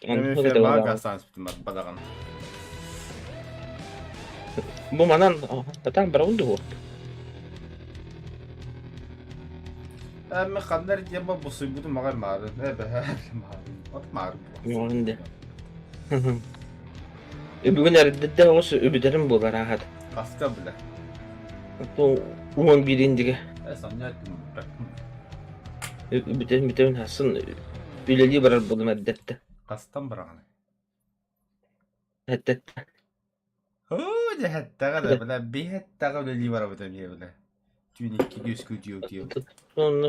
Мен фермаҕа газтаан испитим барбадаҕын. Бу манан сатаан барабын дуо? Мен ханна эрэ диэн бусуйбутум маҕай маарын. Э бэһэ маарын. От маарын. Маарын де. Бүгүн эрдэ оҕус үбүтэрим буолар аахат. Хаска билэ. Уон биирин дигэ. Э санньа Бүтэн бүтэн хасын үлэлии барар буолум эрдэттэ. Хастан бараҕын? Эрдэттэ. Оо, дьэ һэттэҕэ да, бля, биһэттэҕэ үлэлии барабыт эмиэ, бля. Түүн икки күөскүү утуйу Онно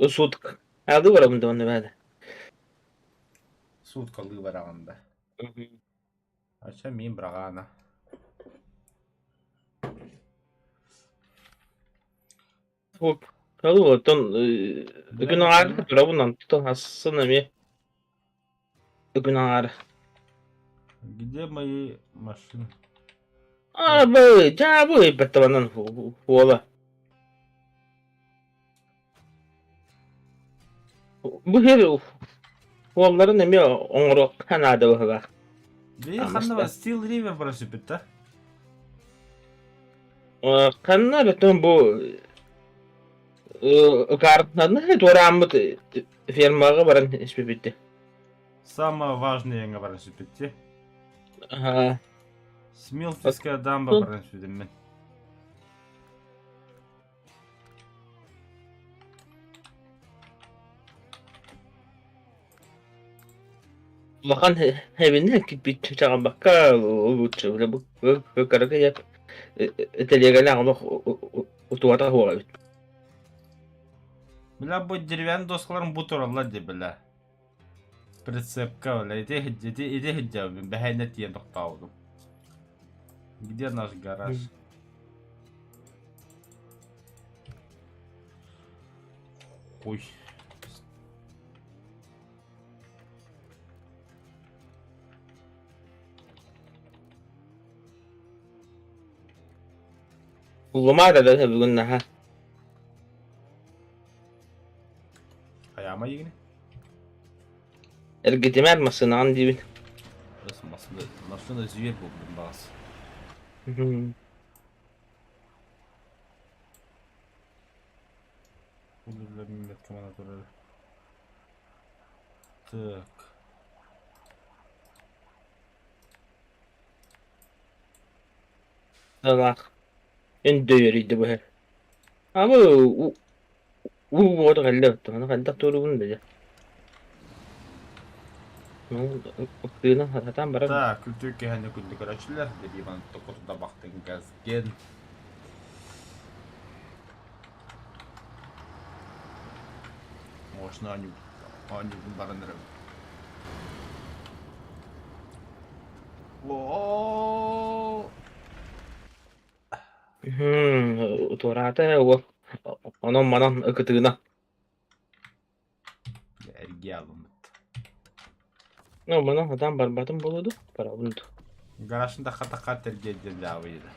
суутка. Алыы барабын да онно баада. Сууткалыы бараҕын да. Ача мин быраҕаана. Оттон күн аҥаар турабын онтон асын эмиэ күн аҥаара. Где мои машины? А, бы, дьаабы баттабанан уола. Бу сир уолларын эмиэ оҥоруохха наада быһыылаах. Бии ханна бар Steel River бара сүппүт да? Ханна эрэ бу картаны туорааммыт фермаҕа баран испиппит. Самое важное эҥэ баран сүппүт Ага. Смилтская дамба баран сүдүм мен. Улахан эбинэ киппит чаҕылбакка лучше кыракый тэлиэгэлээх олох утуата суох эбит. Бля, бу деревянный доскаларым бу тураллар дии, бля. Прицепка, бля, ити ити ити сылдьабын, бэһэйнэ тиийэн тохтообутум. Где наш гараж? Ой. Уллумаата да бүгүн наһаа. Хайаама игини? Эргитимээр массыынаҕын диибин. Массыына, массыына зверь буолбут баҕас. Так. Алаах. Өндөйөрүйдэ быһа. Ама уу уота кэллэ оттон хайдах туоругун да дьэ. Тыынан сатаан барар. Так, күлтүр киһини күндү көрөөччүлэр, Дебиван токурда бахтын газген. Можно оонньуубун баран эрэбин. Оо! Туораата уол онон-манан ыкытыына. Эргиэ алыммыт. Ну, манан сатаан барбатым буолуо дуу, барабын дуу. Гаражын тахха-тахха тэргиэ диэн дьаабыйда.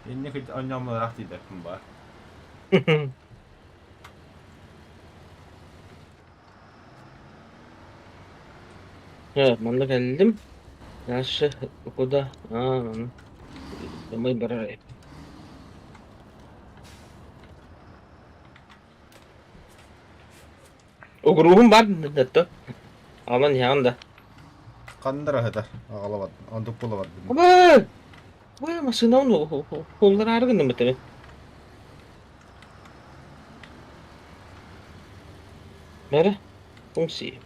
Инник оонньооммураах тиийбэппин баар. Манна кэллим. Дальше куда? А, манна. Домой барар. Угуруһум бар да Алан иһэҕин да. Ханна ыһытар аҕалабат онтук буола барбын. Абы! Ой, массыынабын уллараары гынным быттабын. Бары, функции.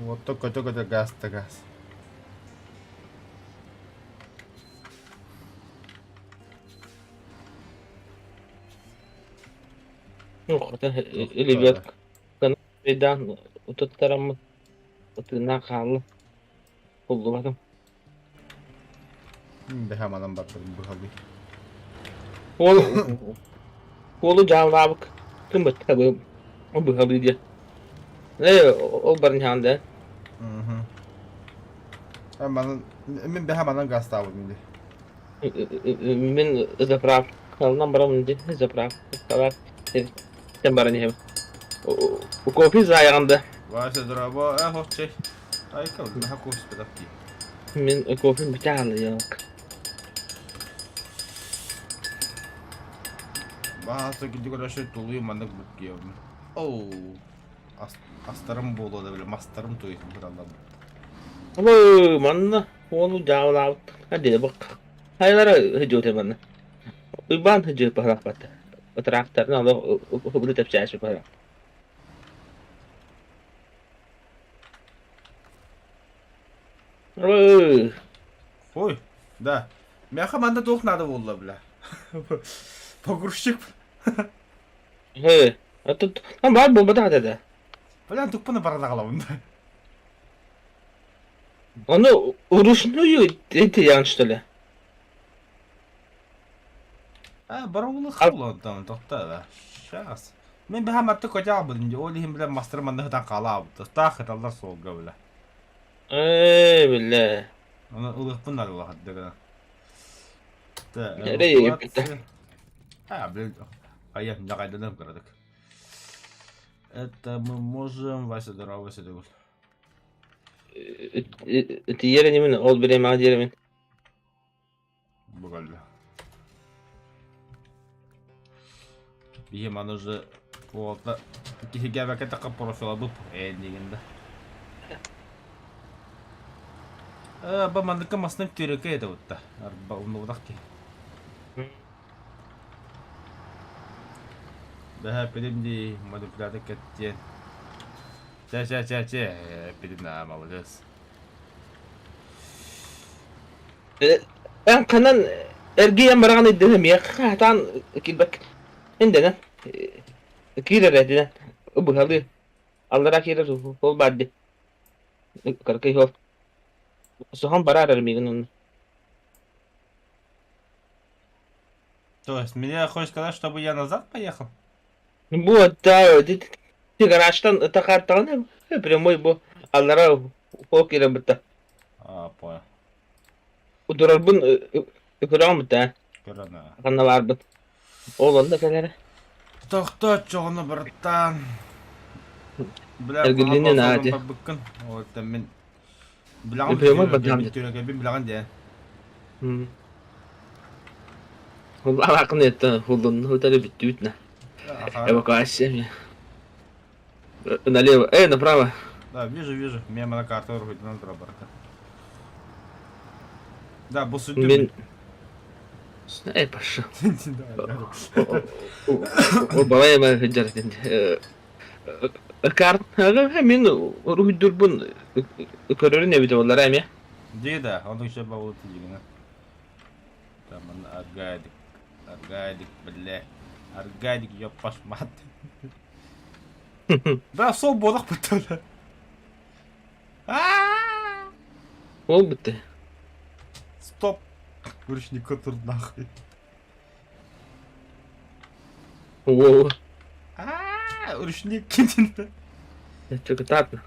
Уотта көтө-көтө газ да газ. Ну, хотя ребятка, бедан утуттараммыт ытыына хаалла буллубатым. Бэһэ манан бардым быһалыы. Уол уолу дьааллаабык кым бытта бу быһалыы диэ. Э ол барын иһэҕин да. Манан мин бэһэ манан газтаабытым дии. Мин заправка. Халынан барамын дии заправкалар сиртэн баран иһэбин. Кофе заайаҕын да? Вася, здорово. Э, хос чэй. Айка, наха кофе спитах дии. Мин кофем бүтэ ялк. Баһаалыста килди көрөшө тулуйу маннык бүккиэм. Оу. Астарым буолуо да бile мастарым туйутун кыталлар. Ой, манна уолу дьаабылаабыт. Адиэ бак. Хайалара хыдьыыта манна. Уйбаан хыдьыыт баһылаахпат. Тракторын олох убulu тэпсээши баһылаах. Ой. Ой, да. Мяха манна туох надо буолла бля. Погрузчик. Хы. А тут там баар буолбатах этэ да. Бля, туппуна баран аҕалабын да. Ону вручную этиян что ли? А, барабылы хабылан тохта да. Сейчас. Мен бэһэ матты котяабын, ол иһин билэн мастар манна хытан хаалаабыт. Таах хыталлар суолга бile. Ээ, биллэ. Оны ылыхпын надо гына. Эрэй А, блин, а я нагайданым кырадык. Это мы можем... Вася, здорово, Вася, здорово. Тиийэр инибин, ол бириэмэҕэ диэримин. Бугалля. Биһи маны уже уолта киһигээбэккэ такка профилабыт ээннигин да. Э, ба манныкка масным түрөкө это бутта. Арба умнубутах киһи. Бэһэ пилим дии манипулятор кэттиэн. Чэ чэ чэ чэ пилим на молодец. Эн ханан эргийэн бараҕын өйдөнө миэхэ хатаан киирбэк индэнэн киирэр этинэн быһалыы аллара киирэр ол баар дии кыракый ол соһон бараар эрэ миигин онно. То есть мне хочешь сказать, чтобы я назад поехал? Вот, да, ты гаражтан тахааттаҕына прямой бу аллара ол киирэн бытта. А, понял. Удурарбын көрөҕүн бытта. Көрөн Ханна баарбын. Ол онно кэлэрэ. Тохтооччоҕуна барыттаан. Бля, Эргилиннин аати. барбыккын. Ол мин билэҕин Прямой бадам. Түрөкөбүн билэҕин диэн. Алаакын еттен хуллун хутары бүттүбүт на. Эвакуация. Налево. Эй, направо. Да, вижу, вижу. Мен мана карта уруһуйданан тура барыта. Да, бу сүттүм. Мен Эй, пошел. Балай эме сылдьар Карт мин уруһуйдурбун көрөрүн эбитэ буоллар эмиэ. Дии да, онтук еще бабылы тиигина. Там аргадик, аргадик, бля. Аргадик, ёппаш мат. Да, сол бодох бүттү. Ол бүттэ. Стоп. Ручник отур нахуй. Воу. Ручник китин. Чукутатна.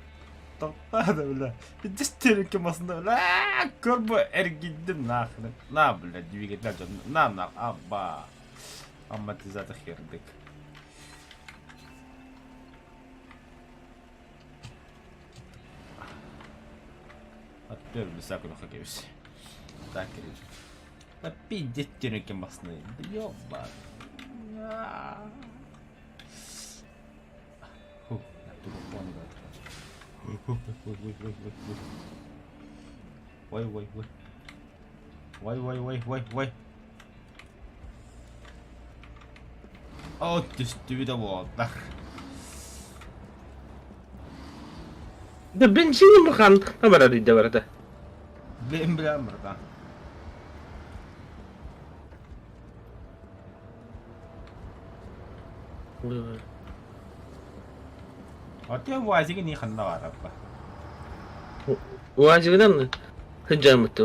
Топтады, бля. Дестеринке масында, бля. Көрбө эргиддим нахрен. На, бля, двигатель. На, на, абба. Амортизатор хердик. Аттыр высоко хоккейс. Так, короче. Да пиздец теренке масны. Да ёба. Фу, Ой, ой, ой. Ой, ой, ой, ой, ой. О, түстүбүтэ буоллар. Да бензин бахан барар идэ барата. Билэн билэн братан. Оттон УАЗигы не ханна бараппа. УАЗигынан сылдьаммыт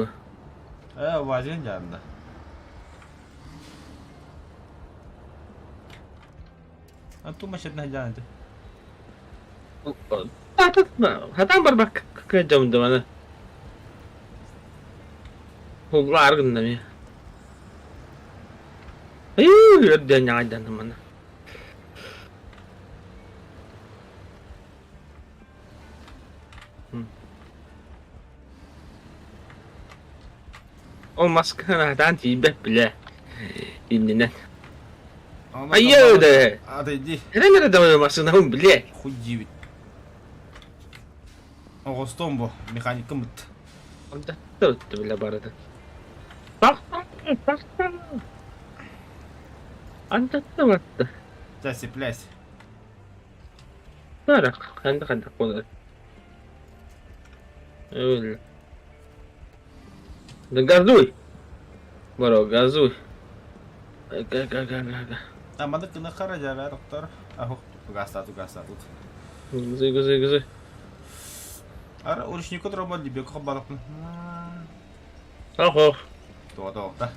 Э, УАЗигын дьаанда. А ту машина дьаанда. Хатан барбак кыдьамдыманы. Уллар гынна ми. Өрдөөн ньаҕайданным маны. Ол маскаһын сатаан тиийбэт билэ иннинэн. Айыы да! Отойди. Эрэн эрэ да массыынабын билэ. Хуй диибит. Оҕостуом бу, механикым быт. Онда өттө билэ барыта. Тахтан, тахтан. Антатта батта. Чэ, цепляйся. Бара, ханна ханна буолар. Öyle. Да газуй! Бро, газуй. Га га га га га. Аманы кына хара жабя доктор. Ахух, гастату гастатут. Газуй, газуй, газуй. Ара урушнику дроба либеко балыкны. Ох, ох. Туа да.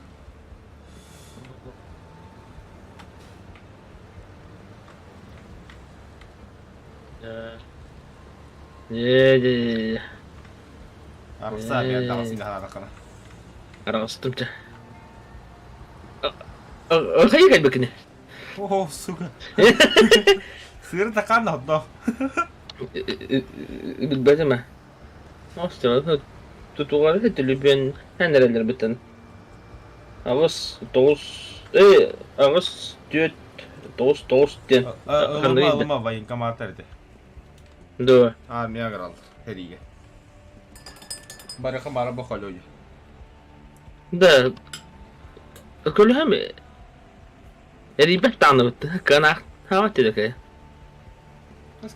Ээ, Арахса биэр даҕасын хараахына. Араҕастым чэ. Хайа кэлбиккини? О, сука. Сыыры такаан одно. Билбэтим ээ. Остуолга тутугары төлөпүөн эн эрэллэрбиттэн аҕыс тоҕус аҕыс түөрт тоҕус тоҕус диэн Ылыма ылыма военкоматтар ити. Дуо? Армия аграл сэриигэ. Барыха бара бохолуй. Да, көлөһөм эрийбэт даҕаныбыт кыанаах хаамат диэки.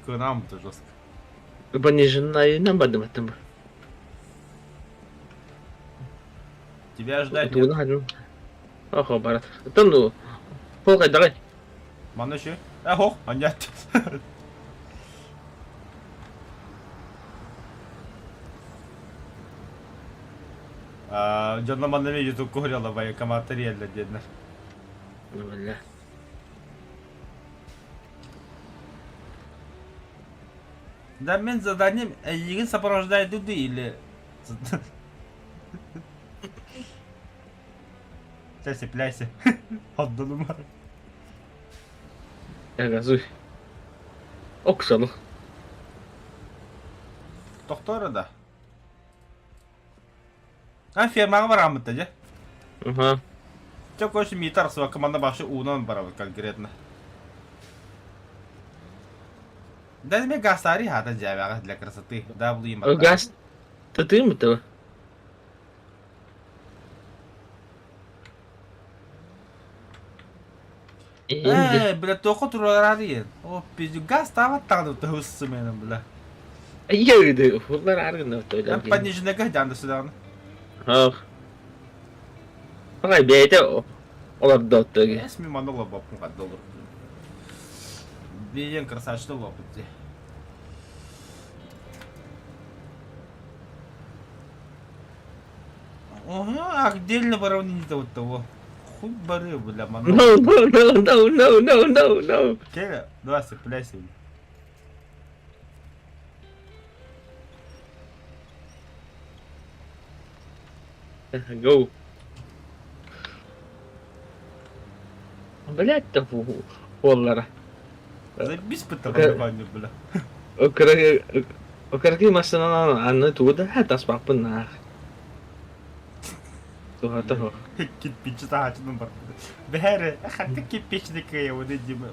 Кыанаамыта жестко. Пониженнайынан бардыбыттым. Тебя ждать нет. Охо, барат. Оттон ну, пол хайдаҕай? Манна еще? Охо, анньаат. Дьонно манна эмиэ ютуб куһурьалла военкоматтар иһэллэр диэннэр. Бля. Да мен заданием эйигин сопровождает дуды или... Чэ, цепляйся. Отдалыма. Газуй. Оксану. Тохтоор да. А фермаҕа барааммыт да дьэ. Ага. Чэ, короче, миитэ арахсыбакка манна башы уунан барабыт конкретно. Да эмиэ газтари хаата дьээбэҕэ для красоты. Да, булуйум Газ тытыым бытыба. Ээ, бля, туохха туруораары О, пиздю, газ таабат даҕаны тоһуссумэнэн, бля. Ийэ улар аргын Я пониженныйга дьаанда сүдэҕин. Ах. Аҕай бэйэтэ олордоттуги. Эс ми манна олорбоппун хадда олор. Биен красавчик олорбут дии. Ага, отдельно воронить вот того. Хуй бары, бля, манна. No, no, no, no, no, no, no, no. Келя, давай цепляйся. Go. Блять, да уоллара. Забись пыталась, бля. Кыракый массыынанан аны тугу да таспаппын наах. Туһата суох. Кирпичи таһааччынан барбыт. Бэһэрэ, ханна кирпични кыайабыный дима.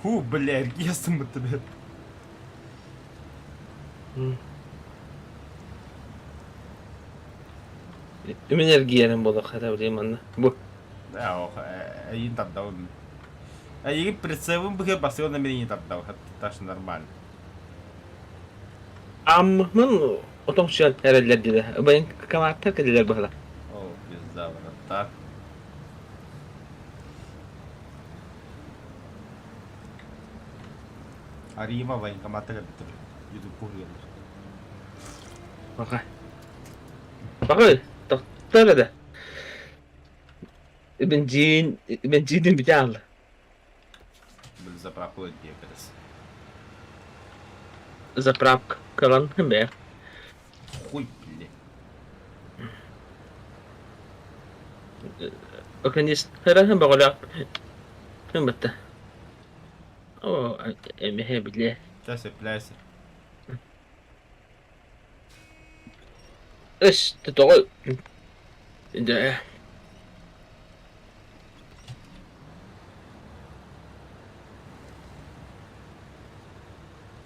Ху, бля, эргийэ сыммыты бэ. Мин эргийэрим буолуох хата билим манна. Бу. Эйин тардабын. Эйигин прицелын быһы басыгын намерение тардабын. Так нормально. Аммын отоҥсуйан эрэллэр диде. Бэйэн камааттар кэллилэр быһыла. О, пизда, братан. Арима военкомата кэлбиттэр. Ютуб куһуйаллар. Баҕа. Баҕа, тохтор да. Бензин, бензинин бүтэ хаалла. Били заправка диэбэрис. Заправка кылан бээ. Хуй, били. Канистра бөҕөлөөх батта. О, эмиэ билиэ. Чэ, цепляйся. Эс, тоҕо дьэ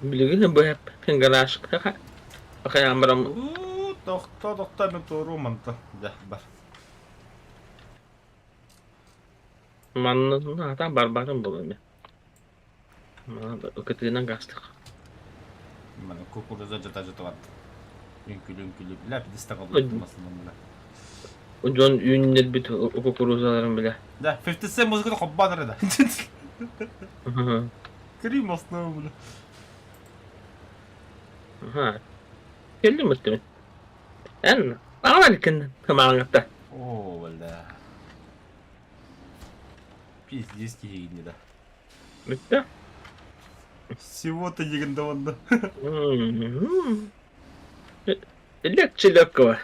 билигин быһап гаражка хайаан баран Уу, тохто, тохто, мен туоруу манта. Дьэ, бар. Манна атаан барбатын буолуо Кытыынан гаастых. Маны кукуруза жата-жата барда. Үҥкүлү-үҥкүлү бля пидеста калбыттым басынан бля. Дьон үүннэрбит кукурузаларын бля. Да, 50 Cent музыканы хоббаан эрэ да. Крим основа бля. Аха. Келдим өттүмүн. Эн аҕалан иккин хамааҥҥытта. О, бля. Пиздец киһигин да. Бүттэ. Всего-то дигин да онно. Легче легкого.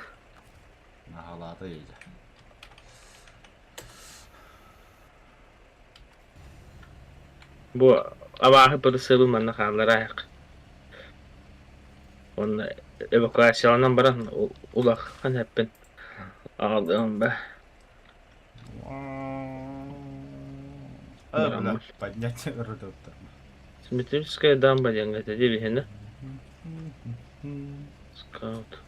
Наһалаата ейде. Бу абааһы бырысыабы манна хааллараайах. Уонна эвакуацияланан баран улахан эппин аҕалыам ба. А, бля, поднять рудоптор. Симметрическая дамба диэн этэ биһини. Скаут.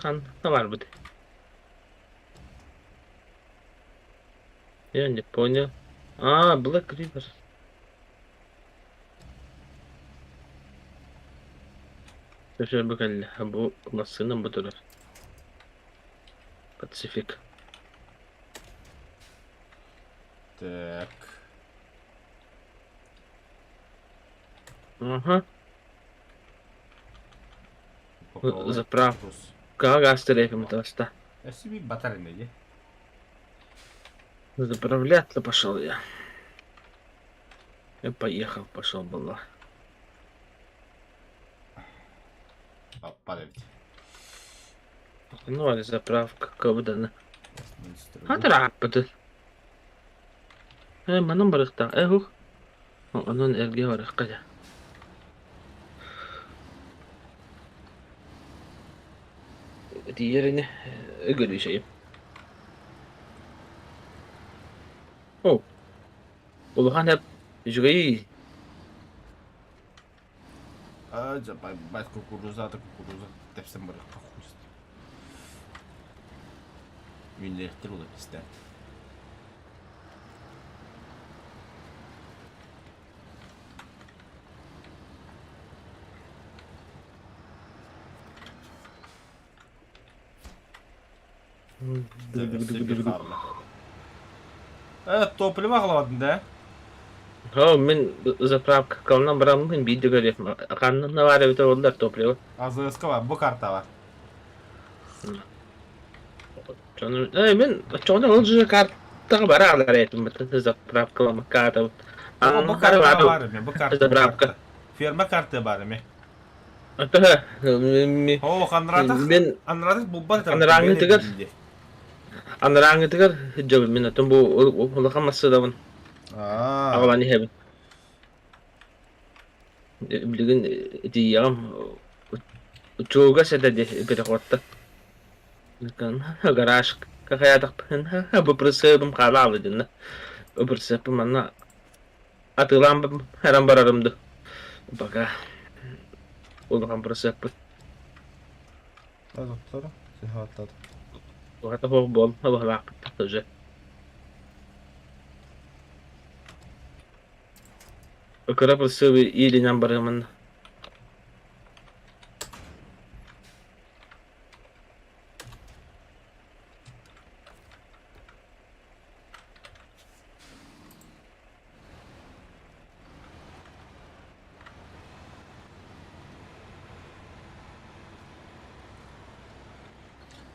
Хан барбыт. Я не понял. А, Black River. Өсөр бу кэллэ. Бу массыына бу турар. Пацифик. Так. Ага. Заправка. Газ таста. Себе батарейный, иди. Заправляться пошел я. Я поехал, пошел была. Падать. Ну, заправка кабдана. Хатыраппыты. Э, манан барыхта. Э, хух. Онон эрге барыхка дьэ. Тиийэр ини өгөрүшэйим. О, улахан эп үчүгэй. А, бать кукуруза, кукуруза. Тэпсэн барыхха хуй. Үүннэриэхтэр буолар истээн. Э, топливо аҕалабатын да? О, мин заправкалынан бараммын биирдэ көрүөх. Ханна баар эбитэ буоллар топливо. АЗС-ка бар, бу карта бар. Э, мин оччоҕуна ол же картаҕа бара алар этим заправкаламакка Бу карта бар эми, бу карта. Заправка. Ферма карта бар эми. Ата О, Анратах, мен Анратах булбат Анраңытыгар. Анраңытыгар жабын мен атын бу улахан массыдабын. Аҕалан иһэбин. Билигин тиийэҕим учуга сэдэди переходта. Гараж хайаатахпын быпрысыабым хаалаабы динна. Быпрысыаппын манна атыылаан эрэн барарым ду. Пока улахан бырысыаппыт. Доктор, сихаттат. Туһата суох буол быһалаахпыт тоже. Кыра бырысыабы иилинэн барыамын.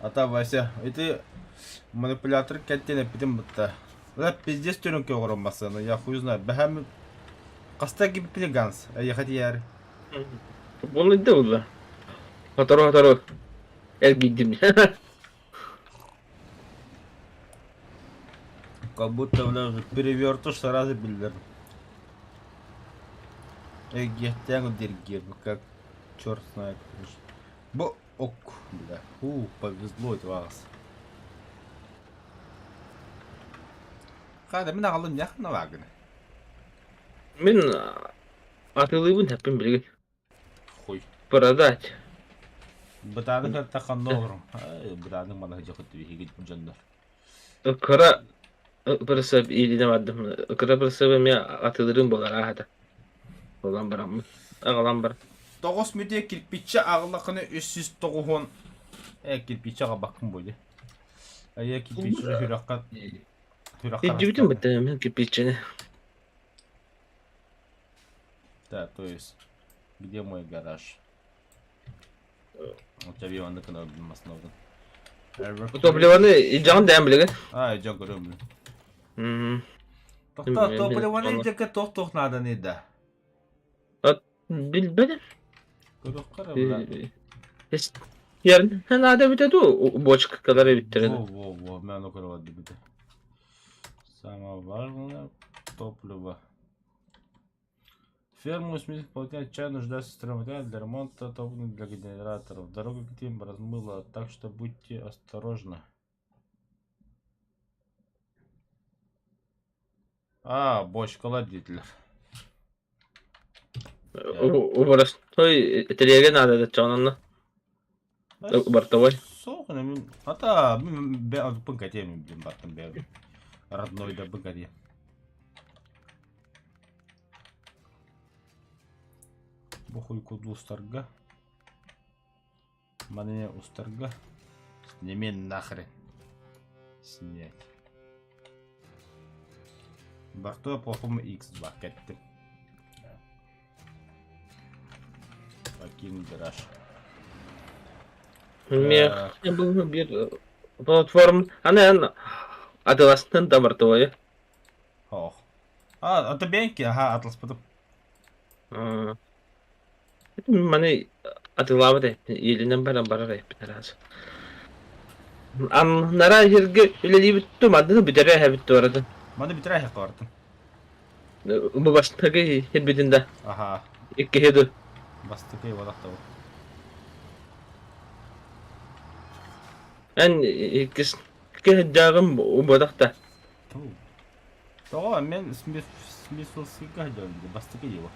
Ата Вася, ити манипулятор кэттин эппитин бытта. Бля, пиздец түрүҥкэ оҥорон массыына, я хуй знаю. Бэһэм хаста киппини ганс, эйиэхэ тиийээри. Буолуйда буолла. Сотору-сотору эргийдим. Как будто, бля, уже перевертыш сразу биллэр. Эргиэхтээх диргиэр, как черт знает. Бу ок, бля, фу, повезло это вас. Хада мин аҕалым яхна вагны. Мин атылыыбын хэппин билигин. Хуй. Продать. Бытааны кытта ханна олорум? Бытааны мана дьахыт биһиги дьоннор. Кыра бырысып иилинэ бардым. Кыра бырысып эмиэ атылырым буолар аата. Булан бараммын. Аҕалан бар. Тоҕус мүтэ кирпиччэ аҕыллаххына 390 э кирпиччэ аҕалбаккын буоле. Айа кирпиччэ сүрэххэ сүрэххэ Илдьибитим бытта мин кирпиччэни. Да, то есть, где мой гараж? Вот я вижу, аны основын. Топливаны илдьэҕин дээн билигин. А, дьон көрөм. Тохто, топливаны илдьэккэ туох-туох нааданы да? Билбэтим. Көрүөххэ эрэ, Ярын наада эбитэ дуу, бочкалар эбиттэрэ. Во, во, во, мен ону көрө бардыбыт. Самое важное топливо. Ферму Смит выполняет чай нуждается в стройматериале для ремонта топлива для генераторов. Дорога к ним размыла, так что будьте осторожны. А, бочкалар диэтилэр. Убарастой тэлиэгэ наада да чоононно. Бортовой. Суох, мин ата мин быҥкатиэм блин баттым бэйэм. Родной да быҥкатиэм. Бу хуйку устарга. Маны устарга. Сними нахрен. Снять. Борту плохому X2 кеттим. Покинь гараж. Мех был биир платформ. Аны атыластын да бортовой. Ох. А, это бенки, ага, атлас потом. Маны атылаабат эппин, иилинэн баран барар эппин араас. Аннара сиргэ үлэлиибит ту мандыны бүтэрэ эһэбит туоратын. Маны бүтэрэ эһэ туоратын. Бу бастакы сирбитин да. Аха. Иккиһи ду. Бастакы бодохтобут. Эн иккис киһи убодах да. Тоҕо мен Смитфилдскийга сылдьабын бастакы его.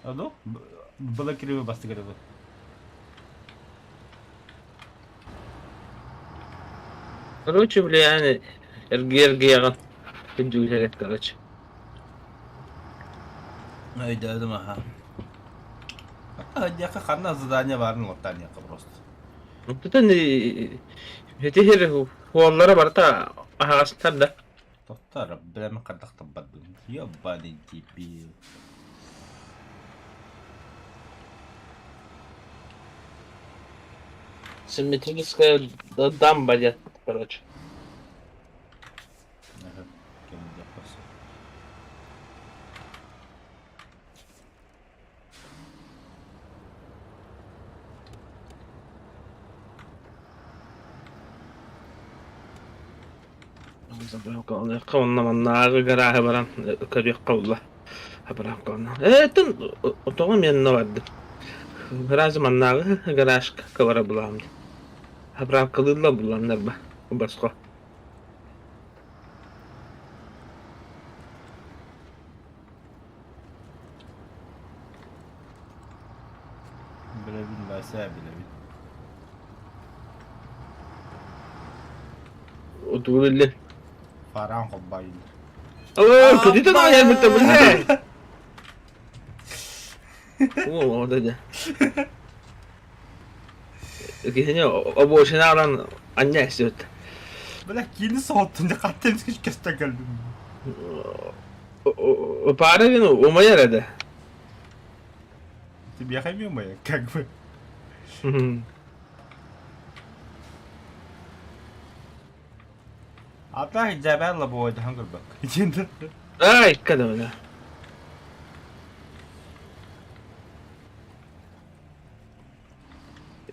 А ну, блокирую бастакы его. Короче, бля, эргийэр-эргийэҕин күндүгүлэр короче. Өйдөөдүм аха. Диэххэ ханна задание баарын олохтааниэххэ просто. Бүтүн ити сир хуоллара барыта аһаҕастар да. Тохтор, бля, хайдах таббатбын. Ёбаный дебил. Симметрическая дамба диэн, короче. Ага, кэмниэххэ сөп. Онно маннааҕы гарааһы баран көрүөххэ булла. Эттэн тоҕо миэннэ бардым. Гараж маннааҕы гаражка бара булаам дии. Заправкалыылла булланнар ба босхо. Билэбин Вася билэбин. Утугулли. Фаран холбайыллар. Оо, көтүтэн аҕайарбыт бля. Оо, ода дьэ. Киһини обочина ылан анньа эстибит. Бля, кини соһуттун дьэ хаттан көстөн кэлдим. Пара вину умайар этэ. Тебе хамил моя, как бы. А так дьэбэл буойдаһан көрбөк. Ай, кадамына.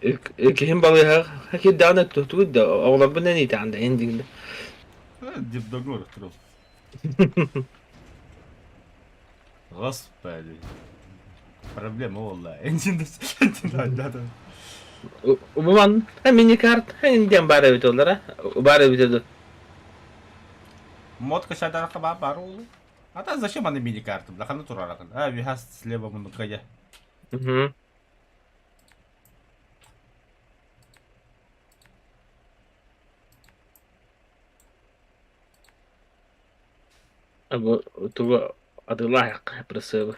Киһим балыыһаҕа киирдэҕинэ тугуй да оҕолорбун эн иитэҕин да эн дииллэр. Дипдогор туру. Господи. Проблема буолла. Убаман мини-карт диэн баар эбит олара. Баар эбит ду. Мод качадарха ба бар ол. А та зачем аны мини-карты? Бляха тураракын. А, вихас слева мунукая. Угу. Бу тугу атыылаһыахха просыба.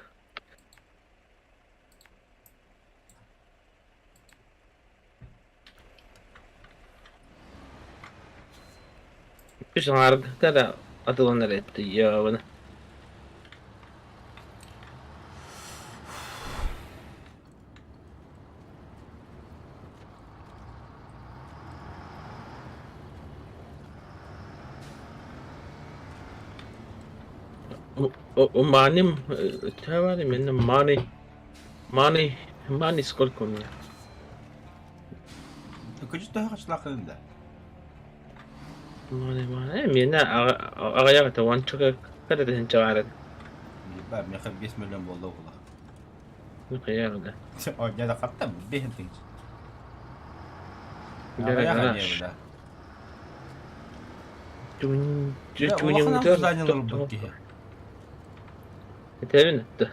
Үс аҥаарга да атыыланар эбит йообуна. Money, именно money, money, money сколько у меня? Көчүс төһө хачылаахын да? Money, money. Миэнэ аҕыйах этэ, уонча кэрэ тыһыынча баар этэ. Ба, миэхэ 5 миллион буолла ула. Хайа да. О, да хатта 5 тыһыынча. Аҕыйах да. Улахан здание ылбыт киһи. Этэбин этте.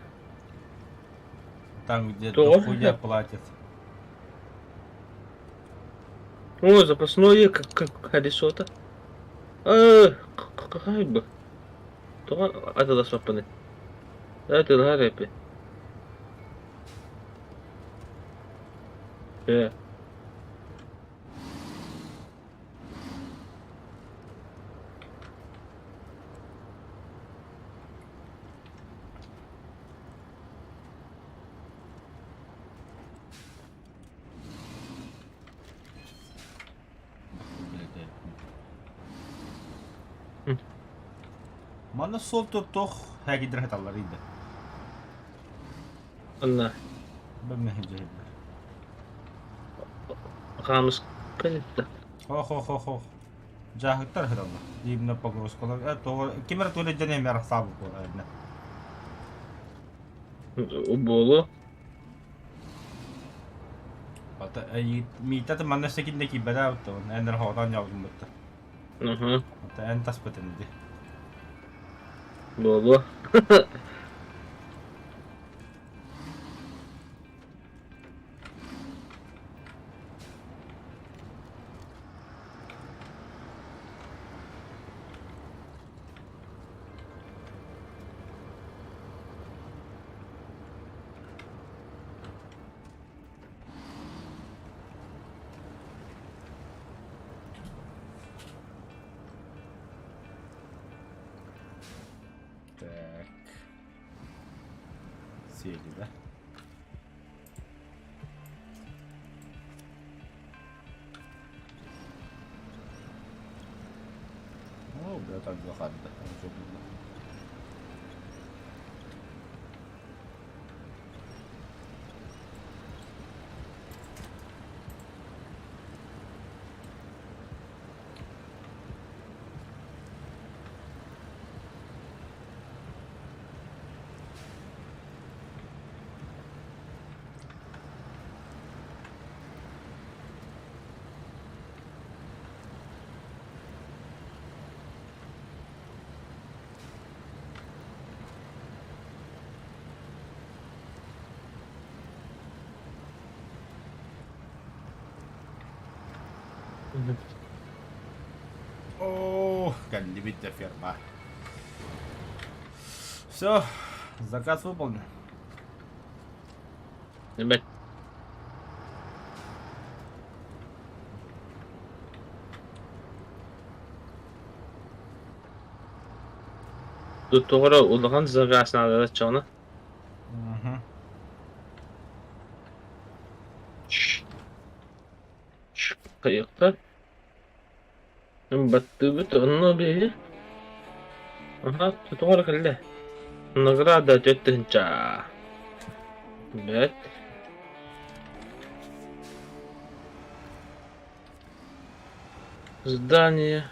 Там где дохуя платят. О, запасное как колесо-то. Какая бы. Тоҕо атыласпаппыный? Атылаһар эпи. Э. Манна суол туох һээгидэр хаталлар иде. Онно Бэммэһин дьэһиллэр. хаамыска да. Ох ох ох ох. Дьааһыктар хаталлар. Именно погрузкалар. Э, тоҕо ким эрэ туоле дьэн эмэр ахсаабыт буолар эбинэ. Буолу. Ата миитата манна секинде киирбэтэ оттон эн эрэ хоҕотоон дьаабытын бытта. Угу. Ата эн таспытын ди. Буолуо. Так. Сели, да? О, бля, так захарда. О, кэллибит да ферма. Все, заказ выполнен. Бэт. Тоҕо эрэ улахан заказ наадата чаҕына. Угу. Хайыахха Баттыыбыт онно биһиги Аһа тоҕо эрэ кэллэ Награда 4 тыһыынча. Бэт. Здание.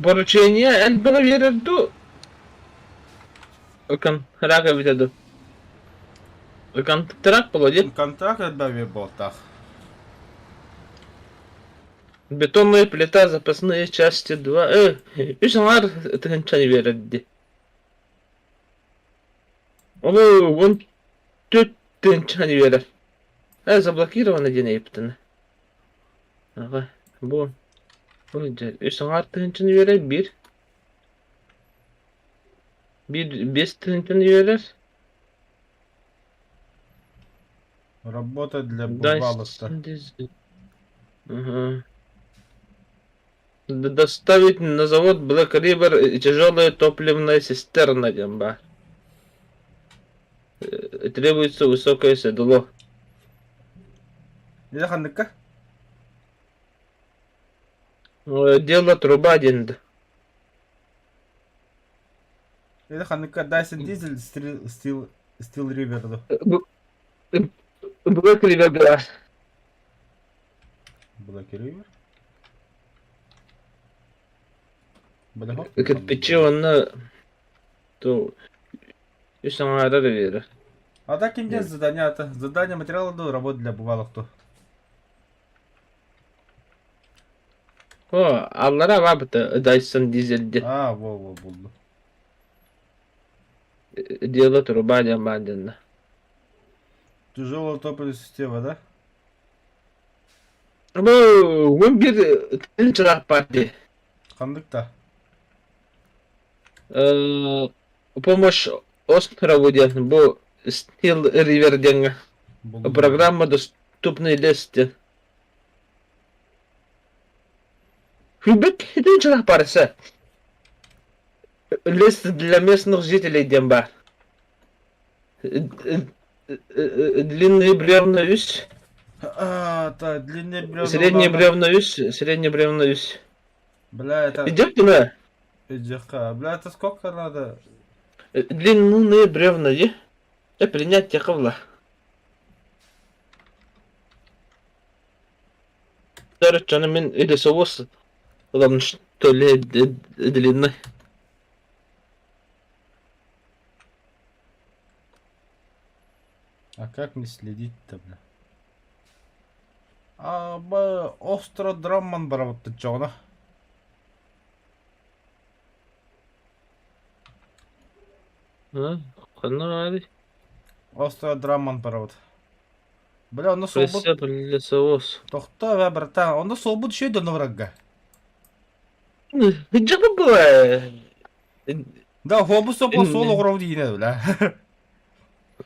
Поручение элбэҕи биэрэр дуу? Контракт эбитэ дуу? Контракт буолуо дии. Контракт элбэҕи буолтах. Бетонная плита, запасные части 2. Үс аҥаар тыһыынчаны биэрэр дии. Ону 14 тыһыынчаны биэрэр. Заблокировано диэн ыйыппытын. Аҕа, бу бу дьэ үс аҥаар тыһыынчаны биэрэр биир. Биир 5 тыһыынчаны биэрэр. Работа для бывалых-то. Ага. Доставить на завод Black River тяжелая топливная цистерна диэн баар. Требуется высокое седло. Дьэ ханныкка? Дело труба диэн да. Или ханныкка Dyson Diesel Steel Steel Steel River ду. Black River да. Black River? Бля, Кирпичи уонна то үс аҥаара да биэрэр. А так ким диэн задание это? Задание материала ду, работа для бывалых ту. О, аллара баабыта Dyson Diesel диэн. А, во-во, булду. Дело труба диэн баар диэннэ. Тяжелая топливная система, да? Бу 11 тыһыынчалаах баар дии. Ханнык да? Помощь острову диэн бу Steel River диэҥҥэ Булдум. программа доступный лес диэн. Хүлбэт тыһыынчалаах баарса. Лес для местных жителей диэн баар. Длинные бревна үс, А, так, длинные бревна средние улаана. бревна үс, средние бревна үс. Бля, это... Идет туда? Иджаха. Бля, это сколько надо? Длинные бревна, ди. Да принять тяковла. Короче, мин лесовоз главное, что ли длинный. А как мне следить-то, бля? А, б, остро драмман барабытты чоҕуна. Ханна Остро драмман барабыт. Бля, онно суолбут... Прицеп лесовоз. Тохто, бля, братан, онно суолбут еще дьоно врага. Дьэ было. Да, хуобут сопо суол оҕоров диинэ, бля.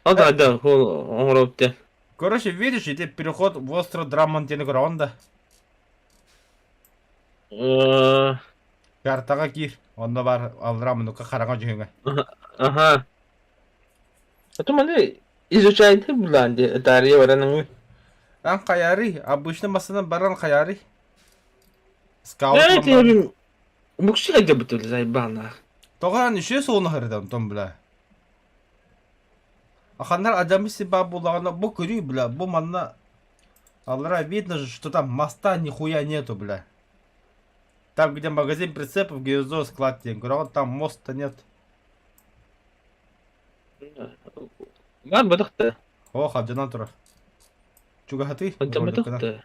А да, да, оҥоробут. Короче, видишь, иди переход в остров Драммон диэн көрөҕүн да. Картаҕа киир. Онно бар аллара муннукка хараҥа дьүһүҥэ. Ага. А то маны изучайте булан ди Дарья бараның. Ан хайарый, обычно массынан баран хайарый. Скаут Э, баран. ты буксы хайда заебана. Тоҕо үшө суону харыдан том бля. Аханнар адамы себя булаҕына бу көрүй бля, бу манна аллара видно же, что там моста нихуя нету, бля. Там, где магазин прицепов, гнездо, склад диэн көрөҕүн, там моста нет. Бар бадахта. О, хабдьанан турар. Чугаһатый, роликкана. Бадахта.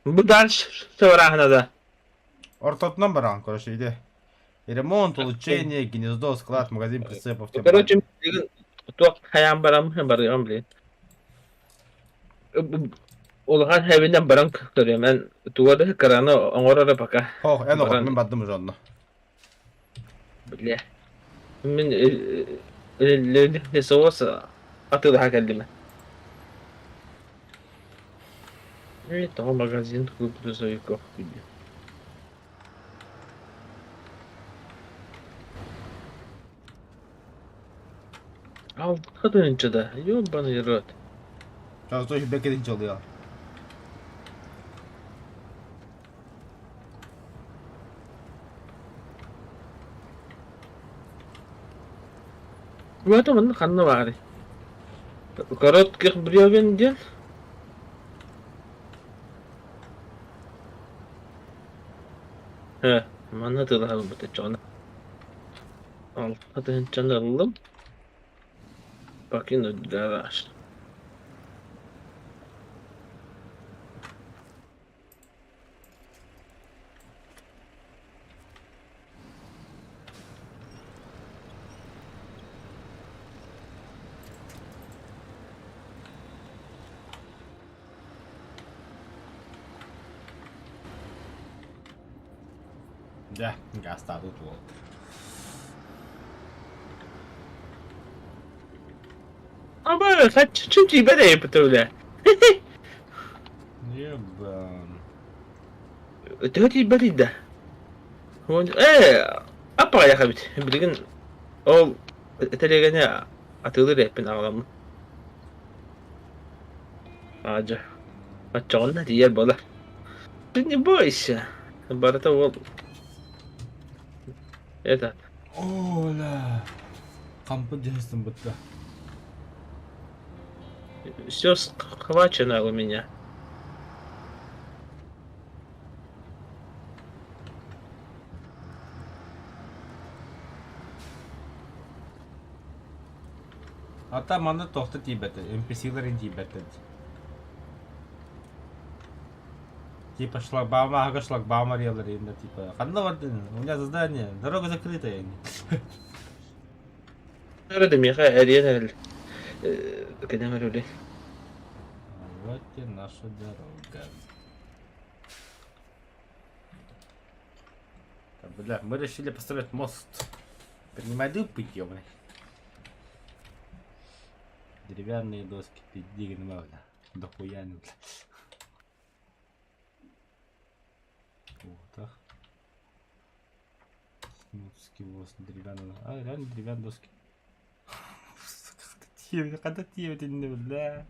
Бу дальше саварахна да. Ортотунан бараҕын, короче, иди. Ремонт, улучшение, гнездо, склад, магазин прицепов. Короче, туох хайаан барам барыам блин. Улахан хэбинэн баран көрүөм туга да кыраны оҥороро пока. Хох, эн оҕор, мин бардым уже онно. Бля. Мин лесовоз атыылаһа кэллим. Тоҕо магазин грузовиков Алта тыһыынча ёбаный рот. Той бекетин çalıyor. Бата манна ханна баарый? Коротких бревен диэн? Ээ, манна тылаһалбыт оччоҕуна. Алта тыһыынчаны ыллым. Покинуть гараж. Дьэ, гаастаабыт уол. Аба, хаччы тиийбэт эйэппит үлэ. Ебан. Төһө тиийбэтий да? Ээ, аппаҕайах эбит. Билигин ол тэлиэгэни атыылыыр эппин аҕаламмын. Аадьа, оччоҕуна тиийэр буолар. Ты не бойся. Барыта уол этот Оля. Хампы дьаһыстым бытта. Все схвачено у меня. Ата манна туохта тиийбэтэ, NPC-лэрин тиийбэтэ. Типа шлагбаума, ага шлагбаум арыйаллар инде типа ханна бардын? У меня задание, дорога закрытая. Эрэ миэхэ эрийэн эрэл кэнэн эрэлэ. Вот и наша дорога. Так, бля, мы решили построить мост. Принимай дупы, ёбаный. Деревянные доски, пизди, бля. Дохуя не, бля. Вот, ах. Доски, вот, деревянные. А, реально деревянные доски. Сука, хата тиэбитиннэ, бля.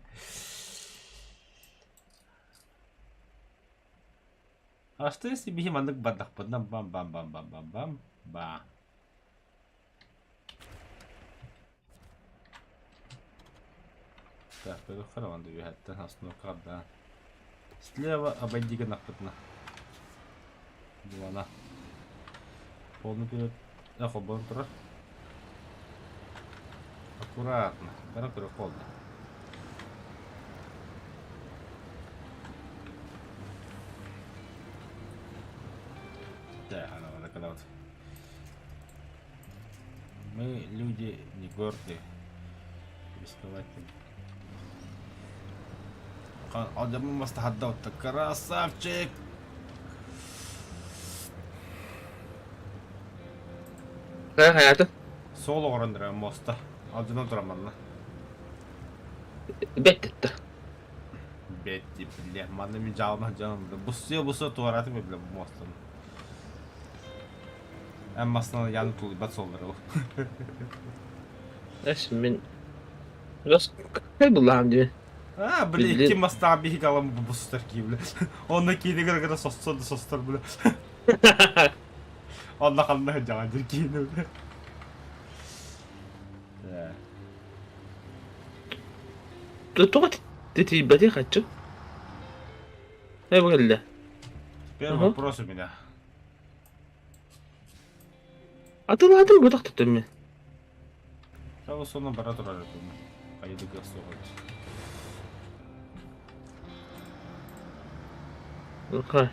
А что если биһи маннык бардахпытына бам-бам-бам-бам-бам-бам ба. Так, көрүөххэ үөһэттэн остановка да. Слева обойди гынахпытына. Булана. Полный вперед. Да, холбоон турар. Аккуратно. Бары көрө холда. Да, она надо когда вот. Мы люди не гордые. Рисковать. Алдымын мастахадда красавчик! Хайата? Суол оҥорон эрэ муоста. Алдьанан туран манна. Бэттэтте. Бетти, бля, манна мин дьаалма дьаным. Буссуя буссуя туораатым бля бу муостаны. Эн массыына яны тулуйбат суоллары ол. Эс мин Рас какай буллаам дии. А, бля, икки мастаах биһик алам бустар кии, бля. Онно киини гына состор да состор, бля. Онно ханна сылдьаҕын дьир киини, бля. Тоҕо тиийбэтий хаччы? Э, бу кэллэ. Теперь вопрос у меня. Атылаатым бытах түттүм мин. Саба сонно бара турар этим. Хайдыга суох. Окей.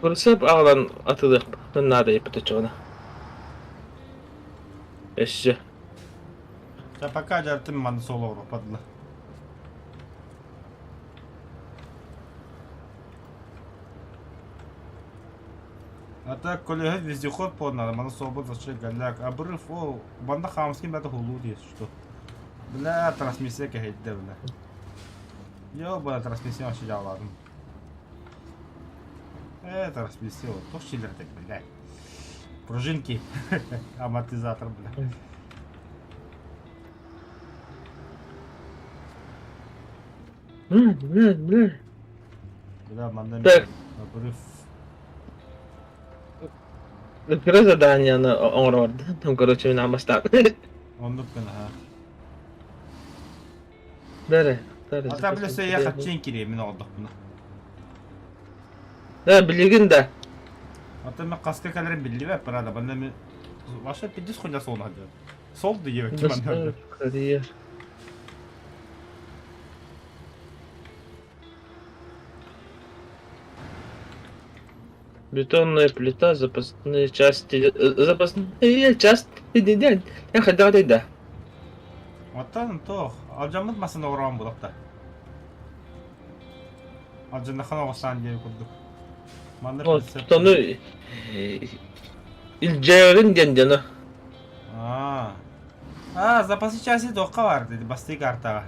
Бырысыап аҕалан атылыахпын наада эппит оччоҕуна. Өссө. Да пока дьартым маны соло падла. А так колеһа вездеход поннара, маны суолбут вообще голяк. Обрыв, о, манна хаамскин бата хулуу диэс что. Бля, трансмиссия кэһэйдэ, бля. Ёбана трансмиссия вообще дьаалаатым. Э, трансмиссия, вот, туох чилэртэй, блядь. Пружинки, амортизатор, бля. Бля, бля, бля. Бля, манна Так. обрыв. Кыра заданиены оҥорордун, короче, мин аамастаан. Оннук гына. Бәрэ, бәрэ. А та бile я хаччын кириэ мин оҕордохпуна. Да, билигин да. Ата мен хаска кэлэрин биллибэт, правда, банна мен Ваша пиздец хуйня сол надо. Сол да ебать, ким Карьер. Бетонная плита, запасные части... Запасные части... Я хотел да. Оттон туох, алдьаммыт массыына ороон булахта. Алдьаннахан оҕустаан диэн курдук. Манна Оттону илдьэҕин диэн дьоно. Аа. Аа, запасы части туохха бар dedi бастыы картаҕа.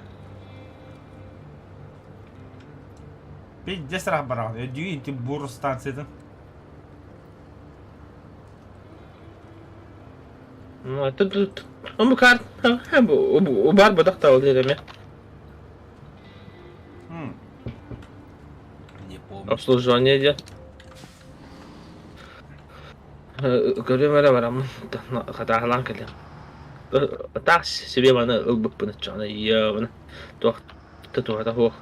Пиздец ыраах бараҕын. Өйдүүгүн ити бур станциятын. Ну, тут бу карта бар бадах таал диэме. Не помню. Обслуживание диэн. Көрүөм эрэ бараммын хатааһылаан кэлиэм. Таах себе маны ылбыппын оччоҕуна ийэ туох туһата суох.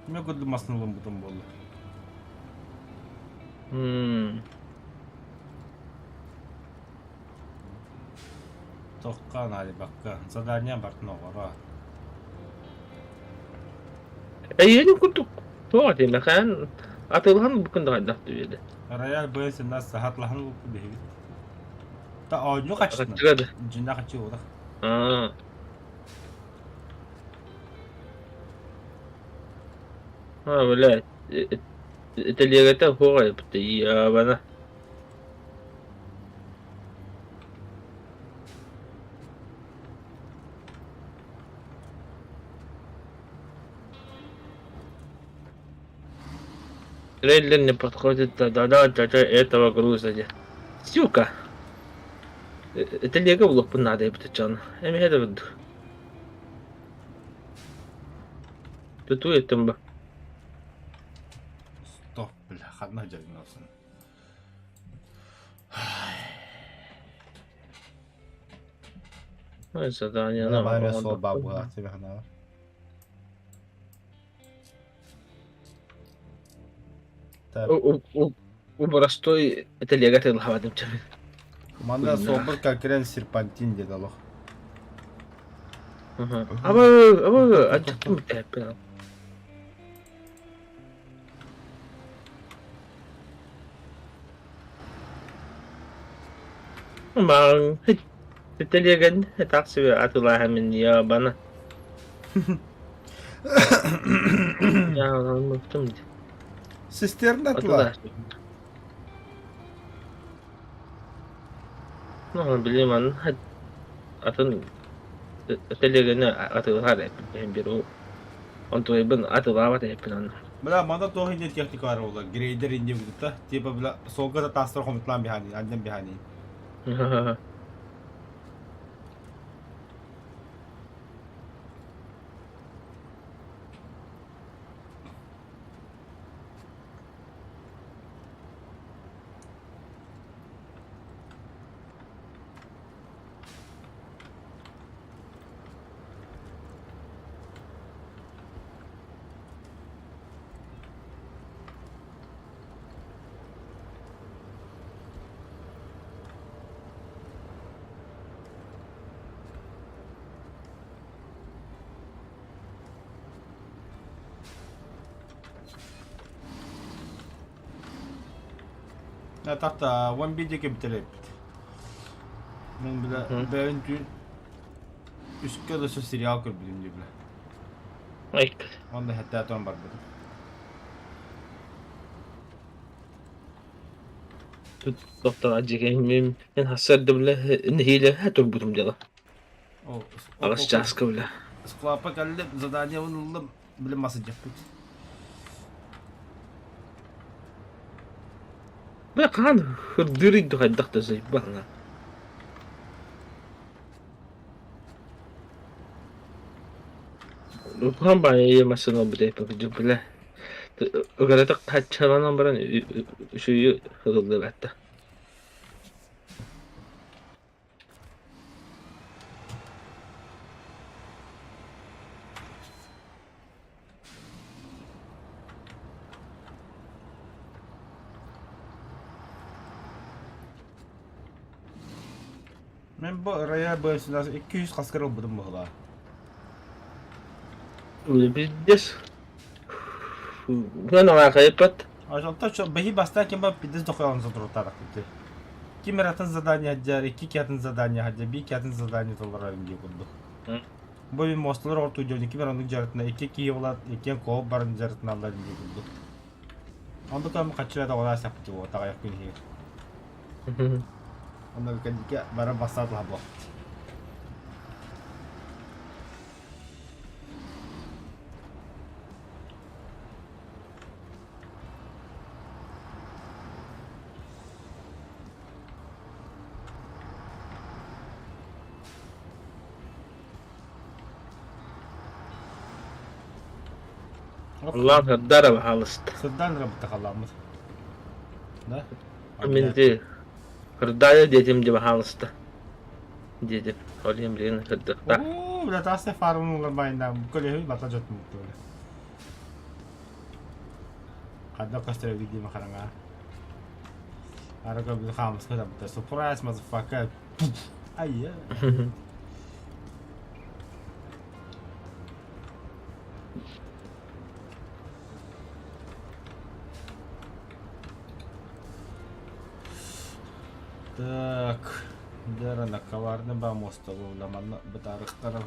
Мен көрдүм массыына ылыммытым буолла. Тохха наадыйбакка, задание бартын оҕоро. Эйиэнин курдук туох этим мэхээн атыылаһан буккун да хайдах түбүөдэ. Рояль БС-на саһатлаһан ылбыт биһиги. Та оонньуу хаччытынан. Хаччыга да. Дьиннэ хаччы уурах. Аа. А, блядь, тэлиэгэтэ суох эбит ебана. Трейлер не подходит для для этого груза. Сука! Телега булуохпун наада эбит дьон. Эмиэ да бурдук. Тутуу еттим ба. Стоп, бля, ханна дьарыҥнасын. Ой, задание Нормально суол баа буолаах тебе ханаабар. Так. У простой телега тыллаабатым чамын. Манна суолбут конкретно серпантин диэн олох. Аба, аба, аччыктым бүтэппин. Маң, телеган такси атылааһын я бана. Я алмыптым. Цистерна атыла. Ну, билим аны атын телеганы атылаар эппин бир онтуйбун атылаабат эппин аны. Бля, манда туох инде техника бар буолла. Грейдер инде будут Типа, бля, суолга да таастар хомутлаан бихани, аннан бихани. Tahta, one видео кэбитэлэппит. Мен бля, бэйэн түүн үскэ да сериал көрбүтүм дии бля. Онно хэттээ барбытым. Доктор Аджиген мен хассарды бля нэһиилэ турбутум дела. Аҕыс чааска бля. Склапа кэллим, задание ыллым, билим масыдьаппыт. Бля хаан хырдыырый хайдах да заебал Хаан баайы массыына бля бля. Ыгырытык хаччаланан баран үчүгэй ылыллыбатта. Мин бу ырайа быысынан 200 хаскар ылбытым быһылаа. Пиздец. Ну, хайыппат. Ошонто бэһи бастаан ким пиздец дохуйалан соторутаатахпыт. Ким эрэ атын задание дьар, икки атын задание дьа, биир атын задание толорор дии курдук. Бу мин мостолор ортуйдуон ким эрэ оннук дьарытына икки киһи буолан иккиэн кооп баран дьарытыналлар дии курдук. Онду кам хаччыра да саппыты буо таҕайах күн иһигэр. Онно кэлдикэ баран бастаат лаһа Аллаах сырдара баһаалыста. Сырдаан эрэ бытахалааммыт. Да? Мин ити Кырдаайа диэтим дии баһаалыста диэтим. Ол иһин билигин кырдьыктаах. Оо, бля, таас фармын улар байындаам. Көлөһүн бата дьотмутту. Хадда көстөр дима хараҥа. Арага бил хаамыска табыта. Surprise, motherfucker. Ай, Так, дьэ наковарны ба мостову манна бытаарыктарым.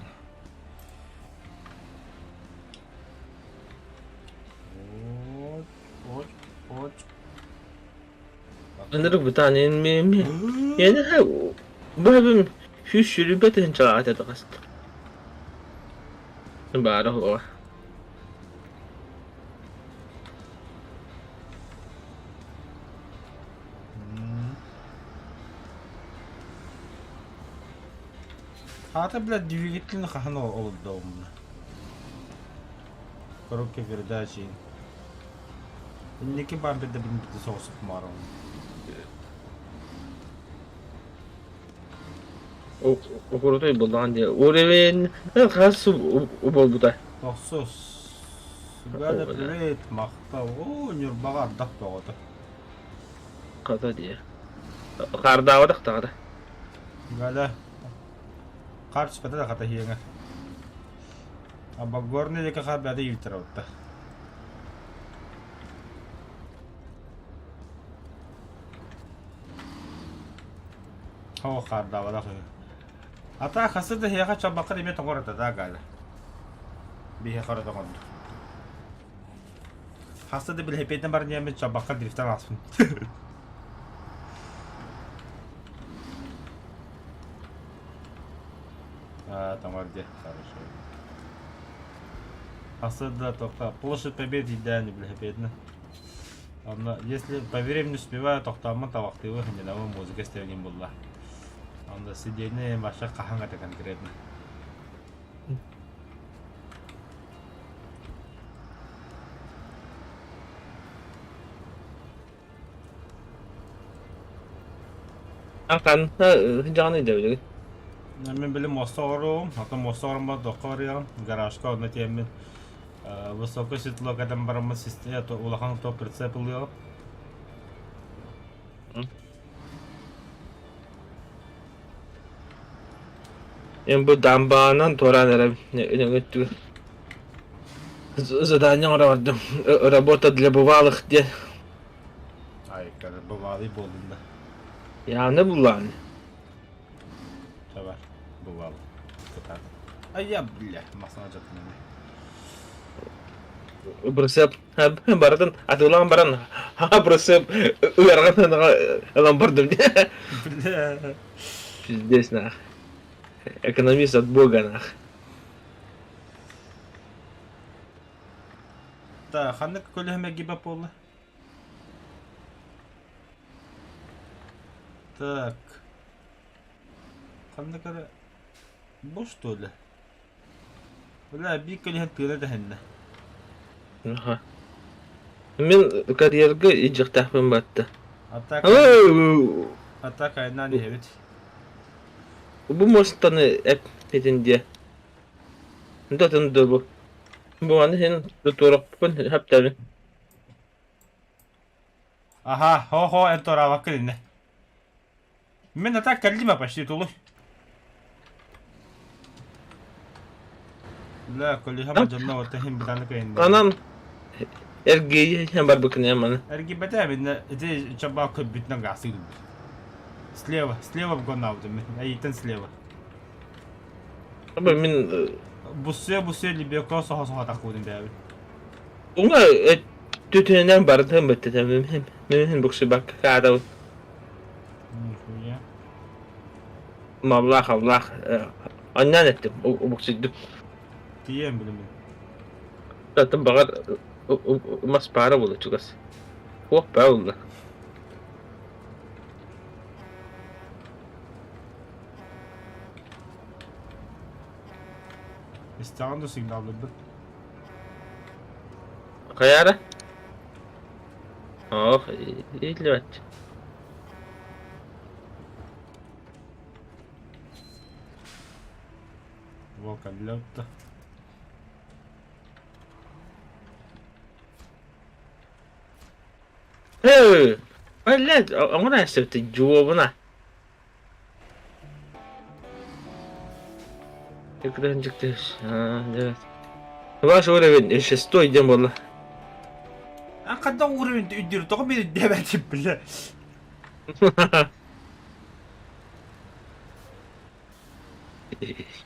Вот, вот, вот. Ынырык бытаан ми Yani бу сүүс сүүрбэ тыһыынчалаах этэ таҕыста. Баара суоҕа. Аата, блядь, двигатель хаһан олордоҕум Коробка передачи. Инники бамперда билбити соҕусук маарым. Окурутой буллаҕын дии. Уровень хас буолбута? Тохсус. Галя, привет, махтал. Оо, Ньурбаҕа ардах бөҕөтө. Хата дии. Хаардаабатах даҕаны. Галя, хаар түспэтэ да хата иһиэҥэ. Обогорный диэки хаар бэйэтэ иилтэрэ Оо, хаардаабатах үһү. Ата хасы да эһиэхэ чалбаххар эмиэ тоҥор этэ да, Галя? Биһиэхэ эрэ тоҥордо. Хаста да билэһипиэтин баран иһэммин чалбахха дрифтан ааспын. А, тоҥор диэ, хорошо. Хаста да только площадь Победы идеально билэһипиэтинэ. Онно если по времени успеваю тохтооммун табахтыыбын иннинэ музыка истэргин булла. Онно сиденье вообще хаһан это конкретно. Ахан дьаҕаны идэбилигин. Мен били муоста оҕоруум, оттон муоста оҕоруммар доххо барыаҕым, гаражка онно тиэммин высокий седло кэтэн бараммын улахан то прицеп ылыаҕым. Эн бу дамбаанан туораан эрэ өҥөттүгү задание оҥоро бардым. Работа для бывалых диэн. Ай, бывалый буоллун да. Яны буллаан. Давай, бывал. Кытаат. А я, бля, масана жаттым. Бырысыап барытын атыылаан баран бырысыап ыарҕан ылан бардым. Бля. Пиздец нах. Экономист от бога нах. Та, ханнык көлөһөмө гиба буолла? Так. Ханнык эрэ бу что ли? Бля, биир көлөһө тыына дэһиннэ. Аха. Мин карьерга илдьиэхтээхпин батта. А так, а так айнаан иһэбит. Бу муостаны эппитин диэ. Датын да бу. Бу аны син туораппын хаптабын. Аха, хо-хо, эн туораабаккын иннэ. Мин а так кэллим почти тулуй. Бля, колеһа дьонно вот иһин бытаны кыйын. Анан эргийэн барбыкын маны. Эргийбэтэ минне ити чабаа көбүтүнэн гаасыгын. Слева, слева вгонаудым. Эйитен слева. Аба мин Буссуя буссуя либеко соһо соһо такуудун бэбит. Уҥа өттүтүнэн барытын быттытым. Мин буксубакка каадабын. Нихуя. Маллаах аллаах анньаан эттим буксуйдум. Тиийэн билимин. Атын баҕар мас баара буолла чугас. Хуох баа буолла. Истэҕин да сигналларбыт. Хайаара? Ох, иһиллибэт. Волколёт. Эй, блядь, оҥоро эстибит дьуобуна. Ваш уровень шестой диэн буолла. А когда уровень үрдүр, тоҕо мин үрдээбэтим, бля.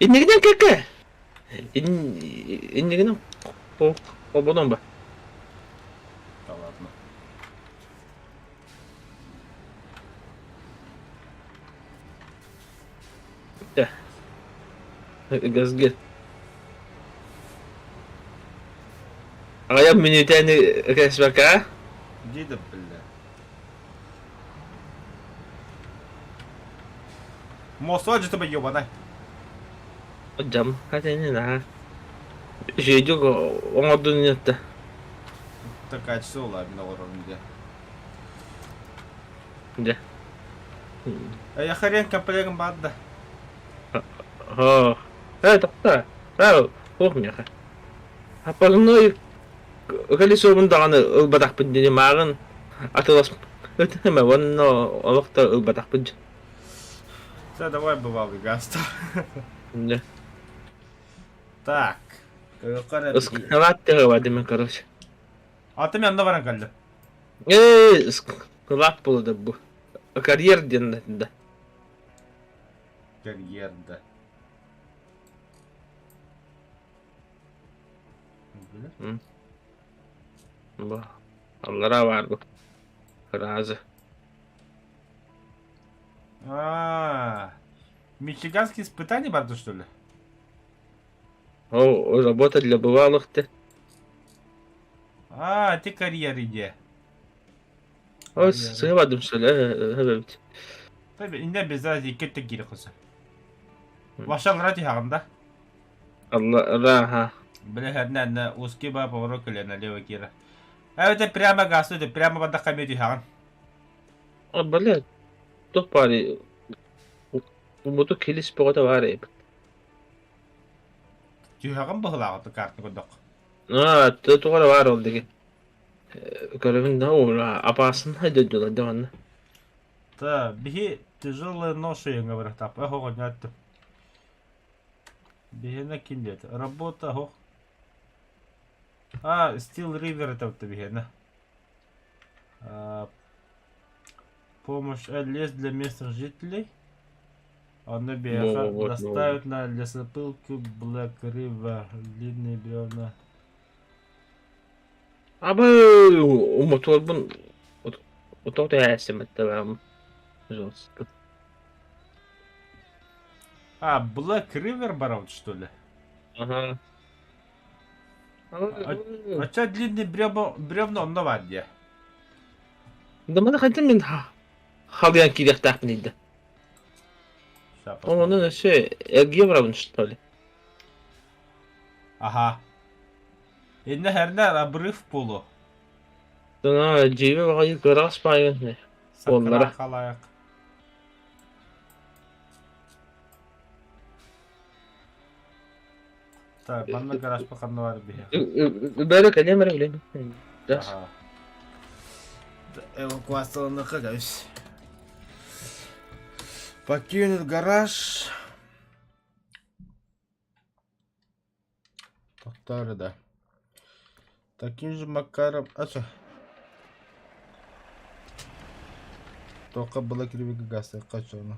Иннигинэн кэкэ. Иннигинэн холбонон ба. Да ладно. Да. Газгет. Аҕыйах мүнүүтэни кэспэкэ. Иди да, бля. Мосуа дьытыба ебанай. Дьам хатэнин аа. Үчүгэйдик оҥордун иннэтэ. Такая часовла мин оҕорорум дьэ. Дьэ. Эйэхэ комплегым баар да. Оо. Э, тоқта. Ээ, туох миэхэ. Аппарыной колесобун даҕаны ылбатахпын дии мааҕын атылас ытыма уонна олох да ылбатахпын. Все, давай бывалый газ. Дьэ. Так. Ыскалаат тыһыба короче. А ты мен баран кэллим. Ээ, ыскалаат буолла бу. Карьер диэн да. Карьер да. Бу аллараа баар бу. Разы. А, Мичиганские испытания барды, что ли? О, работа для бывалых ты. А, ты карьер иди. О, сыһыбадым что ли? Эбэбит. Инде без икки кири кысы. Вашалра тиһаҕында. Алла, Бля, узкий ба поворот или налево кира. А это прямо газ, это прямо вода комедию хаҕан. А, блядь, туох баарый Мутук килис бөҕөтө баар эбит. Түһэҕин быһылааҕыты картны көрдөх. Аа, туох эрэ баар ол диги. Көрөбүн да, опасно дойдулар да манна. Та, биһи тяжелые ноши говорят, оҕонньоттум. Биһиэнэ ким диэт? Работа ох. А, Steel River это биһиэнэ. Помощь лес для местных жителей. Онно биһиэхэ Вот, доставят на лесопилку Black River длинные бревна. Абы моторбун отох түһээсимэттэ Жестко. А, Black River барабыт, что ли? Ага. А чё длинный бревно, бревно онно баар дии? Да маны хантан мин халыйан киириэхтээхпин ыйда. Сейчас Онон посмотрим. өссө эргийэ барабын что ли? Ага. Иннэ хэрнэ обрыв полу. Дьиибэ баҕайы кыараҕас баайын Саккыраан буоллара. халаайык. Так, манна гаражка ханна бар биһиэхэ? Бөрө кэлиэм эрэ билиэм. Ага. Эвакуацияланыахха кэбис. Покинуть гараж. Тохтоор да. Таким же макаром... Ача. Тоққа была кривик газ качаны.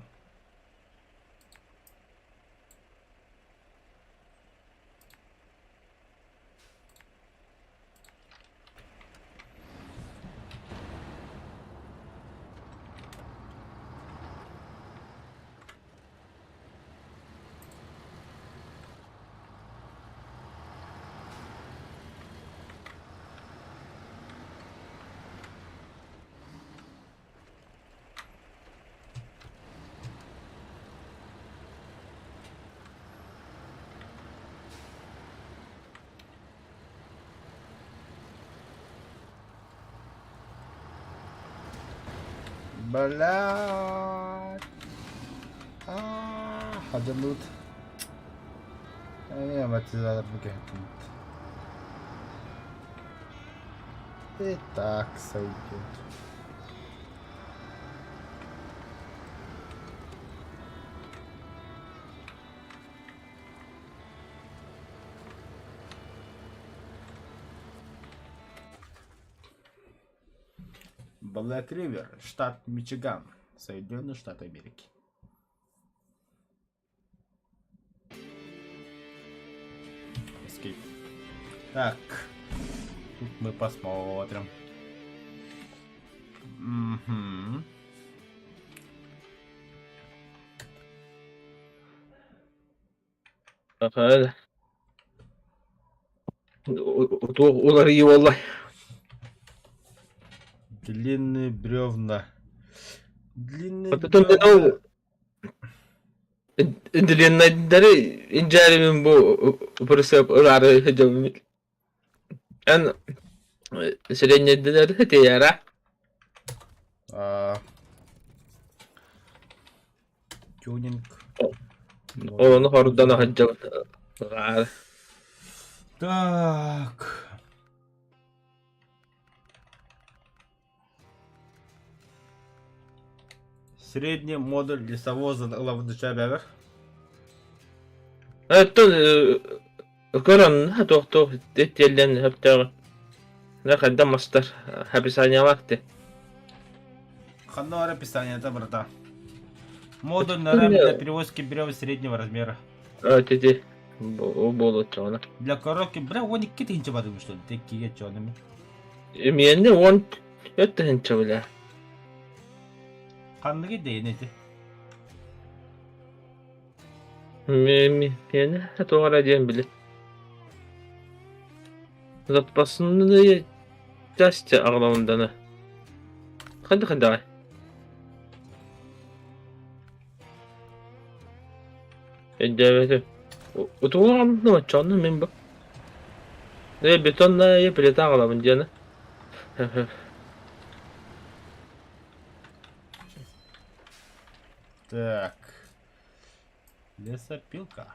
Блядь. Аа, хадьаллыбыт. Эмиэ амортизаторбын кэһэттиммит. И так сойдет. Блэк Ривер, штат Мичиган, Соединенные Штаты Америки. Escape. Так, тут мы посмотрим. Угу. Уларыйыы буолла. Длинные бревна. Длинные Оттон бревна. Длиннайдары инжаримин бу присып ылаары сылдьабын. Эн среднейдилери тиэйэрэ. А, Тюнинг. Ону хордоно сылдьабыт ылаары. Так. Средний модуль лесовоза ылабыдыча бэбэр. Оттон көрөн туох-туох тиэллэн сөптөөҕү хайдах мастар описаниелаах ти. Ханна бар описаниета брата. Модуль на раме для перевозки бревен среднего размера. Ити буолуоччаҕына. Для коробки, бля, 12 тыһыынча барыым что ли? Теккиге чонами. Миэнни 14 тыһыынча бля. Ханныгы дейин эти? Миэнэ туох эрэ диэн били. Запасные части аҕалабынданы. Хайдах хайдаҕай? Өйдөөбөтүм. Утугу оччоҕуна мин бу. Э, бетонная плита аҕалабын диэни. Так. Лесопилка.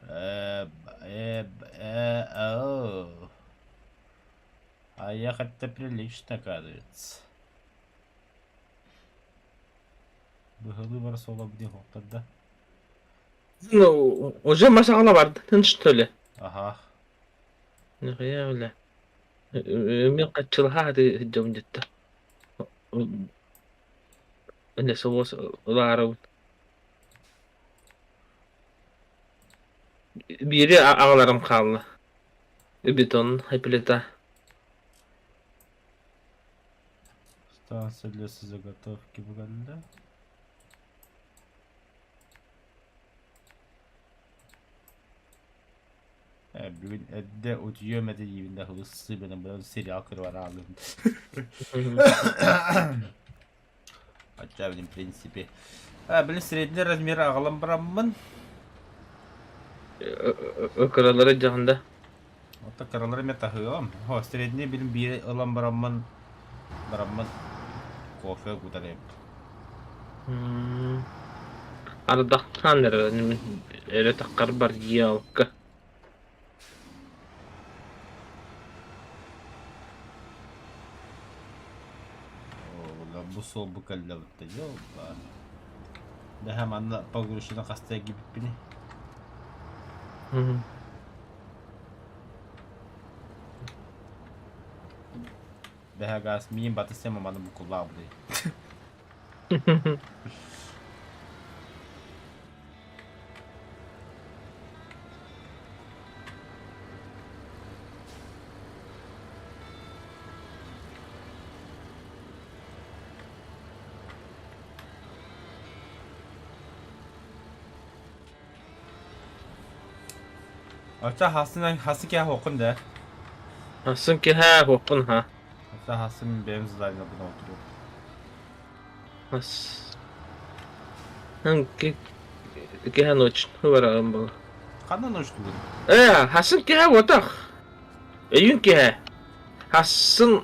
Э, э, э, оу. А ехать-то прилично, оказывается. Быһылыы бар суола диэн да. Ну, уже масаҕына бардын, что ли? Ага. Нихуя, бля. Мен хаччылаһа сылдьабын дьиттэ. Лесовоз ылаарабын. Биири аҕаларым хаалла. Бетон плита. Станция лесозаготовки буганда. Э, бүгүн эрдэ утуйуом этэ диибин да сыбынан быдан сериал көрө бараалым. Хотя, блин, в принципе. А, блин, средний размер аҕалан бараммын. Кыралары дьаһанда. Оттон кыралары эмиэ таһыам. О, средний билин биир ылан бараммын, бараммын кофе кутар эбит. Ардахтаан эрэ эрэ таххар бар елка. Оо, бу суол бу кэллэ бутта ёлба. Дэһэ манна погрузчина хаста эргиппиппиний? Бэһэ гаас миин батыс маманы букуллаабытай. Оччо хасын хасы киһи хоққун да. Хасын киһи хоққун ха. Оччо хасын бэйэм заданиябын оҥотуруом. Хас киһи ночь барарым буолла. Ханна ночтугун? Ээ, хасын киһи уотах. Өйүн киһи. Хасын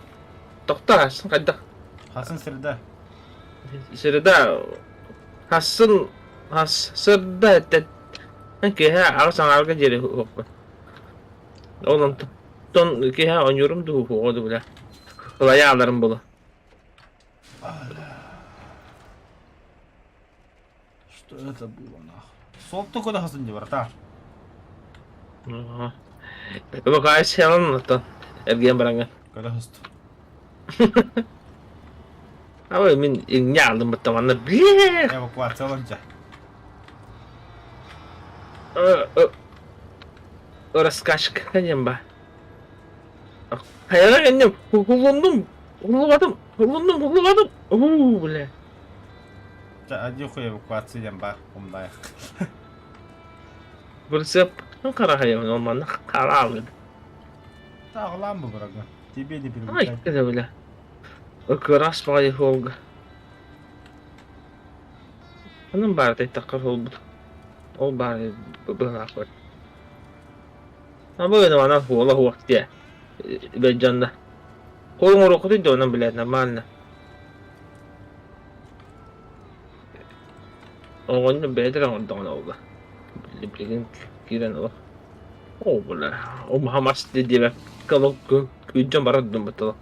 тохтоо хасын хайдах? Хасын среда. Среда хасын хас сырда киһи аҕыс аҥаарга диэри уһукпун. Ол онтон киһи оонньуурум дуу уһуоҕа дуу бля. Ылайааларым буолуо. Что это было нахуй? Суол куда хасын дии братан? Эвакуациялан оттон эргийэн бараҥҥын. Көтө сыст. Абы мин инньэ алдым бытта манна блин. Эвакуациялан дьэ. Раскачка диэн ба. Хайаҕа кэнним уһулуннум, уһуллубатым, уһулуннум, уһуллубатым. Уу, бля. Один хуй эвакуация диэн баар, умнаайах. Бырсыап хараһайабын, ол манна хараалын. Тааҕылаан бу бырага. Тебе не Ай, привыкать. это бля. Ыкырас баҕайы суолга. Анан баар таххар суолбут. Ол баар быһаахпар. Абы анан хуола хуох диэ. Бэдьанна. Холуҥ оруоххутуй да онон блядь нормально. Оҕонньор бэйэтэ эрэ оҥордоҕуна буолла. Билигин киирэн олох. Оо бля, умаһа мас диэбэккэ олох күрдьэн барар дьон быттала.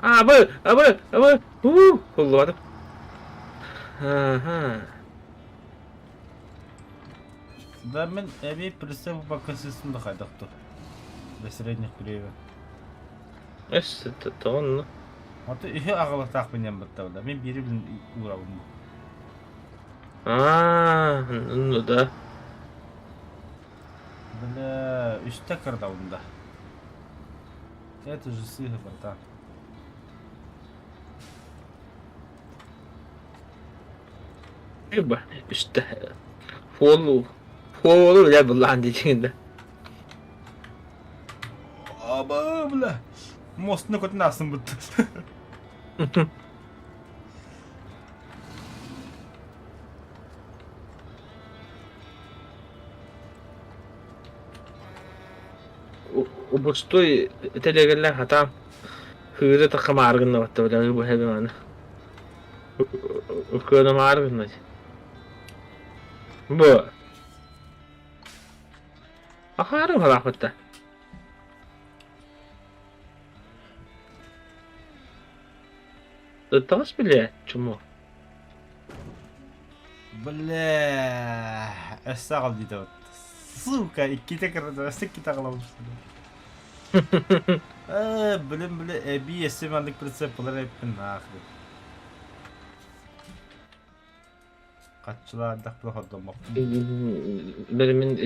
Абы, абы, абы, уу, һуллубатым. Аха. Да мин эбии прицеп бакасысын да хайдахтыр. До средних бревен. Өс, тоҕонно. Ото үһү аҕалатаахпын диэн баттабыла. Мин биири билин уурабын. Аа, ну да. Бля, үстэ кырдабын да. Это же сыһы, братан. Ба, үстэ. Фуолу, фуолу бля былаан диэчиҥин да. Аба, бля. Мостуна көтөн аасын бутта. Убустуй тэлэгэллээх хатаан хыыры тахха мааргыннабатта бля бу хэбиманы. Ыккыана мааргыннать. Бу ахаарым халаахпытта. Ыттаҕас билээ, чмо. Бля, өссө аҕал диэтэ Сука, иккитэ кырата, өссө иккитэ аҕалабыт. Э, блин, бля, эбии өссө маннык прицеп булар эппин нахрен. Хаччылаардахпына хордоммоппун. Били мин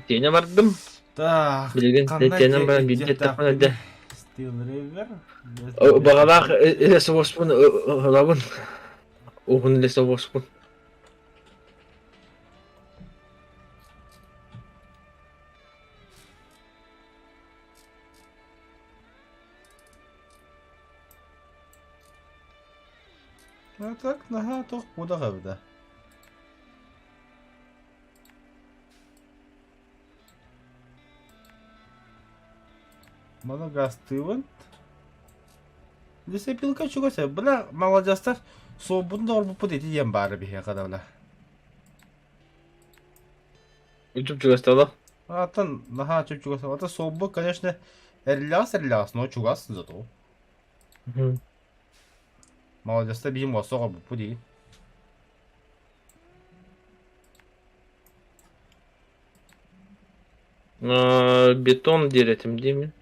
тиэнэ бардым. Так, Билигин ханна тиэнэн баран биирдэ эттэхпинэ илдьиэхтээхпиний? дэ Steel River? баҕалаах лесовозпун ылабын. Уһун лесовозпун. А так наһаа туох кудах эбитэ. Маны гастыыбын. Лесопилка чугас эбит. Бля, маладьыастар суолбутун да оҥорбуппут ити диэн баара биһиэхэ да бля. Чуп-чугас Атын наһаа чуп-чугас. Ата суолбут, конечно, эриллэҕэс-эриллэҕэс, но чугас зато. Маладьыастар биһи муоста оҥорбуппут дии. Бетон диир этим дии мин.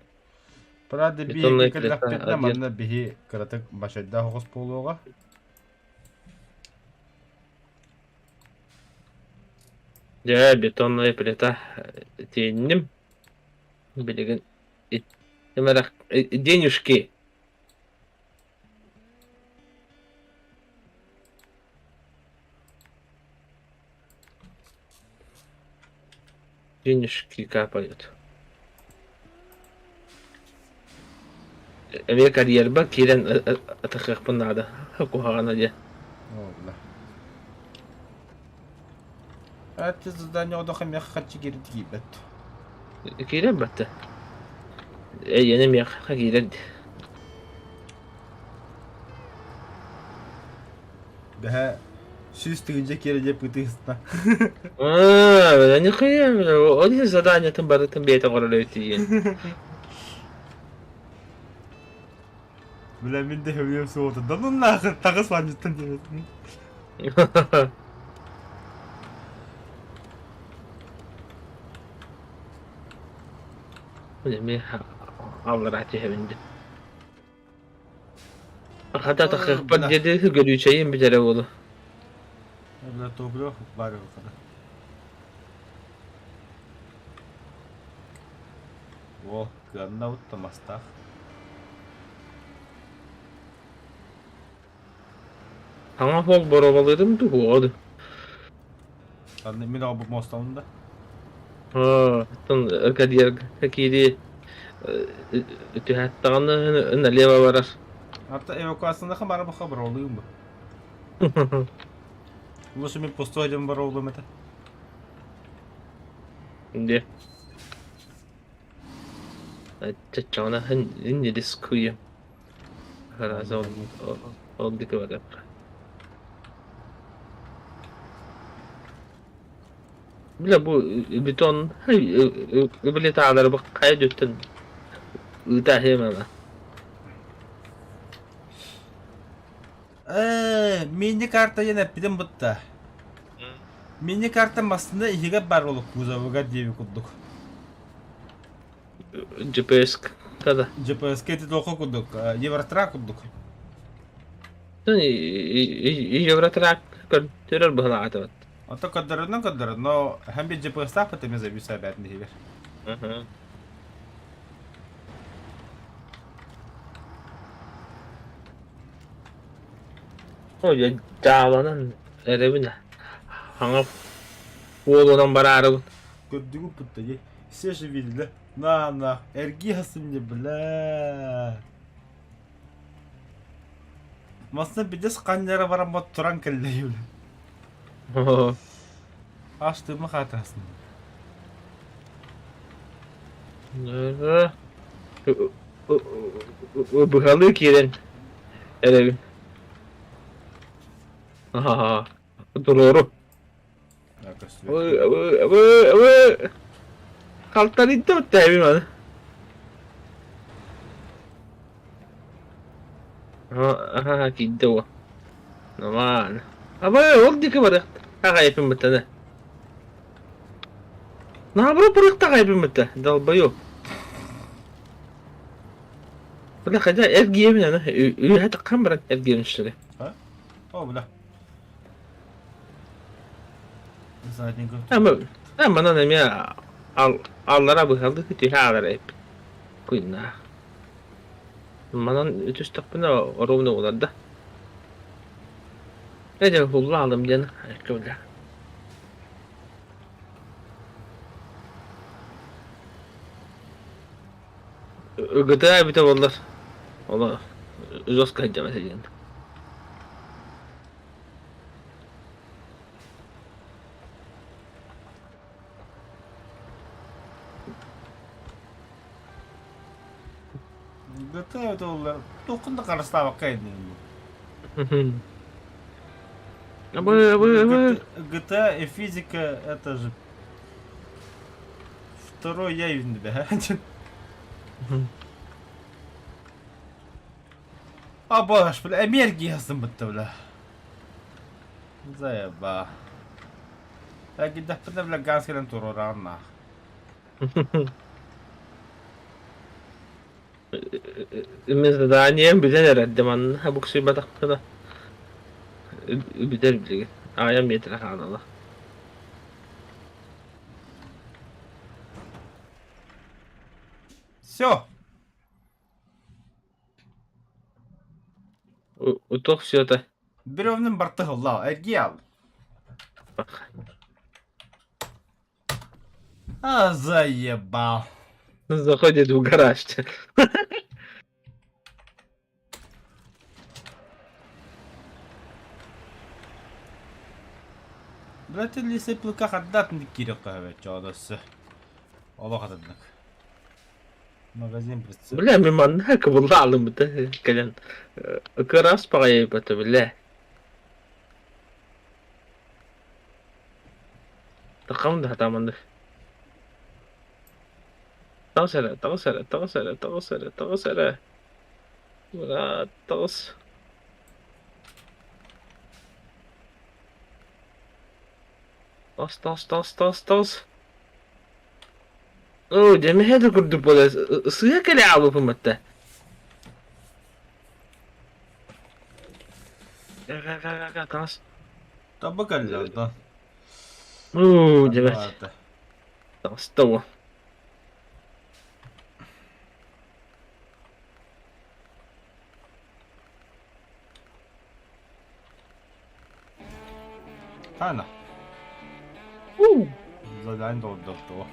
Правда, биһиги Бетонная плита кэллэхпитинэ один. манна биһи кыратык бачайдаах оҕус буолуоҕа. Дьэ, бетонная плита тиэнним. Билигин ит- денежки. Денежки капают. Эмиэ карьерба киирэн атахыахпын наада. Куһаҕана диэн. О, бля. А ты задание одох эмиэ хаччы киирдэ киирбэт. Киирэн батта. Эйиэнэ эмиэ киирэн. Бэһэ 100 000 киирэ диэп ытыһыста. Аа, бля, нихуя, бля, ол иһин заданиетын барытын бэйэтэ оҥорор эбит диэн. Бля, мин да хөбүөм суоҕа. Да ну нахуй, таҕыс ланчыттан диэбитим. Бля, эмиэ аллараа түһэбин дии. Хата тахсыахпар диэри көрүүчэйим бүтэрэ буолуо. Бля, топливо баар хата. О, кыанна мастаах. Саҥа суол боруобалыырым дуу уоду. Аны мин оҕобут муостабын да. Оттон карьерга киирии түһээттэҕинэ налево барар. Ата эвакуацияны бары баха боруобалыым бу. Лучше мин пустой дьон боруобалыым этэ. Де. Чаччаҕына не рискуем. Раз ол диэки барыахха. Бля бу бетон билетаалары бу хайа өттүн ыытааһыам ама. Ээ, мини-карта диэн эппитим бутта. Мини-карта массыына иһигэр баар буолук кузовыгар диэби курдук. GPS да. GPS-ка ити туохха курдук, Евротрак курдук. Евротрак көрдөрөр быһалаатыбыт. Ото көрдөрөрүнэн көрдөрөр, но һәм bir GPS-таах бит эмиэ зависит эбээтин иһигэр. Ой, дьааланан эрэбин хаҥа уолунан бараарыбын. Көрдүгүт бутта дии. Все же видели. На, на, эргии мне, бля. Масна бидес ханнара баран бот туран кэллэ бля. Аш тыма хатасын. Быһалыы киирэн эрэбин. Аха, туруору. Халтарыйда тэбим аны. Аха киирдэ уо. Нормально. Абы ол диэки барыах аҕайыппын быттаны. Наоборот барыахта аҕайыппын бытта. Долбоёб. Бля, хотя эргийэбин аны. Үөһэ таххан баран эргийэбин что ли. А? О, бля. Задненько. Ама манан эмиэ аллара быһалыы түһэ аалар эбит. Куйна. Манан үтүстэхпинэ ровно буолар да. Эдэ булла алым диэн бля. ГТА эбитэ буоллар. Ола жестко сылдьабат диэн. GTA это туоххун да харыстаабакка иннин. Абы, абы, абы. GTA и физика это же второй я бе. А баш, бля, энергия бытта, бля. Заеба. Гидахпына, бля, газ кэлэн туруораҕын Мин заданием бүтэн эрэрдим манна буксуйбатахпына бүтэр билигин аҕыйах метр хаалла. Все. Утуох всё-то. Бревнин бартыһылла, эргий ал. А, заебал. Заходит в гараж. Бля, ты лесопилка хаддат кириэххэ чоодосу. Олох атыннык. Магазин прицеп. Бля, мин манна кыбылла алыммыта кэлэн кыраас баҕайы бля. Тахам да хатааманды. Таҕыс эрэ, таҕыс эрэ, таҕыс эрэ, таҕыс эрэ, таҕыс эрэ. Быраат, таҕыс. Таҕыс, таҕыс, таҕыс, таҕыс, таҕыс. Оо, дьэ мэһэ да курдук буолар. Сыыһа кэлэ аалбыппын батта. Таҕыс. Таба кэллэ да. Оо, дьэ бэрт. Таҕыста уо. Хана. Задание долдохтуо.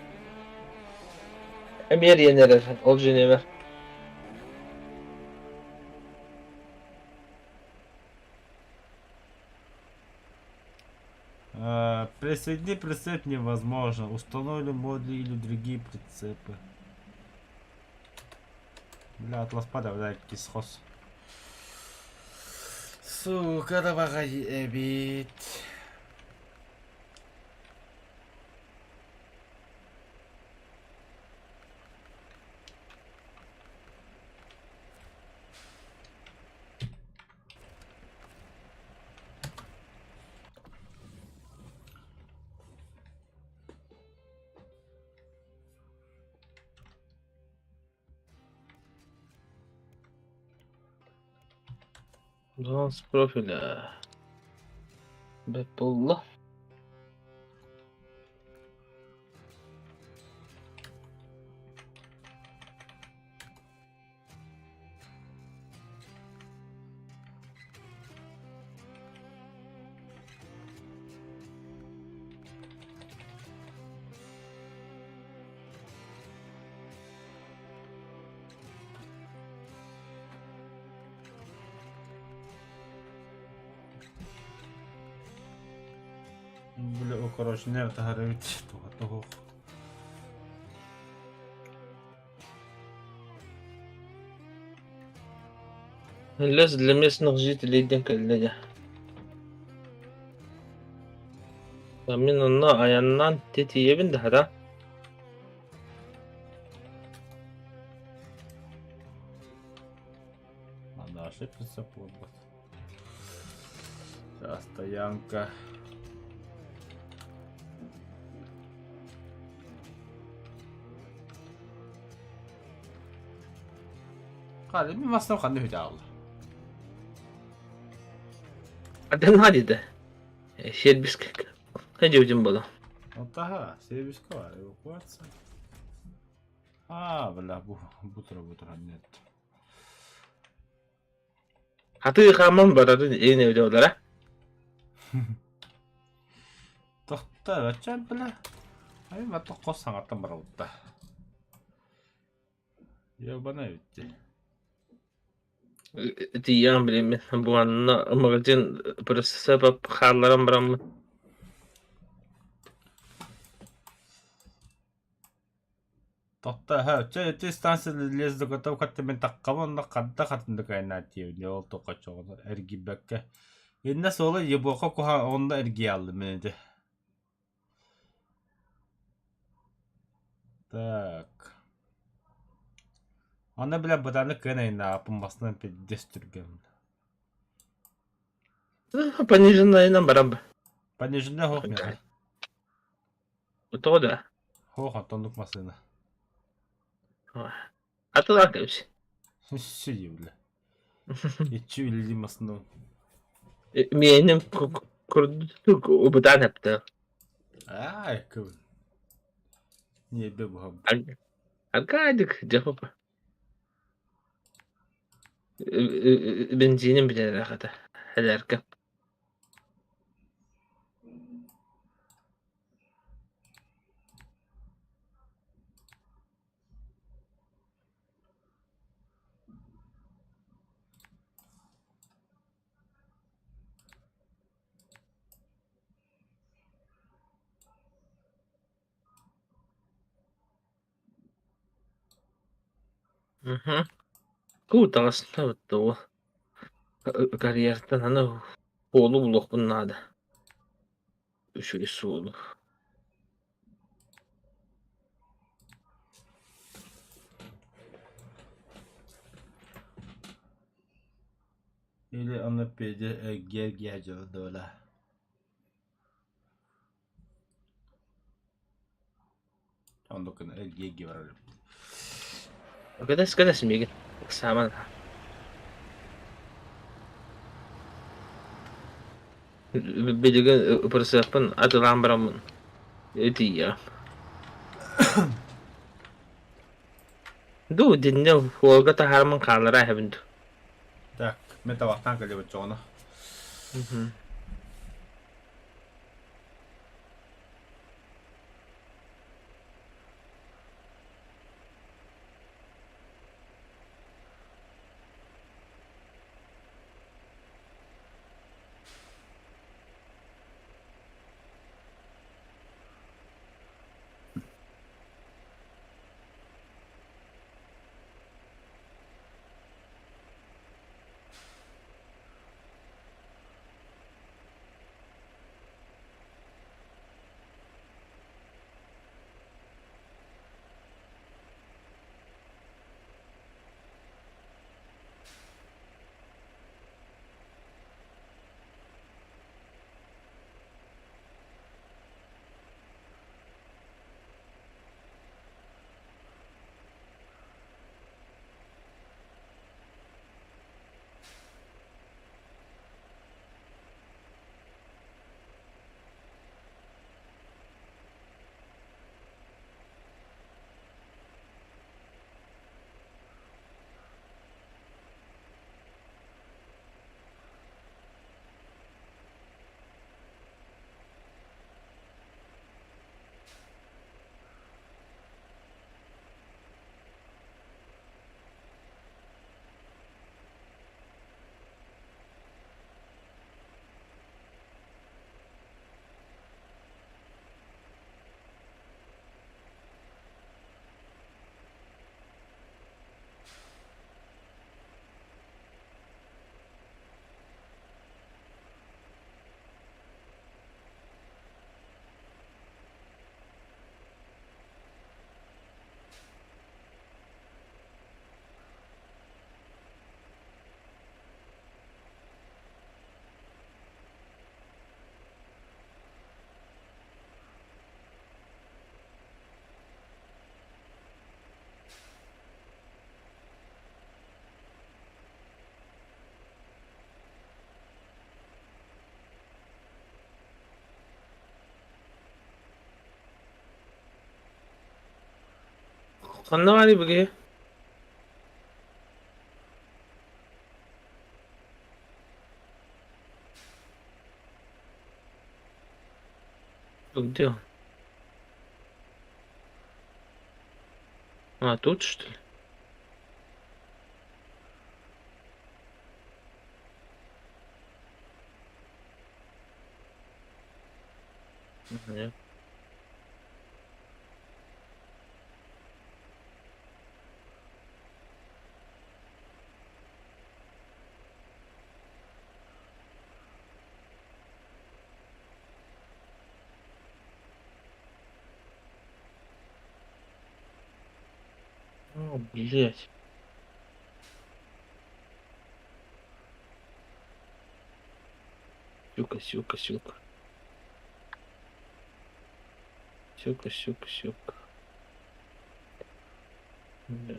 Эмиэ эрийэн эрэр, ол дьиэнэбэр. Присоедини прицеп невозможно. Установили модули или другие прицепы. Бля, атлас бля, кисхоз. Сука, давай эбит. Dans профиля. Бэт буолла. Бля, о, короче, не таһарабыт туох. Лес для местных жителей диэн кэллэ дьэ. Мин онно айаннаан тиийэбин да хата. Надо ошибся вот. Сейчас стоянка. Хали, мин массам ханны хүтэ Атын хадида. Сервис хэдьибитин буолуо. Ага, сервис эвакуация. А, бля, бутра бутра нет. Хатыы хааман барарын иин эбитэ Тохта, ачан, бля. Ай, мато хос саҥаттан барабытта. Ебана ведь. Тиийэн билиммин бу манна магазин прицепа хаалларан бараммын. Тохто чэ ити станция лесзаготовкаттан мин таххабын онно ханна хатыннык айаннаан ол тохочоҕуна эргийбэккэ иннэ суола ебоха куһа онно эргийэ мин ити. Так. Онно бile бытааны кыан айаннаабыппын массыынан пиздец түргэн. Пониженнайынан баран ба. Пониженная хоох миэхэ. Тоҕо да? Хоох онтоннук массыына. Атылаан кэбис. Сүйе бile. Иччи үлэлии массыына. Миэним курдук убутаан эптэ. Аай, кыбын. Ньиэбэ буһам. Аркадик, дьэ Бензинин бүтэрэр хата, элэркэ. Мгм. Куутаҕастабыт дуо? Карьертан аны уолу булуохпун наада. Үчүгэй суолу. Или оно пиздец герге дола. Оннуккун эргиэргэ барар. Кэтэс кэтэс миигин. Ыксааман. Билигин ырысыаппын атылаан бараммын итийиэҕим. Дуу, диннэ уолга таһаарымын хааллара эһэбин дуу. Так, мен табахтаан кэлибит чоҕуна. Ханна баарый бу киһи? Где он? А, тут что ли? Нет. О, блядь. Сюка, сюка, сюка. Сюка, сюка, сюка. Да.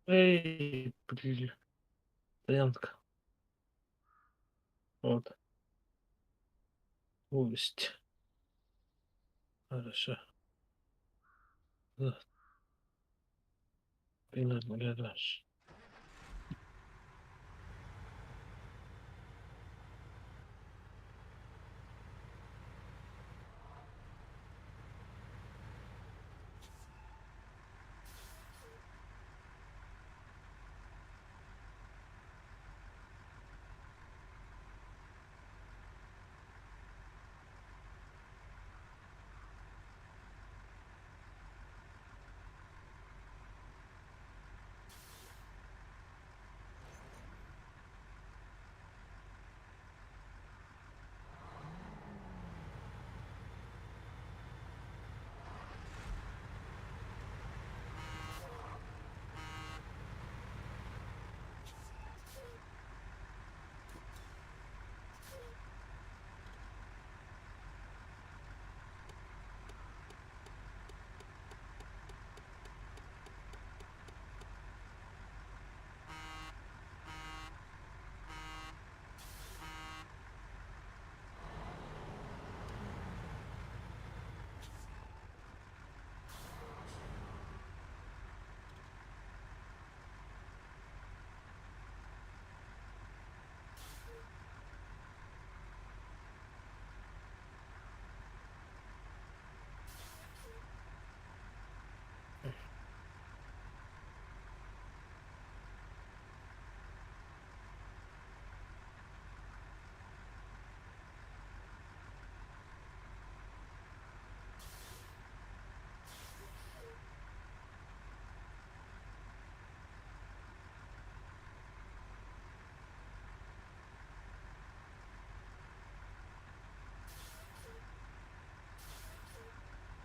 Эй, блин. Стоянка. Вот. Вывести. Хорошо. Да. Гараж.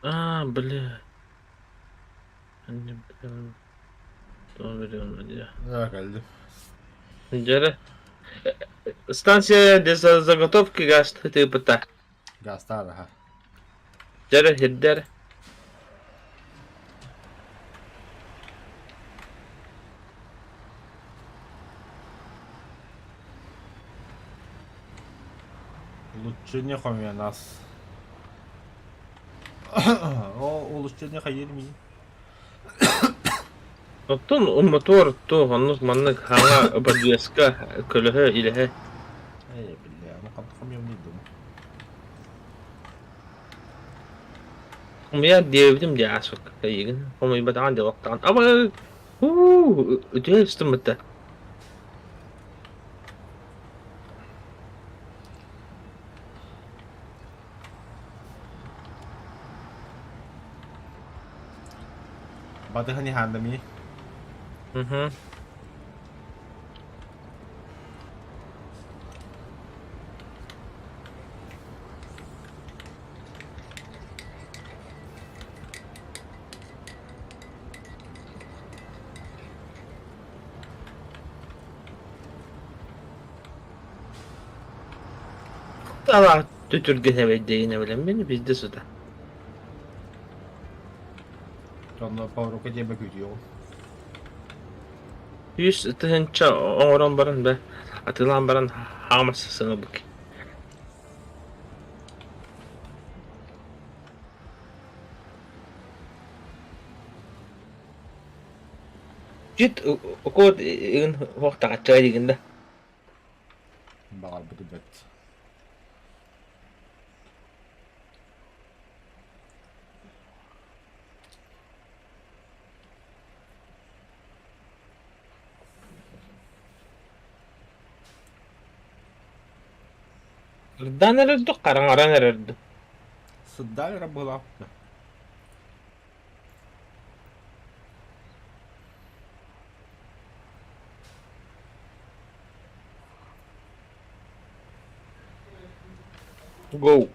А, бля. Они, блин, Да, кэллим. Дьэрэ. Станция для заготовки газ тыыпыта. Газтаар аха. Дьэрэ сирдэр. Улучшение хомянас. О, улучшение хайыр мин. Оттон мотуор туох оннук маннык хаҥа подвеска көлөһө илэһэ Эй, бля, ну хам хомьем не думаю. Хомуйар диэбитим дии ааспыкка эйигин хомуйбатаҕын дьалактаҕын аба уу үтүө ыстыммыта Батыһан иһаандами. Мгм. Ала түтүргэн эбэйдэйин эбилэммин биирдэ сыта. Онно паурука диэбэ күүтүөҕүм. 100 тыһыынча оҥорон баран да атыылаан баран хаамас сыҥабыт. Дьит укуот игин хуохтаҕаччыга диигин да. Баҕарбыты бэрт. Ырдаан эрэрдик, хараҥаран эрэрдик. Сырдаан эрэ быһыылаах. Go.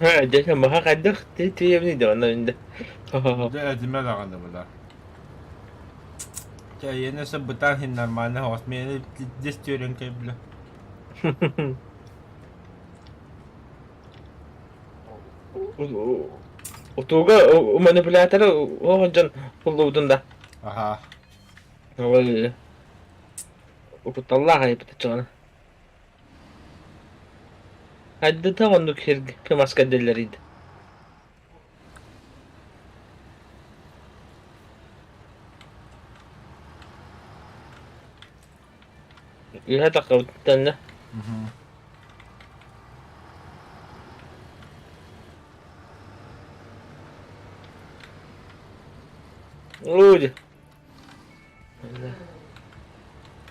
Дьэ, маһа хайдах тиийэбиний да онно инде. Дьэ, этимэ даҕаны была. Чэ, эйиэнэ өссө бытаан иһин нормально оҕус. Миэнэ дьэс түөрэн кэбилэ. Утууга манипуляторы оһон дьон буллубутун да. Аха. Ол кутталлаах айыппыт чоҕуна. Хайдата оннук сиргэ маска дэллэрийдэ. Үһэ таххабыттанна. Ой.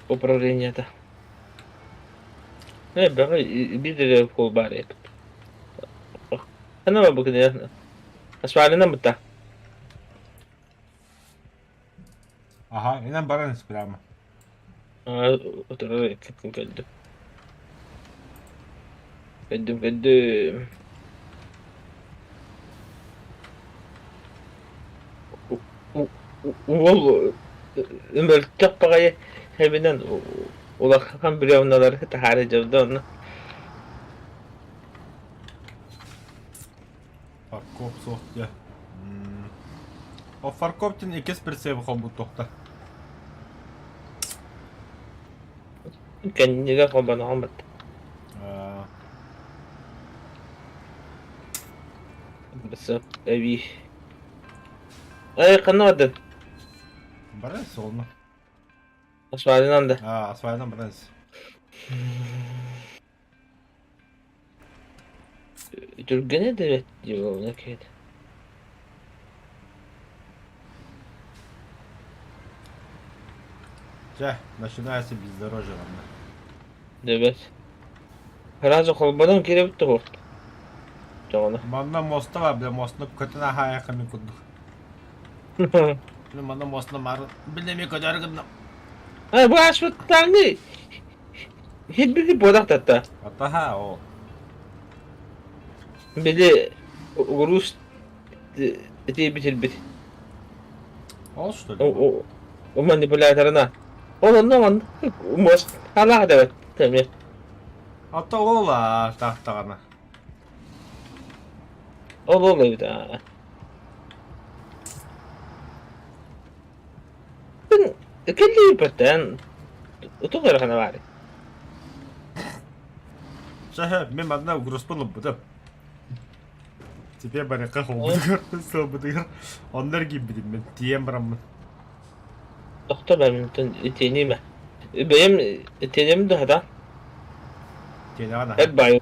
Управлениета. Э, бэҕэ биир эрэ укол баар эбит. Ханна барбыккын Асфальынан бытта. Аха, инэн баран ис прямо. Утары кэлдим. Кэлдим, кэлдим. Уол мөлтөх баҕайы эбинэн улахан бревналары таһаара дьабда онно. Фаркоп суох дьэ. О Фаркоп диэн иккис прицебы холбуттуохта. Кэннигэр холбоноҕун батта. Бысып эбии. Эй, ханна бардын? Баран солно. Асфальтынан да. А, асфальтынан баран. Түргэнэ да эбэт дии буолла киһитэ. Чэ, начинается бездорожье ладно. Эбэт. Сразу холбонон киирэбит да буолт. Чоҕуна. Манна моста бар, бля, мостну көтөн аһаайахха мин курдук. Манна мостна мар, билеме көтөр гынным. Ай, бу ааспыттааҥҥы Хилбики буолах татта. Атаха ол. Били груз тиэйбит Ол что ли? О манипуляторына. Ол онно он муос халаах дэбэт тэми. Ата ол а тахтаҕына. Ол ол эбит аа. Кэллииппэттэн утук эрэ баар. Чэ, мин манна грузпун ылбытым. Теперь барыка холбутугар, сылбытыгар онно эргийбитим мин, тиийэн бараммын. Тохто бэммитин итиэнимэ. Бэйэм итиэним да хата. Тиэнэҕин Эт аһа. баайы.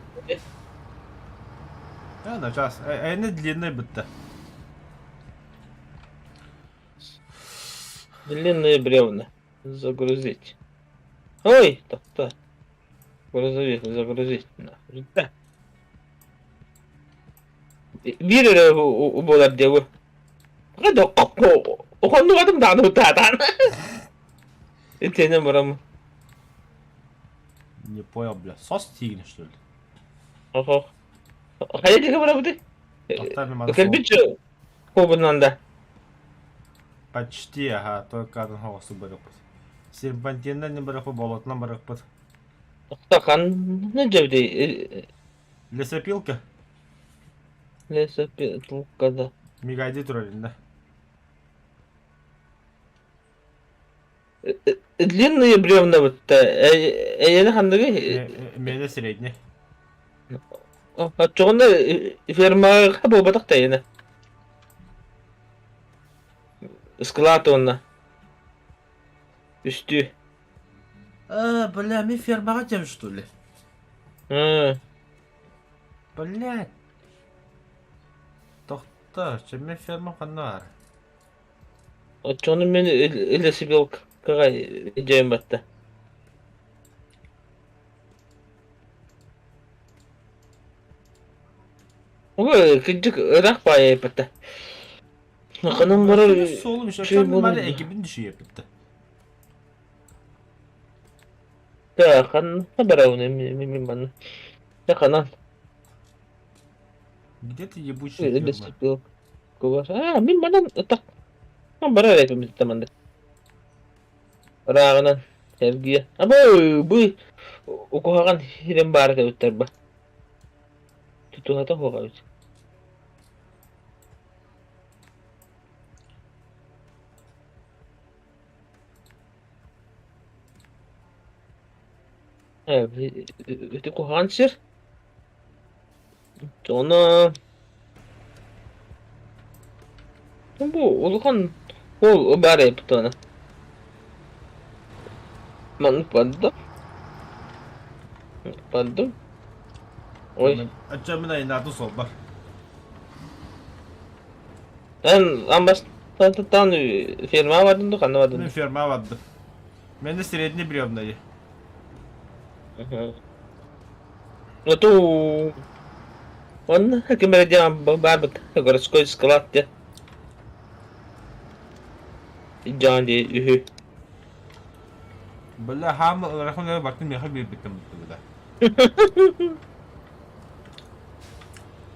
А, начаас. Эйне длинный бытта. Длинные бревна. Загрузить. Ой, так-то. Грузовик загрузить. Нахуй. Да. Биир эрэ буолар диэбу. Хоннугатым даҕаны утаатаан. Итиэнэ барам. Не понял, бля. Сос тигин, что ли? Охо. Хайа диэки барабыты? Кэлбит Куобунан да. Почти, ага, только атын хоҕосу барыппыт. Серпантинынан не барыппыт, болотунан барыппыт. Ханна дьэбдей? Лесопилка? Лесопилка, да. Мигайди турар да. Длинные бревна вот эйэни ханныгы? Мене средний. Оччоҕуна фермаҕа буолбатах да эйэнэ. Ыскылаат уонна үстүү. А, бля, мин фермаҕа дьэм что ли? Ыы. Блядь. Тохто, чэ мин ферма ханна баар? Оччону мин лесопилкаҕа дьайым батта. Ой, кырдьык ыраах баайа айбатта. Ханан барар Суолум еще үчүгэй мары буолуо. экибин düşüyor bitti. Да, ханна барабын мин манна. Да ханан. Где ты ебучий ферма? Лесопилка. А, мин манан так. Барар этим таманда. Ырааҕынан эргийэ. Абы бу укуһаҕан сирин баара эбиттэр ба. Тутуһата суох эбит. Э, ити куһаҕан сир. Ону бу улахан ол баар эбит аны. Маннык барда. Бардым. Ой. Ачча мин айнаатын суолбар. Эн амбастан ферма бардын ду ханна бардын? Мен ферма бардым. Мен средний бревнайы. Ну он ким эрэ диэн баарбыт городской склад диэн. Дьон дии үһү. Бля, хаам ыарахан бартын миэхэ биэрбиккин быда.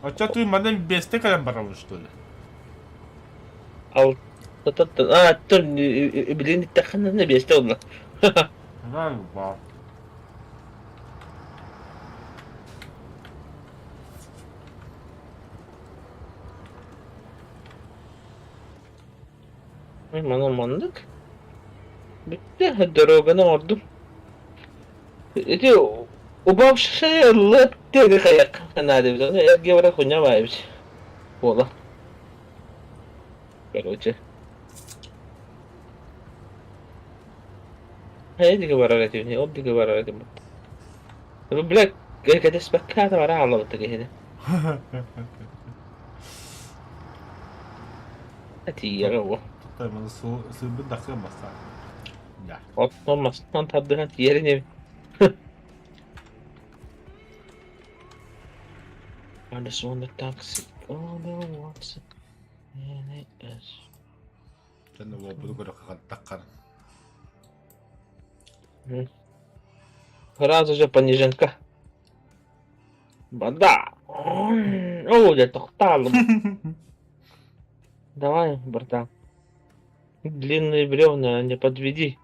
Оччо ты манан бесте кэлэн барабын что ли? Ал а оттон билин иттэххинэ биэстэ буолла. Баа. Манан маннык. Бүттэ дороганы оҥордум. Ити убавшие ыллыт хайак наада эрге бара хуйня баайбыт буола. Короче. Хайа диги барар этим, ол диги барар этим. Бля, кэтэспэккэ аата бара хааллабыт киһини. Тиийэҕэ уо. Маны сыырбыт дахсыан баста. Да. Оттон мастан тардыһан тиийэрин эбит. I just want the toxic all the what's in it is. Дьон уолбуту көрө таххар. Сразу же пониженка. Вода. О, я тохталым. Давай, братан. Длинные бревна, не подведи.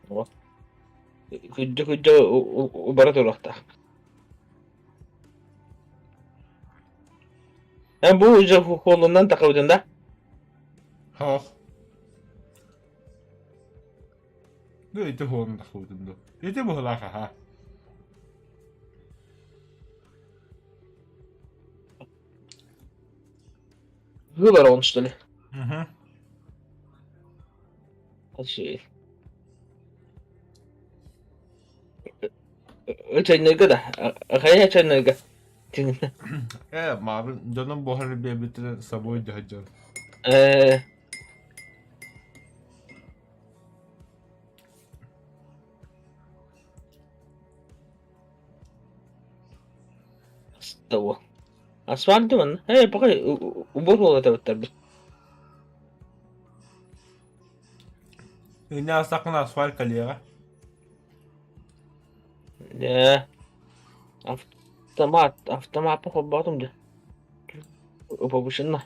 О. Күддө күддө убара турахта. Бу уже холунан тақабытын да? Хоох. Ну, ити хуонун тахсыбытым ду. Ити быһылаах аха. Выбор он, что ли? Угу. Вообще. Чайныга да. Хайа чайныга. Э, мабын дьоном буһар биэрбиттэрин собой дьаһадьар. Э, того. Асфальт манна. Э, пока убор буола табыттар Инне астакын асфальт калиэҕэ. Э, автомат, автомат холбоотум дьэ. Повышенно.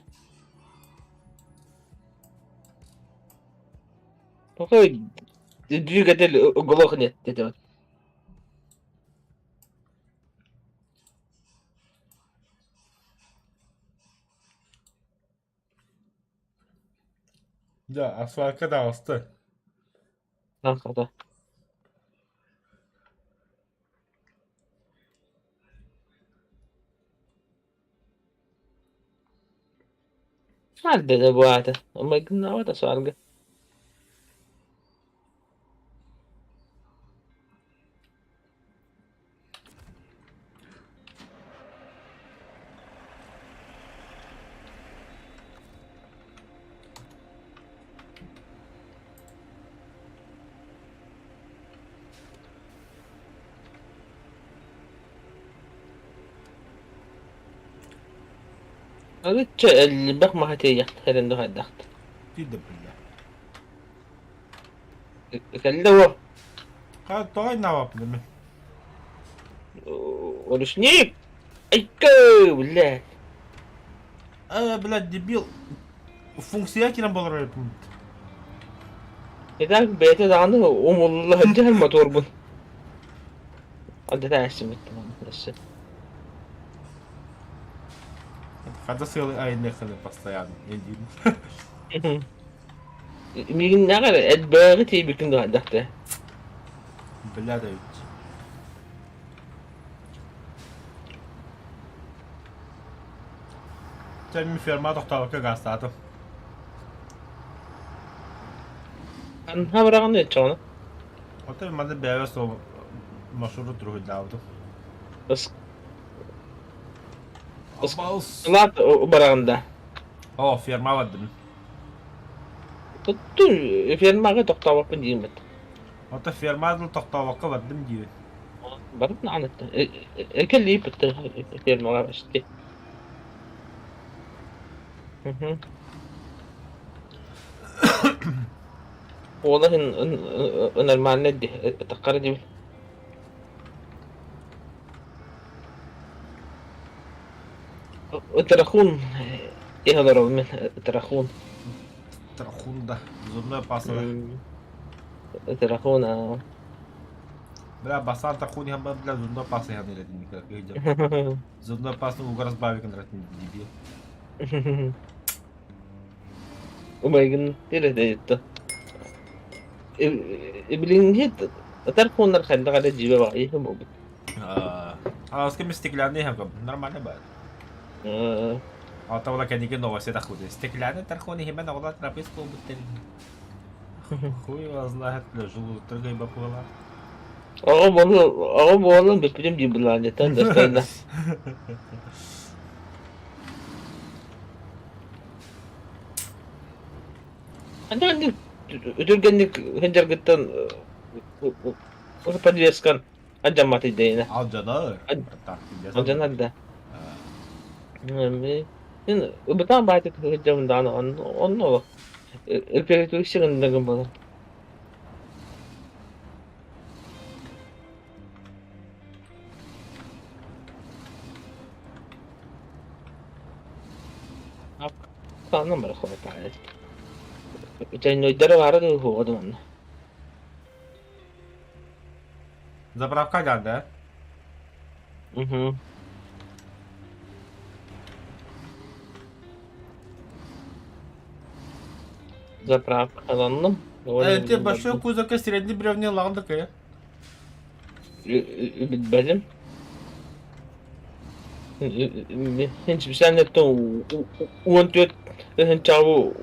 Пока двигатель глохнет это. Дьэ, асфалька таҕыста. Хата. Арда бу аата. Майгыннаабат асфальга. Арычча элбэх маһы тиэйиэхтэрин туһайдахт. Тиийдэ биллэ. Кэллэ уо. Ха, тоҕо иннаабаппын мен? Ручник! Айка, блядь. Э, блядь, дебил. Функция кирен болор эппит. Итак, бэйэтэ даҕаны умулла сылдьар моторбун. Алдата ээсимит өссө. Хата сыалы айынныаххына постоянно, мен диибин. Миигиннээҕэр элбэҕи тиийбиккин дуһайдахта. Бля да ведь. Чэ, мин ферма тохтообокко гаастаатым. Ханна быраҕан ыччаҕына? Отой манна бэйэбэ суол маршрут уруһуйдаабытым. Ыскылаат бараҕын да? О, ферма бардым. Тутту фермаҕа тохтообоппун диим бит. Ото ферма тохтообокко бардым диибин. Барып наҕаныттан. Кэллииппит фермаҕа почти. Уола нормально дии, таххара диибин. Тарахун иһэ олоробун мин, Тарахун. Тарахун да, зубной паста да. Тарахун аа. Бля, бастаан тархун иһэн бля, зубной паста иһэн илэтин Зубной пастаны ууга разбавить гыннаратын дебил. Убайгын тиэрдэ Билиҥҥи тархуннар хайдах эрэ дьиибэ баҕайы буолбут. А с кем стеклянный нормально баар. А то кэнники новости таххуты. Стеклянный тархун иһимэн оҕолор трапез буолбуттар. Хуй его знает, бля, желудок бапыла. Оҕо буолан оҕо буолан бүппүтүм дии былаанньыттан достойно. Аны үтүргэнник сылдьаргыттан подвескан алдьамматый да Алдьанар. Алдьанар да. Мин ыбытаан баайтык сылдьабын даҕаны онно олох өкөрөтүксэ гыннагым буолар. Анна бара хватает. Чайнойдара баара дуу суоҕа дуу манна? Заправка да? Угу. Заправка ыланным. Э, ты большой кузовка средний бревне лаҕын такая. Билбэтим. Мин специально 14 тыһыынчаҕа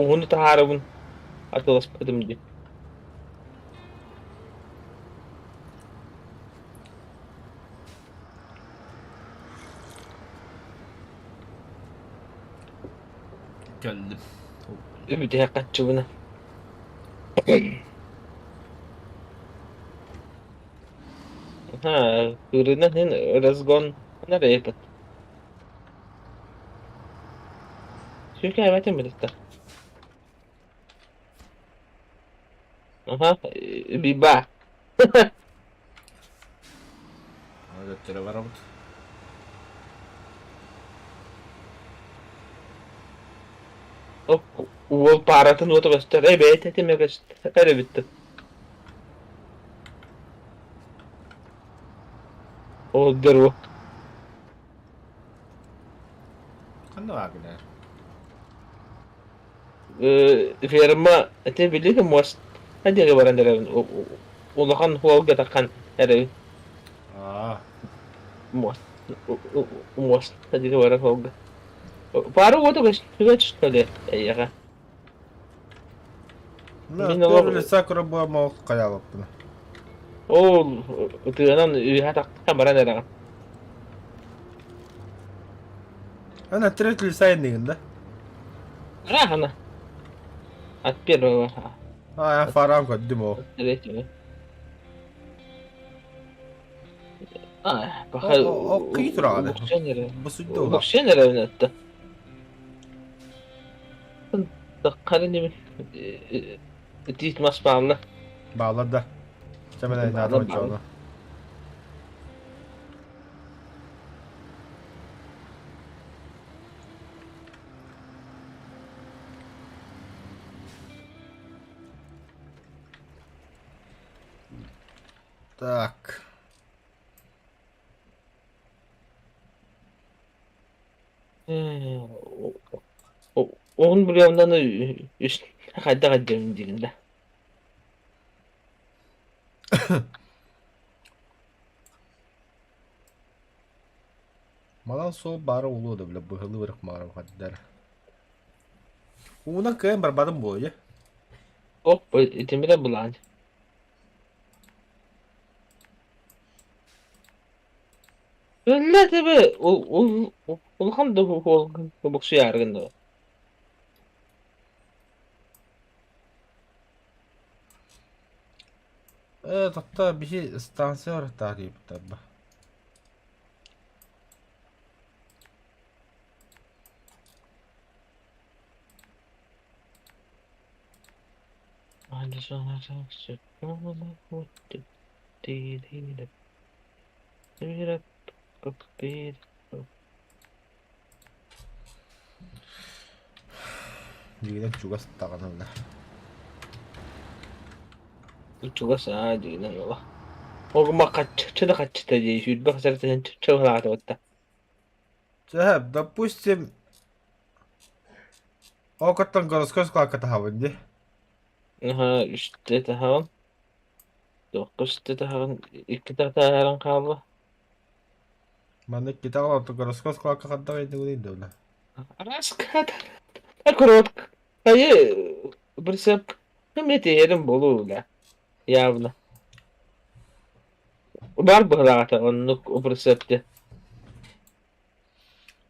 уһуну таһаарабын атыыласпытым дии. Кэллим. Үбүтүһэ хаччыбына. Ха, кырынан һин разгон эрэ Сүргээбэтим билиттэр. Аха, биба. Өттөрө барабыт. Уол пааратын уота көстөр. Э, бэйэтэ этимэ көстөр эбиттин. Ол дөрүө. Ханна баар гынар? Ферма ити били мост диэки баран эрэбин улахан суолга таххан эрэбин Аа. Мост мост диэки барар суолга Пара уота көстүбэт что ли эйиэхэ Мин олох лица көрө хайаабаппын. Ол ытыанан үөһэ тахсан баран эрэҕин. Ана третий лица иннигин да? Рахана. От первого. А, я фарам көрдүм ол. Третьего. А, пока... О, кый турады. Бу сүддө Бу сен эрэ Таххар инибин тиит мас баалла. Бааллар да. Чэмэлэй Бааллар наада бааллар. оччоҕуна. Так. Уһун приемнан үс хайдах эрдэрин диигин да. Малан суол баара улуу да бile быһылы бырах маарым хаддар. Уунан кыайан барбатым буолуо. Оп, итимирэ булаан. Үллэ тебе улахан да буксуйааргын дуо? Э, тотта биһи станция барыттаах диэбиттэр ба. Дьиҥинэн чугас даҕаны ылла. Чугас аа дьиҥинэн ыла. Ол хаччы да хаччыта дии сүүрбэх сэртэн чугаһаатыбытта. Сөп, допустим, Окоттон городской складка таһабын дии. Аһаа үстэ таһаҕын. Туохха үстэ таһаҕын икки таһааран хаалла. Манна иккитэ аҕалан городской складка хантан ыйдыгыный да бля. Араас курот хайы прицеп метеерин болуу бля явно. Бар быһылаҕата оннук прицепте.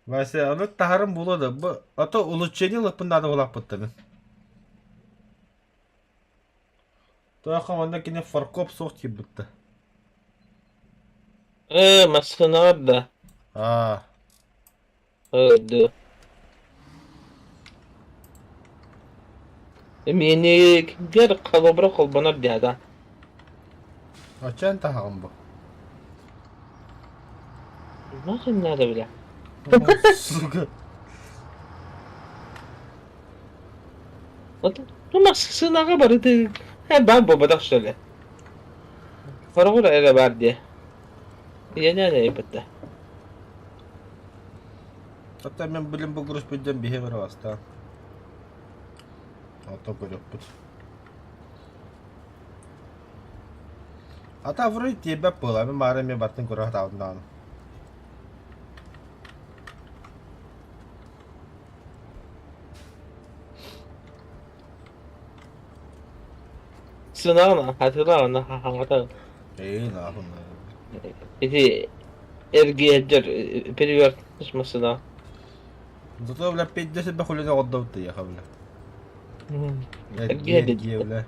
Вася, ону таһарым буолуо да, бу а то улучшение ылыппын наада буолаахпыттан. Тоохо манна кини фаркоп суох киирбитте. Э, массыынаҕар да. Аа. Ды. Миэнигэр холобура холбонор диэхэ. Оччоон таһаҕын бу. Нахуй надо, бля. Сука. Вот, ну массыынаҕа барыты баар буолбатах что ли? Хороҕор эрэ баар диэ. Ийэнээн эйбэтэ. Hatta мен билим бу груз биһи бара бастаан. Ото көрөппүт. Ата вроде тиэрбэт буолла, мин баара эмиэ бартын көрө сатаабытым даҕаны. Сынаҕына, хатылаҕына хаҥата. Ээ, наахын. Ити эргиэддэр переверт массыына. Зато, бля, 5-10 бөхүлүнэ оҕордобут да яха, бля. Эргиэддэр. Эргиэ, бля.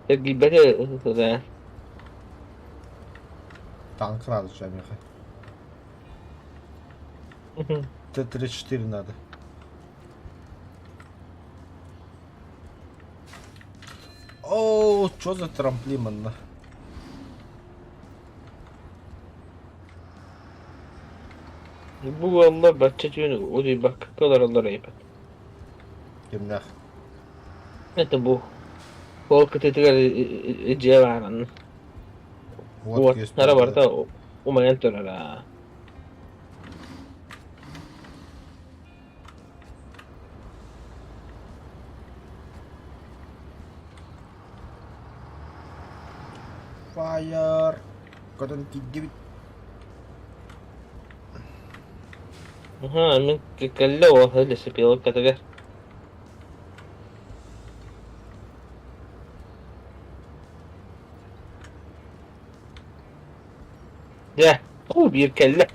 Эргийбэти да. Танк надо сейчас, меха. Т-34 надо. О, что за трамплин манна? Бу уоллар бачча түүн утуйбакка олороллор эбит. Кимнээх? Это бу ол кытыытыгар дьиэ бааран Уот күөс уоттара буолла. барыта умайан турара. Fire! Көтөн киирдибит. Аһаа, мин кэллэ уол лесопилкатыгар. Дьэ, уу биир кэллэ.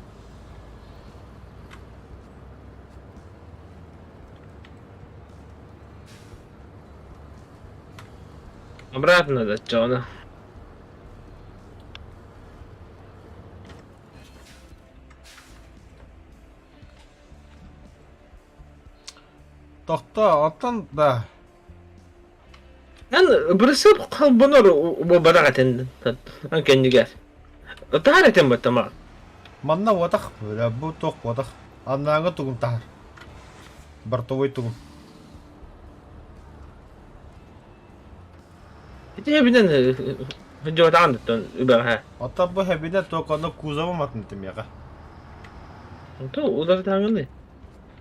Обратно до Джона. Тохтоо, оттон да. Эн бырысыап холбонор буолбатах этин кэннигэр. Таһар этим баттама. Манна уотах, бу туох уотах. Аннааҥы тугун таһар. Бортовой тугун. Ити эбинэн дьуотаан оттон үбэҕэ. Оттон бу хэбинэ туох онно кузова матын тимиэхэ. Онто уларытааҥыны.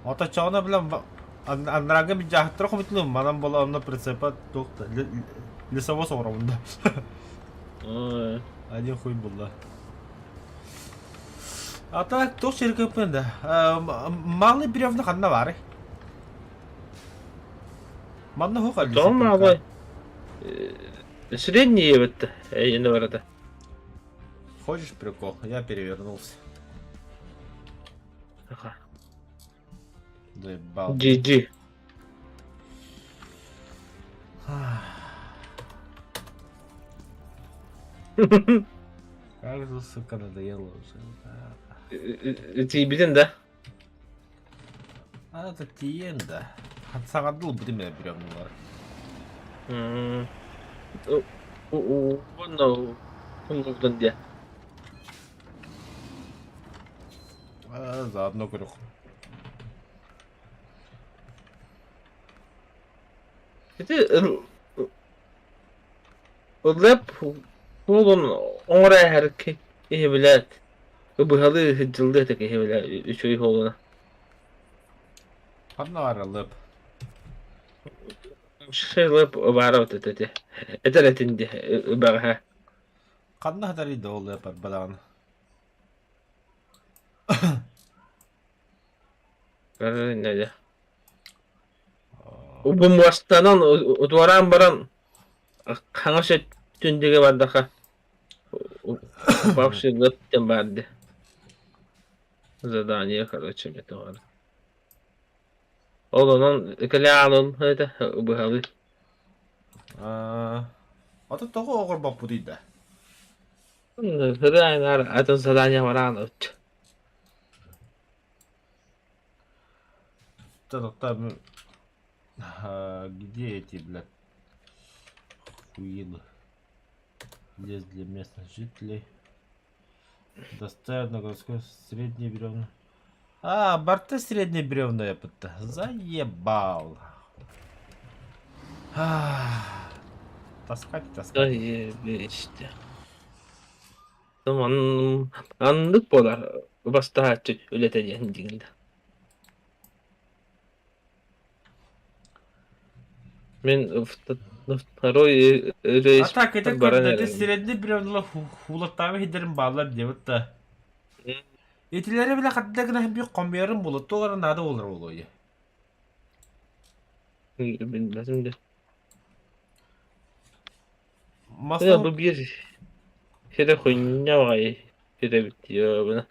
Оточчоҕуна билэн анарааҥҥы быдьааһыттара хомутунум манан буола онно прицепа туох да лесовоз оҥоробун да. Один хуй булла. А так туох сиргэ да малый бревна ханна баарый? Манна хух Тоҕо малый средний эбит эйини барата. Хочешь прикол? Я перевернулся. Заебал. GG. Как же, сука, надоело уже. Тиийбитин да? А, это тиийэн да. Саҥардыл бутим бревнулар. Уонна умнубутун диэ. Заодно көрөх. Ити ыллап буолун оҥоро эһэр киһи билээт быһалыы сылдьыллыа этэ киһи билэ үчүгэй буолуна. Ханна баар ыллап? Шейлеп баара этэ этэр этин дии бэҕэһээ. Ханна сытарый да ол ыллап барбадаҕына? Бу муостанан утуораан баран хаҥас өттүн диэки бардахха упавший диэн баар дии. Задание, короче, это баар. Ол онон кэлэ этэ быһалыы. Ото тоҕо оҕорбоппутуй да? Ырыа атын задание бараан ыт. Там где эти, блядь, хуилы? Лес для местных жителей. Доставят на городской средние бревна. А, барта средние бревна я пытта. Заебал. Таскать, таскать. Заебись. Аннык буолар бастаһааччы үлэтэ диэн диэн да. Мин второй А рейс так, это баран это эрэр. средний бревна хулаттаабы хидерин баалар диэбит да. Итилэри билэ хадда гына би хомуйарым буолуо, туох эрэ наада буолар буолуо. Билбэтим да. Мастан Бу биир сирэ хуйня баҕайы сирэбит диэбинэ.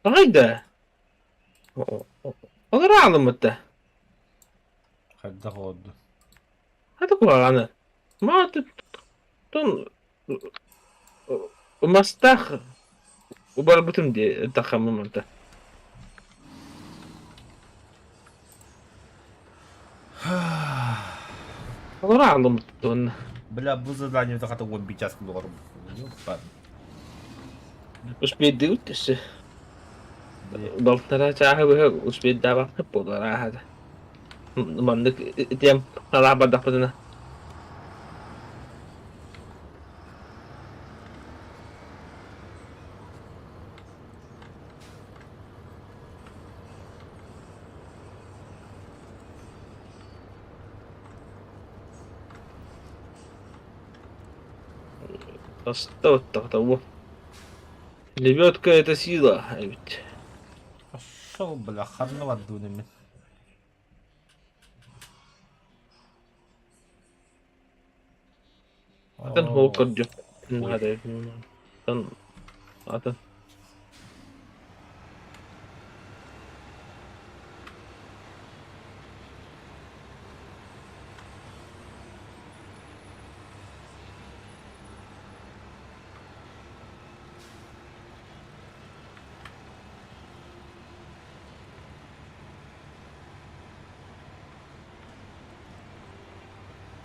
Аҕай да олоро аалыммыт да. Хайдах олорду? Хата куһаҕаны. Маатыттан мастаах убарбытым дии тахаммын манта. Олоро аалыммыт уонна. Бля, бу задание хата 11 час кылыгар. Успейдыбыт өссө. Балтараа чааһы быһа успейдаабакка буолар ааһата. Маннык итиэм халаа бардахпытына. Оттоҕо Лебедка это сила эбит. Пошел, бля, ханна бардыбын мин. Атын ол көрдүм. Атын атын.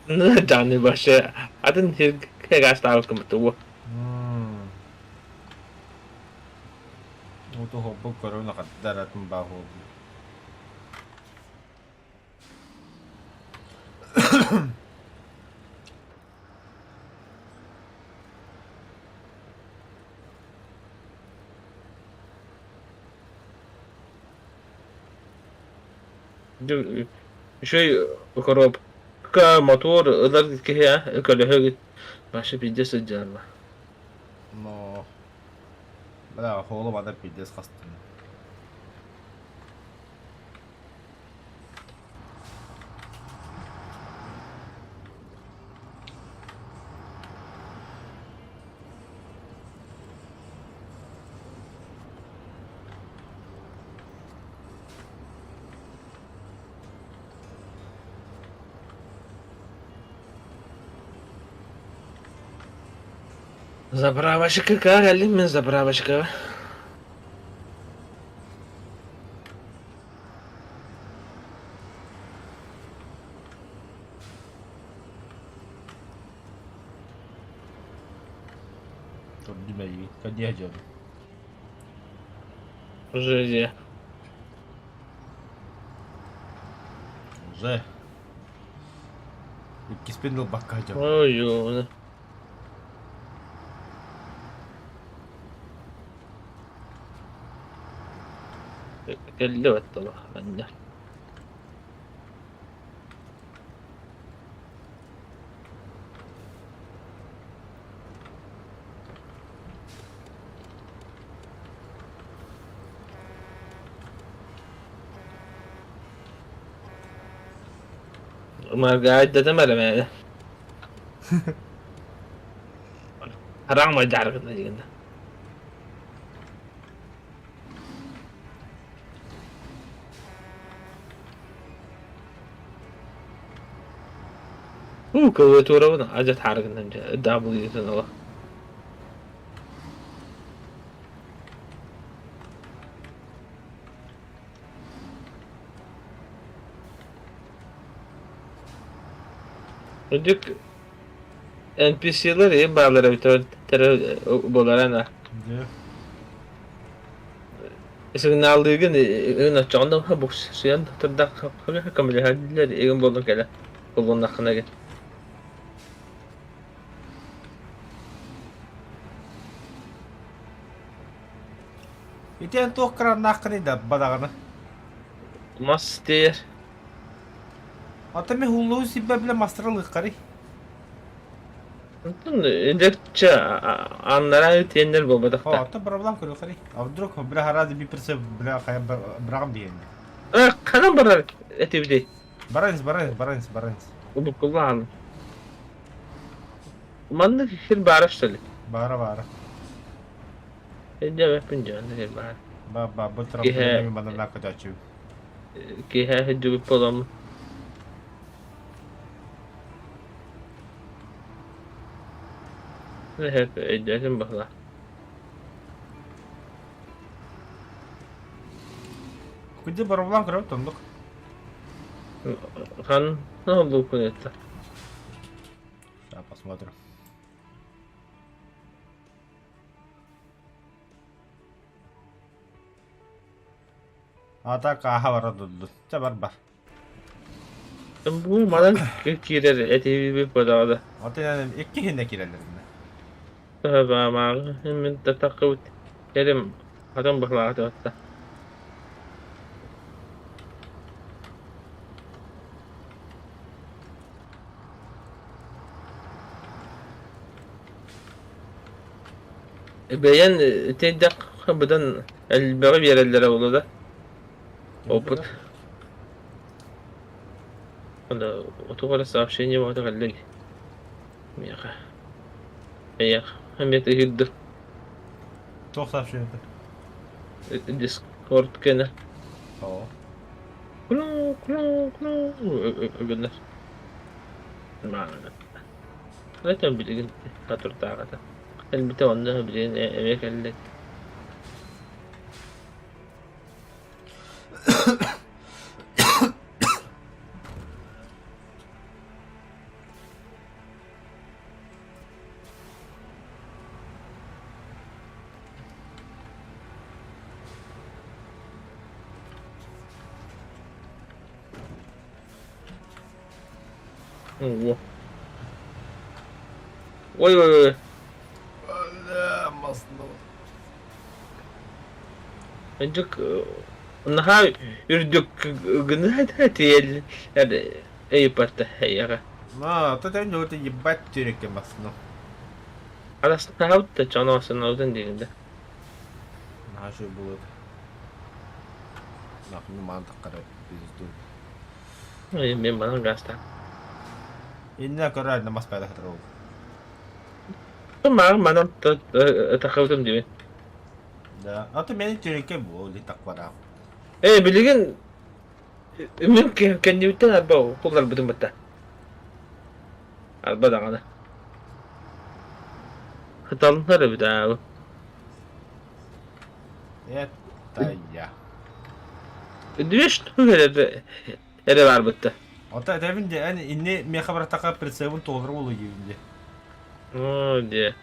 Дьааны вообще атын сиргэ гаастаабыккын тугу? Утуһуппут көрөн хаддар атын баахуолбут. Үчүгэй коробка мотуор ылар киһи ээ көлөһө вообще пиздец сылдьар Но бля холу вода пиздец хастым. Заправочка кэллим мин заправочкаҕа. Көрдүм Кадия дьон. Уже Уже. Иккиспин ылбакка дьон. Ой, ой. Кэллэ баттала анньа. Маргаайдатым эрэ мээнэ. Хараҥ дьарыгына дигинэ. Уу, клавиатурабын адьас хаарыгынан дьэ W-тын ыла. Үрдүк NPC-лэр ийэ бааллар эбит буолара Дьэ. Сигналлыыгын ыгын оччоҕуна буксуйан турдахха көмөлөһөллөр игин буоллун кэлэ буллуннаххына гин. Ити эн туох кыраннааххыный да бадаҕаны? Мас тиэр. Ата мен хуллуу сибэ билэ мастара лыххарый. Онтон эдэрчэ аннараа тиэннэр буолбатахта. О, проблем көрүөххэрий. А вдруг бля хараады би прицеп бля хайа бырагам диэн. Ханан барар этибитий? Баранс, баранс, баранс, баранс. Убуккулаан. Маннык сир баара что ли? Баара баара. Өйдөөбөппүн дьон сир баар. Ба ба бу трамплин манна көтөөчү. Киһэ сылдьыбыт буоламмын. Өйдөөтүм баһылаа. Куди боровлан көрөм тондук. Хан булкун это. Сейчас посмотрим. А так аха бара дурду. Чэ бар бар. Бу манан киирэр этиби бадаҕада. Атын икки хинне киирэллэр. Маағы мен татаққыбыт кэлим атын баһылаата батта. Бэйэн тиэйдэх быдан элбэҕи биэрэллэрэ буолуо да. Опыт. Туох эрэ сообщение бөҕөтө кэллэ дии. Миэхэ. Эйиэхэ эмиэ ыһыырдым. Туох сообщение Дискорд кэнэ. Оо. Кулу кулу кулу гыннар. Этэн билигин хатыртааҕыта. Элбитэ онно билигин эмиэ кэллэ. Ой ой ой. Бля, масло. Дьык наһаа үрдүк гына тиэллэр ыйыппатта эйиэхэ. На, то ты не ебать тюреке масло. Арастаабыт да чоноосунабытын диэн да. Наһаа үчүгэй буолуо этэ. Нахуй маан таххара пизду. Мен манан гаастаах. Иннэ көрөр мас пайда хатыр ол. Маар манан тахабытым диби. Да, а то мени тюреке буол ли таквара. Э билигин мен кэннибиттэн арба кулларбытым бытта. Арба даҕаны. Хыталыннар эбит аабы. Это я. Две штуки эрэ баарбытта. Ото этэбин де эн инни меха братака прицебын туолар буолу диибин де. Оо дьэ.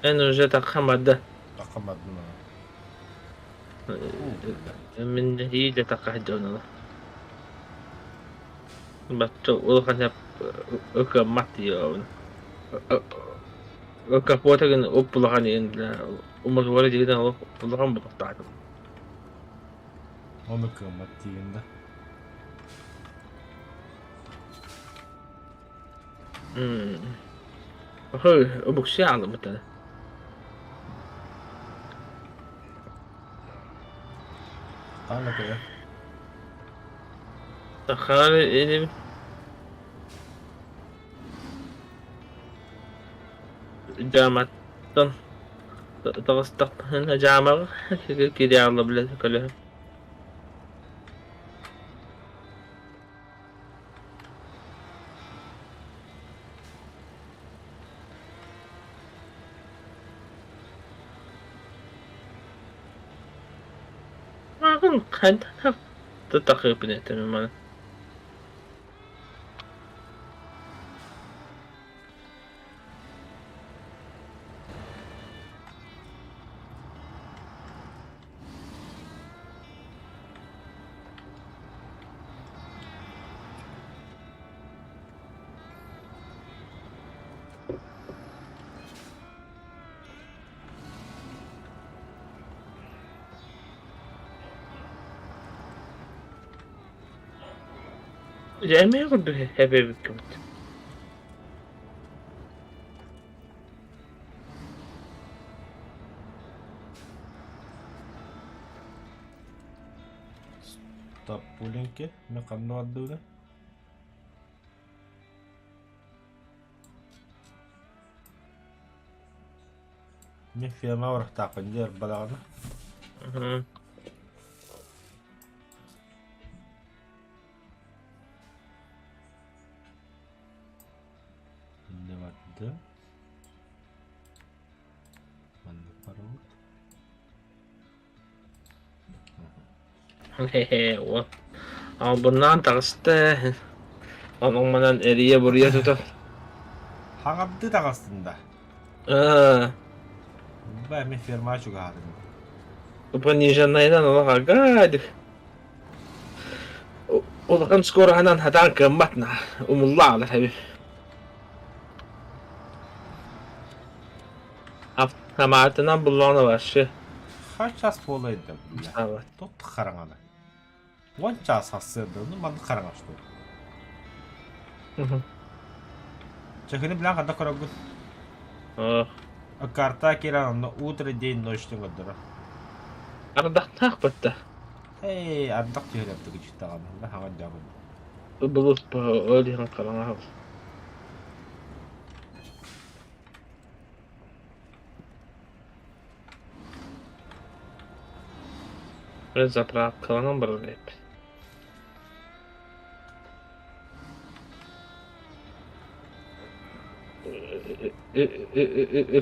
Эн уже таххан барда. Таххан бардым Мин нэһиилэ тахха сылдьабын Бачча улахан ыкаммат диэбин. Капота гын уп улахан иһин уматуора дигин улахан булуктаатым. Ону кыаммат диигин да. Обуксуйа аалыммыттара. Хаана көрө. Хаана иним дьааматтан таҕыстахпына дьаамаҕа киирэ аалла билэ көлөһө. Мааҕын хайдах да тахыыппын этэмин маны. Дьэ эмиэ курдук эбэбиккин Стоп, Мен ханна бардыбыта? Мен ферма барахтаахпын дьэ ырбадаҕына. Иннэ барда. Маннык барабыт. Хе-хе, Албыннаан таҕыста, онон-манан эрийэ-буруйа тутан. Хаҥардыы таҕыстын да. Аа. Бу эмиэ фермаҕа чугаһаатым. Пониженнайынан олох аргаадык. Улахан скороһынан хатаан кыаммат на умулла аалар эбит. Автоматынан буллаҕына вообще. Хас час буолай да бля. Тут хараҥана. Уон чаас сарсыарда, ну маннык хараҥа что Чахыны билэн ханна көрөгүн? Карта киирэн онно утро, день, ночь диэн көрдөрөр. Ардахтаах батта. Эй, ардах түһэр ардыгы дьиттаҕана, хаҥа дьаабын. Былыт ол иһин хараҥа. Заправкаланан барар эбиппит.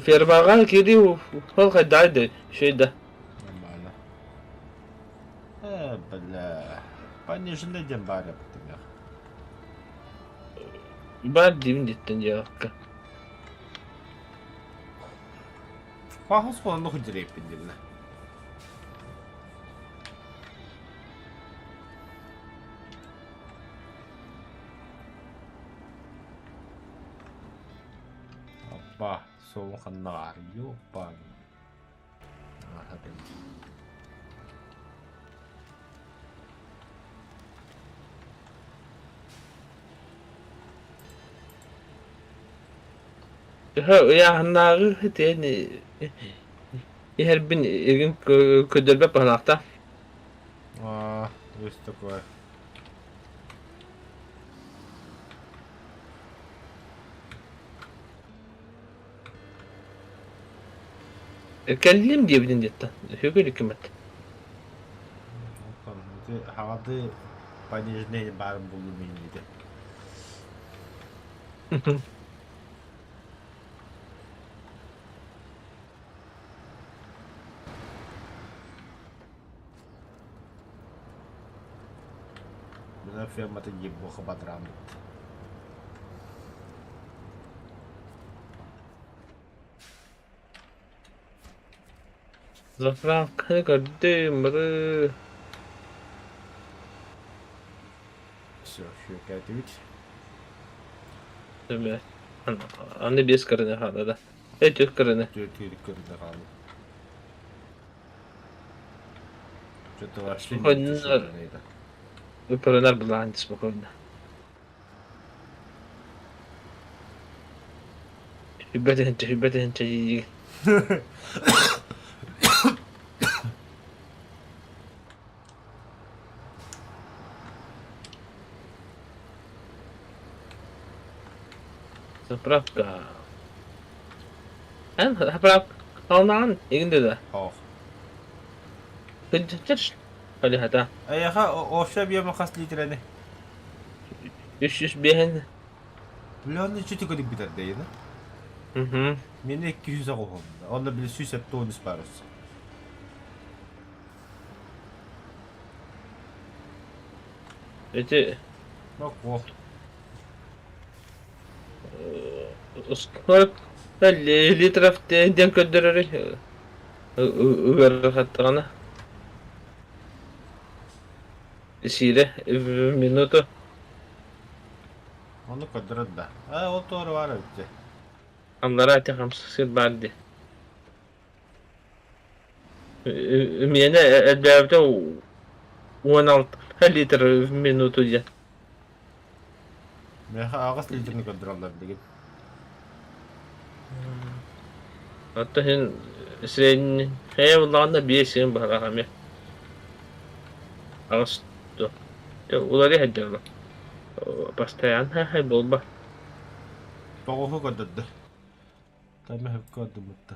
Фермаҕа киирии ол хайдаҕый да үчүгэй да. Нормально. Пониженный диэн баар эбит. Баар диибин диэттэн дьиэҕэ. Пахус холонно худдереппин дилна. Опа, суолун ханна баар? Ёпа. Төһө ыйааһыннааҕы итиэн иһэрбин игин көрдөрбөт быһыылаах А, есть такое. Кэллим диэбитин диэттэн үһүгүн иккимэт. Оттон ити хаҕады понижение баарын буллум инники. Мына фермата ебоха бадраммыт. Заправканы көрдүм, бары. Все, шүөкээтибит. Төмө. Аны биэс кырыны хаалла да. Э, түөрт кырыны. Түөрт кырыны хаалла. Что-то вообще Спокойно. Выпрынар былаан спокойно. Сүүрбэ тыһыынча дии Заправка. Эн заправка алнаан игинде да. Ох. Күнчүччүр Алихата. Эйиэхэ общая объема хас литрени? 305 Бля, онно чуть көрүк бүтэр дейин. Мгм. Мені 200 оҕуһум. Онно били 170 барыс. Ити Нокко. Сколько литров диэн көрдөрөрүй ыарырҕаттаҕына сиирэ в минуту Ону көрдөрөр да. А, ол туора бар эбит. Аллараа ити хамсыыр баар дии. Миэнэ элбээбитэ 16 литр в минуту диэн. Миэхэ аҕыс литрин көрдөрөллөр билигин. Оттон иһин средний буллаҕына биэс син баһылаах эмиэ. Аҕыс дуо. Уларыйа сылдьар Постоянно буолба. Тоҕуһу көрдөрдө. Тэмэ сөпкө көрдүммүттэ.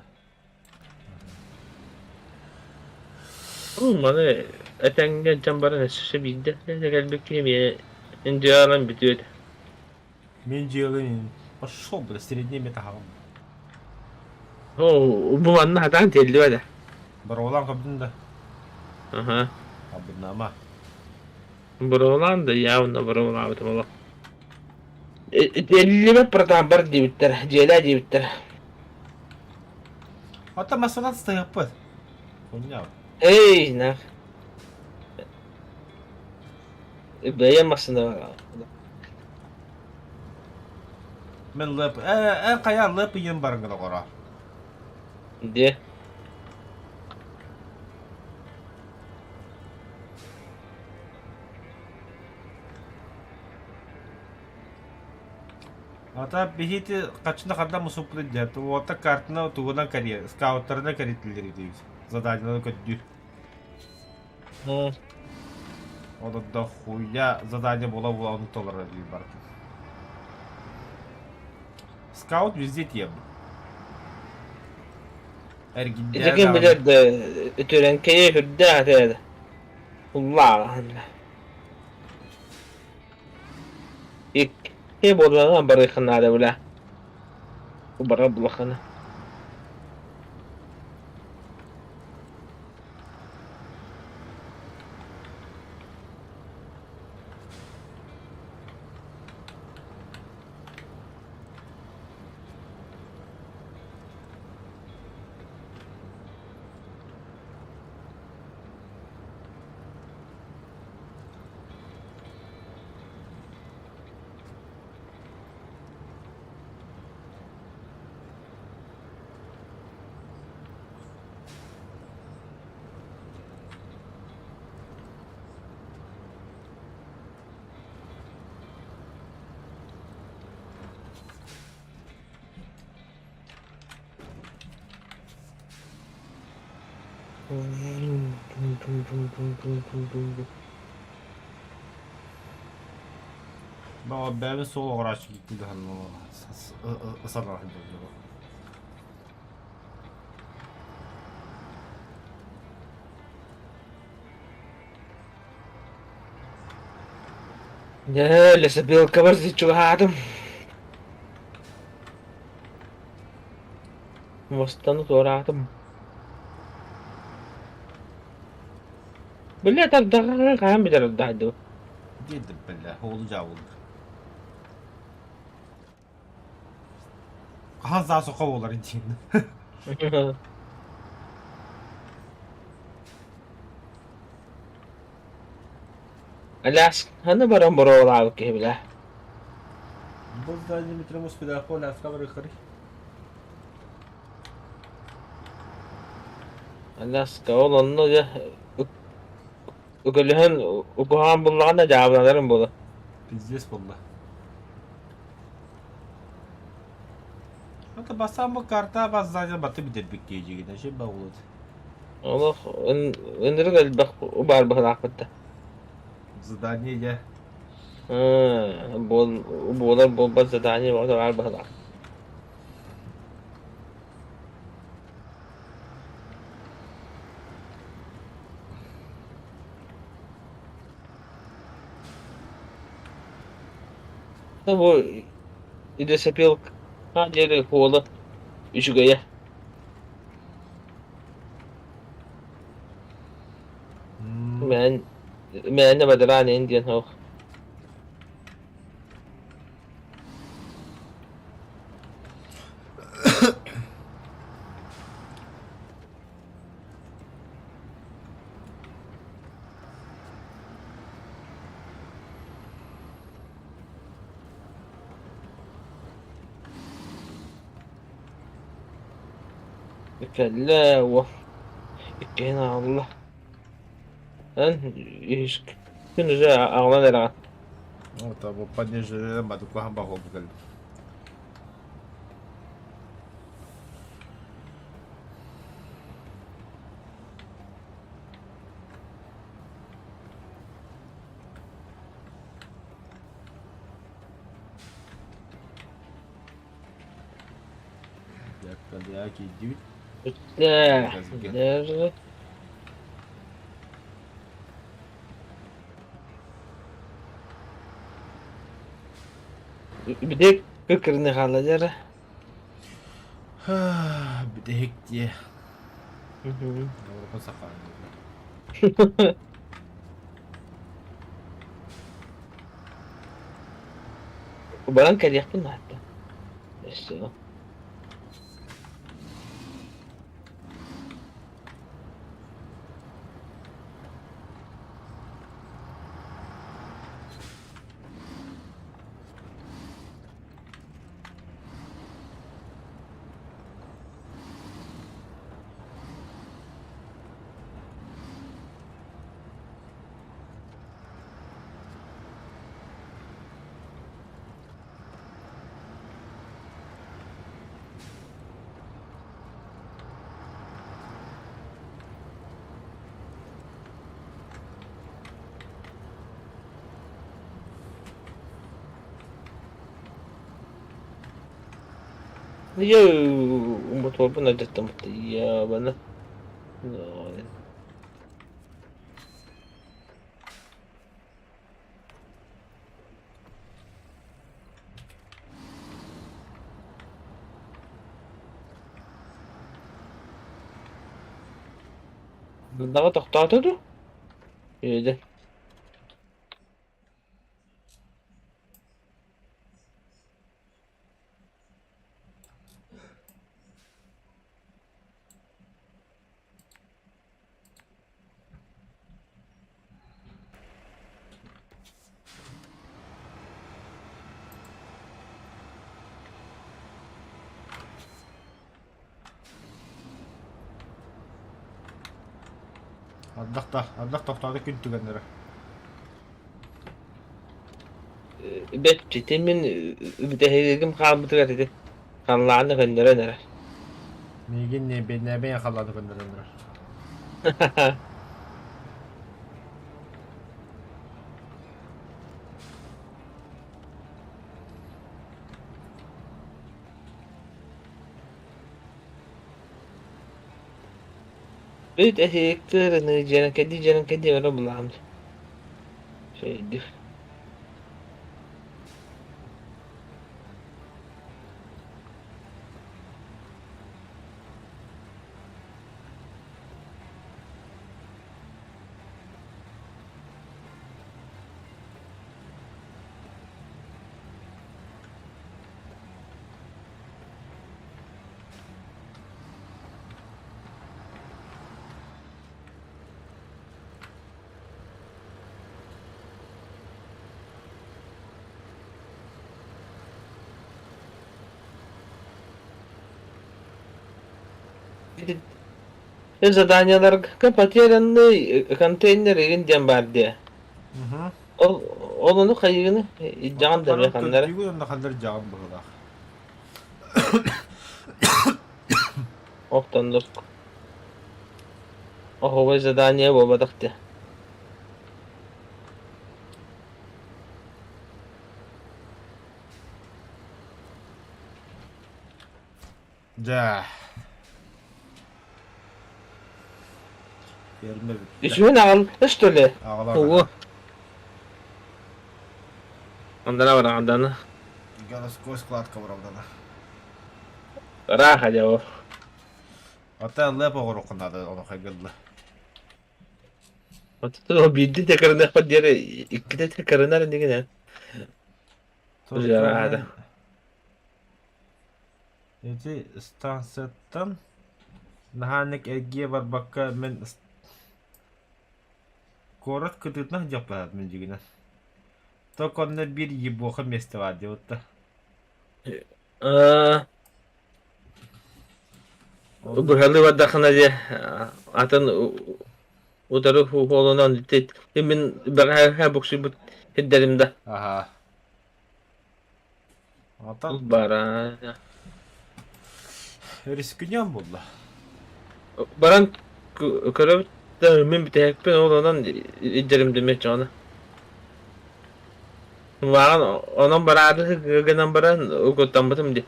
Маны этэҥҥэ дьон баран өссө биирдэ кэлбит киһи эмиэ индианан бүтүө этэ. Мин дьиэлин пошел, бля, средний метаһаҕым. Оо, бу манна хатаан тиэллибэт ээ. Боруолаан көрдүн да? Аха. Абынама. Боруолаан да явно боруолаабытым олох. Тиэллибэт братан бар диэбиттэр, дьиэлээ диэбиттэр. Оттон массанан сытыахпыт. Хуйня. Эй, нах. Бэйэм массыына Мин лып, э, э, хайа лып ийэм барыҥ доҕоро. Де. Ата биһити хаччына ханна мусуппут диэт, уота картына тугунан кэрийэ, скауттарынан кэритиллэр диибит. Заданиелары көрдүүр. Онон да хуйня задание була-була ону толорор диир барытын. Скаут везде тиэм. Ити Эргиннээн ким даҕаны. билэр да үтүрэнкэйэ сүрдээх этэ Уллааҕын. Икки буоллаҕына барыахха наада бля. Бара булаххына. Баҕа бэйэбин суол оҕорааччы ысарар Дьэ, лесопилкабар чугаһаатым. Муостаны туораатым. Били тардаҕа хаһан бүтэр ардаһайдыбыт? Диэдим бэллэ, оҕолу дьаабылык. Хаһан саа соха буолар диэн. Алясканы баран боруобалаабыт киһи билэ. Бұл здание метро Москвадаахы Аляска барыаххарый? Аляска ол онно дьэ үкөлөһөн укуһаан буллаҕына дьаабыланарым буолуо. Пиздец буолла. Это басам бу карта бас здание баты бүтэрбит киһи же болот. Олох ынырык элбэх баар быһылаахпыт да. Задание дьэ. Буол буолар буолбат задание баар быһылаах. Бу лесопилка диэри хуола үчүгэйэ. Мээн мээнэ бадараан эн диэн суох. Кэллэ уо иккиһин аҕалла. Эн үһүскүн уже аҕалан эрэҕин. Вот, бу поднижие бадукахан баҕа кэллим. Киирдибит. Держи. Бүтэһик кыркырыны хаалла дьара. Бүтэһик дии. Европа сахаан. Баран кэлиэхпин наада. Өссө. Йоо, моторбун алдьаттым ябана. Даҕа тохтоото дуу? Үөдэ. Ардах да, ардах тохтоото күн түгэннэрэ. Бэт ити мин бүтэһигим хаалбытыгар ити халлааны көннөрөн эрэр. Миигин не бэнээбэйэн халлааны көннөрөн эрэр. Бүт эһиэктэрини дьэрэкэдии дьэрэкэдии өрө булаам Шейдир. Заданиеларга потерянный контейнер игин диэн баар диэ. Ол ол ону хайыыны илдьэҕин да эмиэ ханнара. Көрдүүгүн онно ханнар дьаҕан быһыылаах. Оттоннук. Оһуобай задание буолбатах дии. Дьэ. Ферма бүттэ. Үсүһүн аҕал что ли? Аҕалар. Ого. Андара бараҕанданы. Городской складка баралдана. Ыраах дьэ Ата лэп оҕоруохха наада ону хайгылла. Отто биирдэ тэкэринэхпэр диэри иккитэ тэкэринэр иннигинэ. Ужараада. Ити станцияттан наһааник эргийэ барбакка мин куорат кытыытынан дьаппаһат мин дьигинэн. Только онно биир ебоха место баар диэбитта. Быһалыы бардаххына дьэ атын утары уолунан мин бэҕэһээ буксуйбут сирдэрим да Аха. Ата бара рискнем булла. Баран көрөбүт да мин бүтэһикпин ол онон илдьэрим дэмиэт дьоно. Мааҕын онон бараары гынан баран угуттаммытым дии.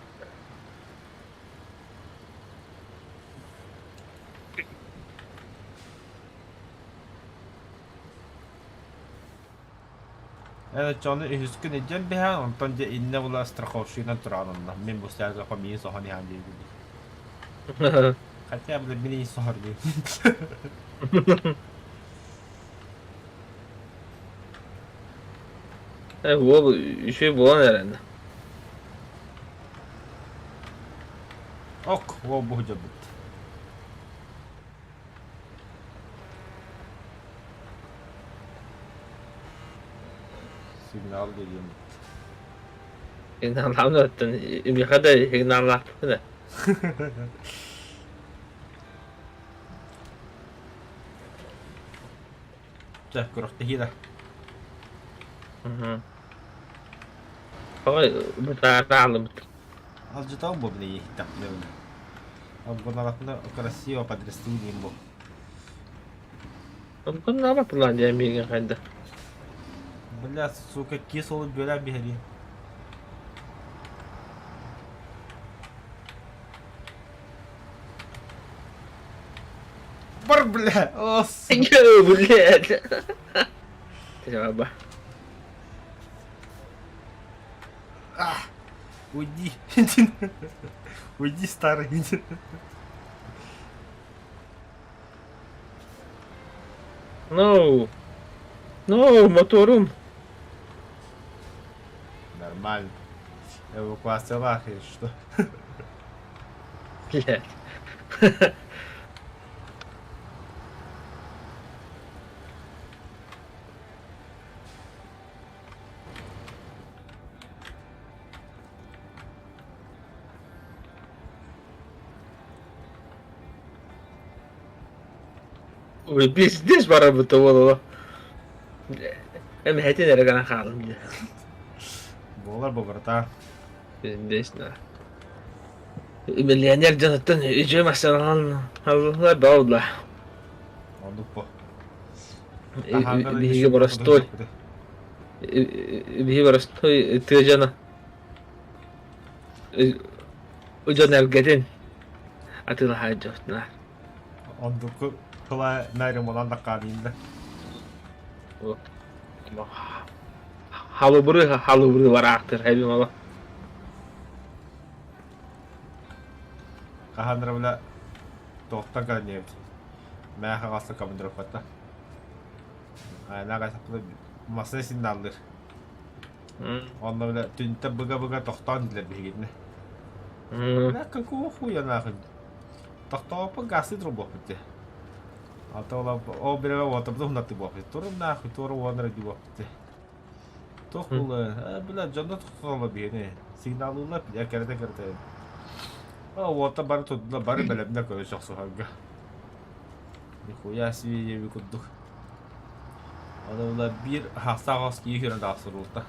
Эн оччоҕуна үһүскүн илдьэн биһээн, онтон дьэ иннэ була страховщигынан тураҕын онно. Мин бу сляга миин соһон иһэн диэбит. Хотя бы мин соһор диэн. Уол үчүгэй буолан эрэннэ. Ок, уол бу дьабыт. Сигнал диэн. Сигналлаабын оттон миэхэ да сигналлаахпын да. Чэ, күрэхтэһии да. Тоҕо бытаара Алдьатаҕым бу били иһиттэхпинэ Обгонаратына красиво подрастил диэн бу. Обгонаабат былаан диэн миигин хайда. Бля, сука, кис ол бүөлээн биһэрии. Бар, бля! Ос! Блядь! Треба. Уйди. Уйди, старый. No. No, моторум. Нормально. Эвакуациялаах, что? Блядь. Ой, пиздец барабыта буолуо. Эмэһэтин эрэ гынан хаалым дии. Буолар бу братан. Пиздец на. Миллионер дьонуттан үчүгэй массыыналаан аллалар баалла. Оннук бу. Биһиги боростуой биһиги боростуой тыа дьоно дьон эргэтин атыылаһар дьоннор. Оннуку тыла наарымынан да хаалыйда. Халыбыры халыбыры бараахтыр эбим ала. Хаһан эрэ бile туохтан кэлэн Мээхэ хаста командировката. Айнаага масса сигналлыр. Онно бile түнтэ быга-быга тохтоон дилер биһигитинэ. Бля, какого хуя нахуй? Тохтооппун гасы турбуоппут дии. Ата ола ол бирэҕэ уотабыта хунатты буоппут. Турун нахуй, туора уонара дии буоппут дии. Туох була, бля, дьонно тохтоло биһини. Сигналлыылар, бля, кэрэтэ-кэрэтэ. Уота бары турдула, бары бэлэмнэ көрө сохсуһарга. Нихуя себе диэби курдук. Ону була биир хаастаах ос киһи көрөн таахсыруулта.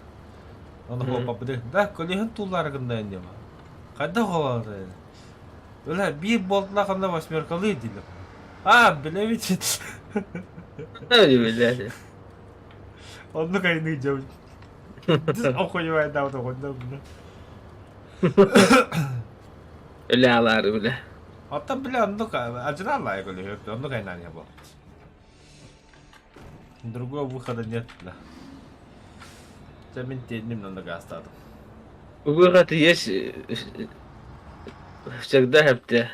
Ону хуоппаппыты, да, көлөһүн туллаары гынна диэм. Хайдах олорор? Бля, биир буолтулаах онно восьмеркалыы дииллэр. А, билэбит. Билээти. Оннук айныы дьабыт. Охуевайдаабыт оҕонньор бля. Үлэ алаары бile. Оттон бile оннук адьырааллаайа көлөһүөп, оннук айнаан буолбут. Другого выхода нет, бля. Дьэ мин тиэнним онно гаастаатым. Выход есть всегда хэпте.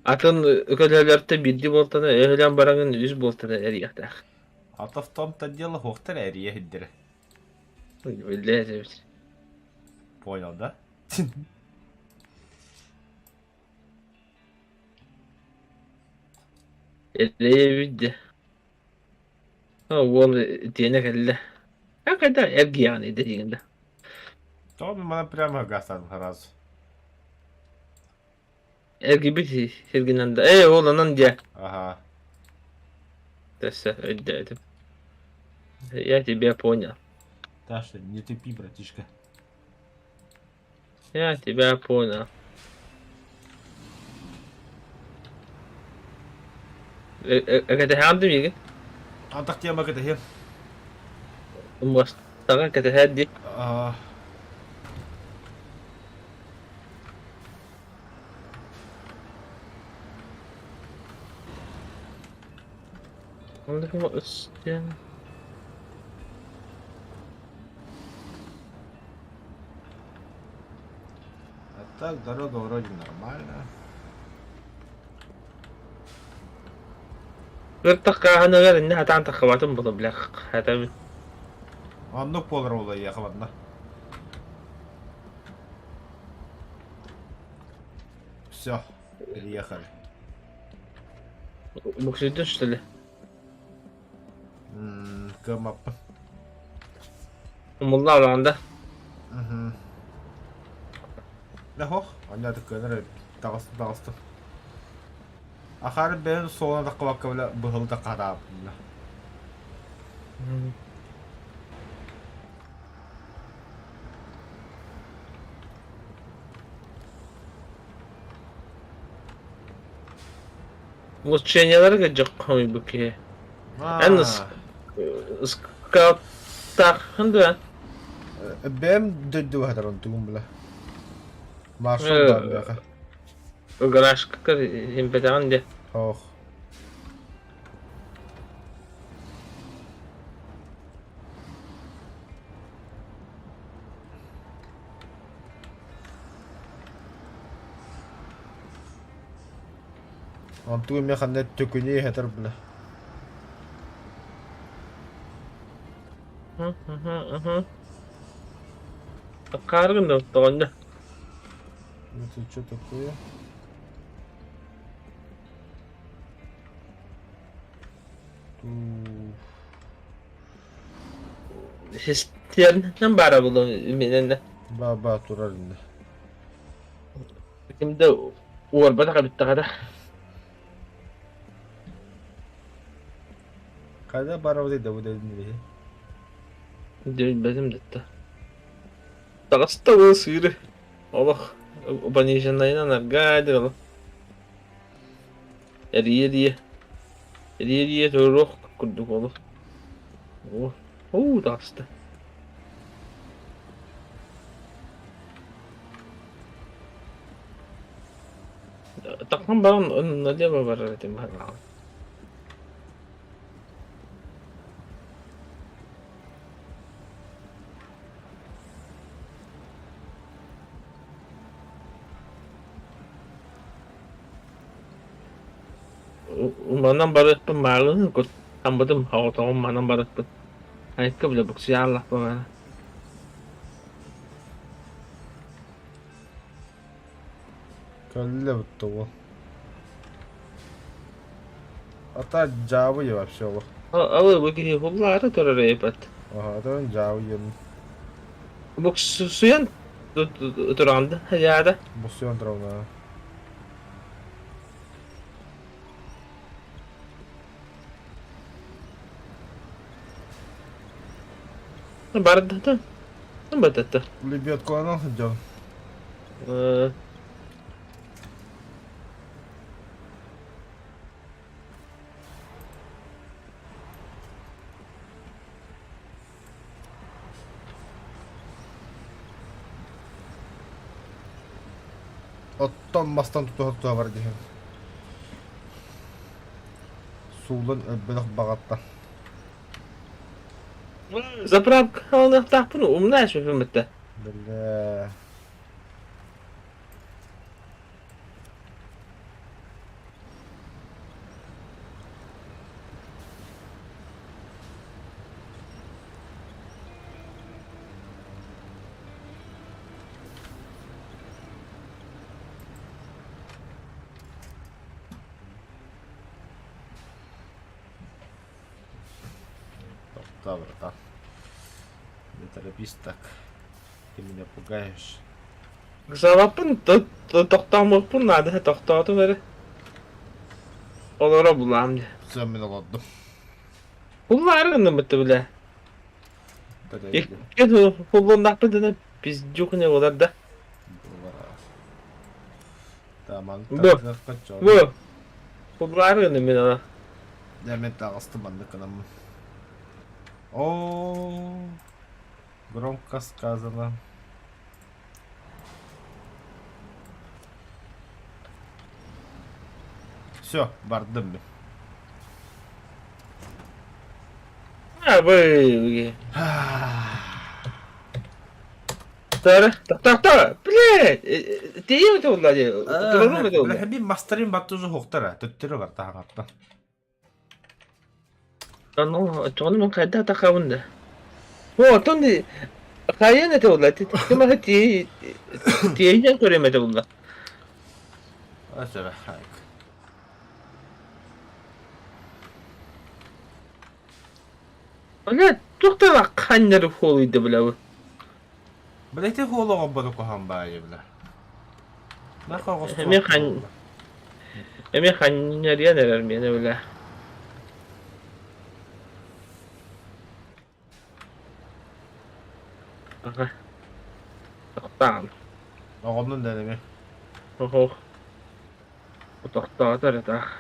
Атын көлөһөлөртө биирдии буолтана өһөлөөн бараҥын үс буолтана эрийэхтээх. А то в том-то дело хуохтар эрийэ сирдэрэ. Биллээ Понял, да? Эрийэбит дьэ. Уол тиэнэ кэллэ. А когда эргийэҕин идэ да. То мана прямо гастан сразу. Эргийбит сиргинэн да. Ээ, ол онон диэ. Ага. Тэссе өйдөөтүм. Я тебя понял. Таша, не тупи, братишка. Я тебя понял. Кэтэһэҕин миигин? Антах тема кэтэһиэм. Муостаҕа кэтэһэр дии. Аа. А так дорога вроде нормальная. Ыртаххааһыныгар иннэ хатаан таххабатын була блях хатабын. Оннук буолар улайыахабанна. Все, приехали. Буксуйдун что ли? Кымаппын. Умулла алаанда. Да хох, онно көнөр таҕыстым таҕыстым. Ахары бэйэн суолuna таххыбакка бile быһылда хараабынна. Улучшениялары кырдьык хомуйбут киһи. Эн скауттааххын дуо? Бэйэм дойдуга хатар онтугум бile. Маршал баар миэхэ. Гаражка импэтэҕин дии. Ох. Онтугу эмиэ ханна төкүнүй иһэтэр бile. Аккааргын да оттоҕонньо. Это что такое? Систиэрнэн баара буолуо минэнэ. Ба-ба турар инде. Ким да уорбатах эбиттэҕэ Когда барабыт да бу дедин Билбэтим дэтта. Таҕыста ол сыыры. Олох пониженнайынан аргаа дьэ олох. Эрийэ-эрийэ. Эрийэ-эрийэ туруох курдук олох. Оо, таҕыста. Тахсан баран налево барар этим быһыылаах. Манан барыахпын маарыын куттаммытым, соҕотоҕун манан барыахпын. Айыкка бile буксуйааллахпын баара. Кэллэ бутта уол. А та дьаабы вообще олох. Алы бу киһи хуллаары турар эйбэт. Аха, атын дьаабы диэн. Буксуйан тураҕын да, Буксуйан турабын. Барда бардата. Лебедкаланан сылдьабын. Оттон мастан тутуһа-тутуһа бар диһин. Суулан өлбөтөх баҕаттан. Заправка ылыахтаахпын умна эспиппин Бля. Тоқтаа, братан. Не торопись так. Ты меня пугаешь. Ыксаабаппын, тохтоомуохпун наада, тохтоотум эрэ. Олоро булаам дии. Все, мин олордум. Буллаары гынныммыт бile. Икки хуллуннаахпын дэнэ пиздюк не болар да. Бу, бу, хуллаары гынным мин ана. Дьэ, мен таҕыстым маннык гынаммын. О, громко сказано. Все, бардым мин. Абы. Тара, тохтоо, тохтоо. Блядь, тиийэ буолла дии. Турарым этэ буолла. Били мастерин баттужу хуктара, төттөрү бар таһаҥаттан. Ну, оччоҕуна мин хайдах тахабын да? О, оттон хайыан этэ буолла? Тимаһы тиэйэн көрүөм этэ буолла. Өсөрө хайк. Бля, туох да ханнары хуолуйда бля. Бля, ити хуолоҕо боду куһаҕан баайы бля. Эмиэ хан эмиэ ханньарыйан эрэр миэнэ бля. Аха. Тохтоон. Оҕоннун да эмиэ. Оһох. Тохтоото эрэ таах.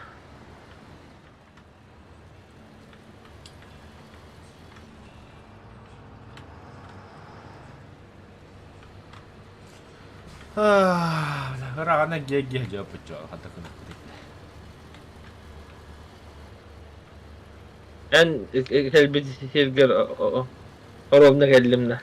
Ыраҕана гиэ-гиэ дьиэппит хата кынаппыт. Эн кэлбит сиргэр оруобуна кэллим да.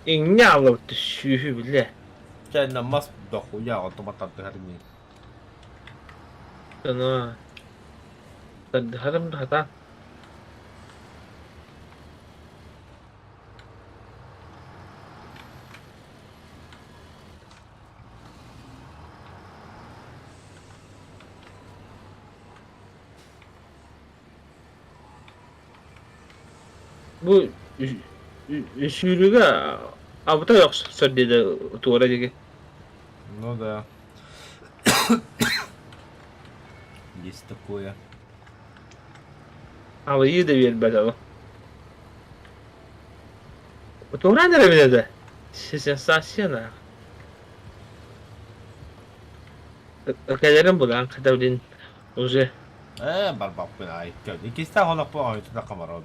Иҥнэ ааллыбыт сүүһү билэ. Чэ, мас дохуя онтума тардыһар ини. Ана тардыһарым да хатаан. Бу сүүрүүгэ абытай охсор диэри туора диэки. Ну да. Есть такое. Алыйыы да биэрбэт ол. Туораан эрэбин этэ. Сенсация Кэлэрин булан хата уже Ээ, барбаппын ай. Иккистээх олохпун ойутута хамарон.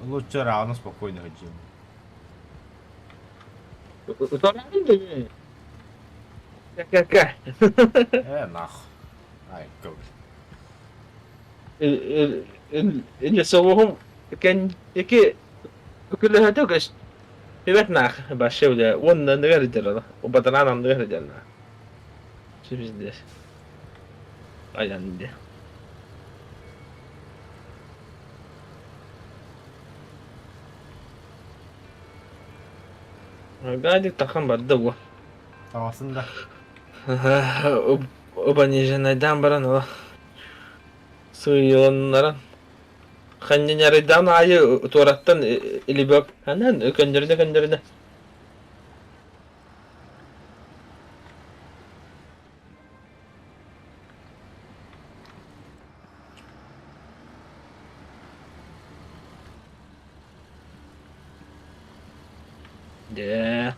Лучше рано спокойно ходим. Туораан да Кэ-кэ. Ээ, нах. Ай, Лесовоһум кэнники күлэһэтэ көс Түбэт наах вообще бля уонна ныгар дьарана убатанаан анныгар дьарана пиздец айан де Гадик тахан барда бу. Таҕасын да. Обаниженайдаан баран ыла сыыйыланнаран ханньанарыйдаан аайы туораттан илибөк анан көннөрүнэ көннөрүнэ Дьэ,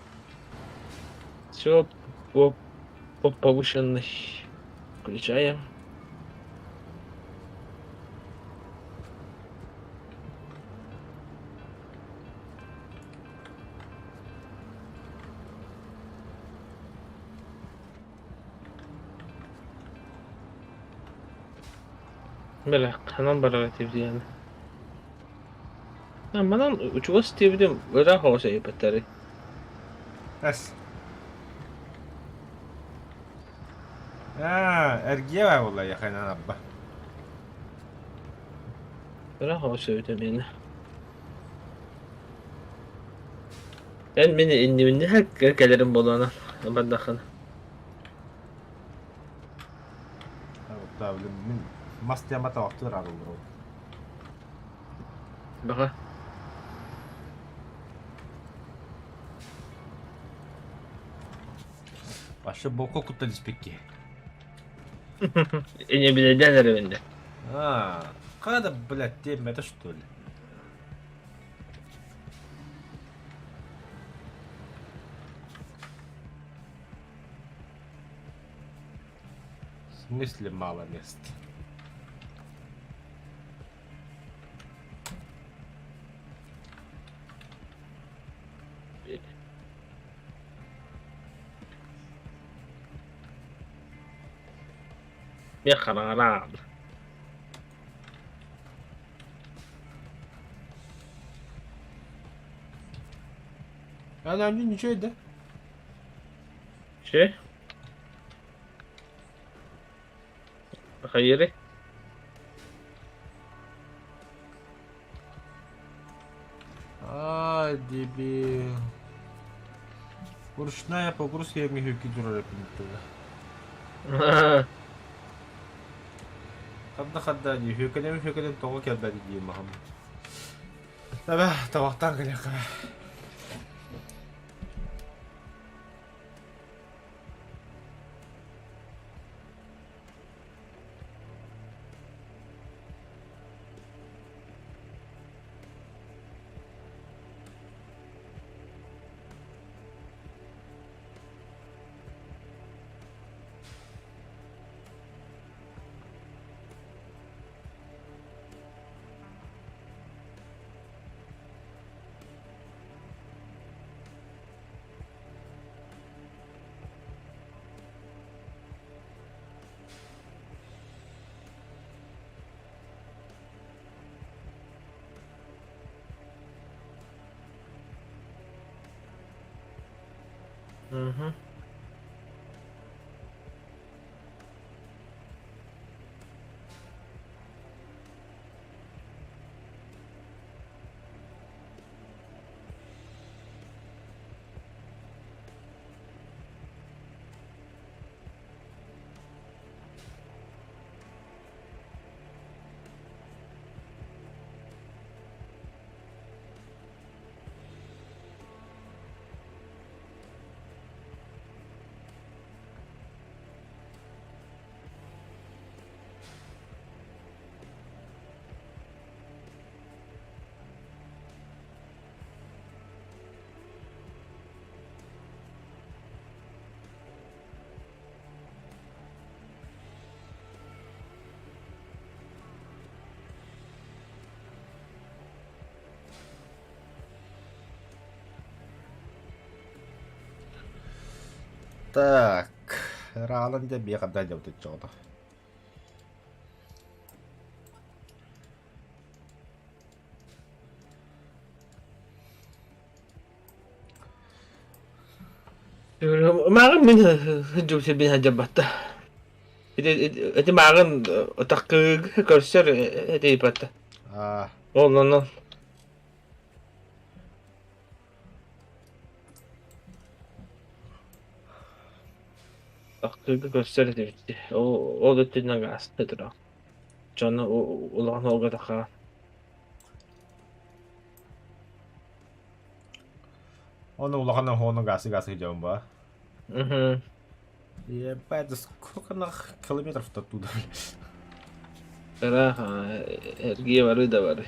всё по по повышенной включаем. Бля, ханан барар этибит Манан чугас диэбитим ыраах оҕус эйэппэттэрий. Эс. Аа, эргиэ баа буолла яхайнан абба. Ыраах оҕус эбитэ миэнэ. Эн мин иннибиннэ кэлэрим буолуона бардаххына. Мин мас тема табахтыыр арыллар. Баҕа. Вообще боку куттан испикки. Инебилэйдээн эрэбин дэ. А, когда, блядь, тем это что ли? В смысле мало мест? Миэ хараҥараан. Она ничего да? Че? Хайыры? Ай, дебил. Ручная погрузка я мехюки турар Хадда хадда дии, хүкэлэм хүкэлэм тоҕо кэлбэт дии маһым. Таба, табахтаан кэлиэххэ. Мгм. Так, ыраалан дьэ биэ ханна дьабытын чоҕото. Мааҕын мин дьубсирбин сылдьарбатта. Ити ити мааҕын таккыыга көрсөр этийбатта. Аа, Ол онон таккыыга көрсөр этибит. Ол ол өттүнэн ааста турар. Дьону улахан уолга тахха. Оны улахан оһону гасы гасы дьон ба. Мгм. Ебать, да сколько нах километров-то оттуда, блядь. Ыраах эргийэ бары да бары.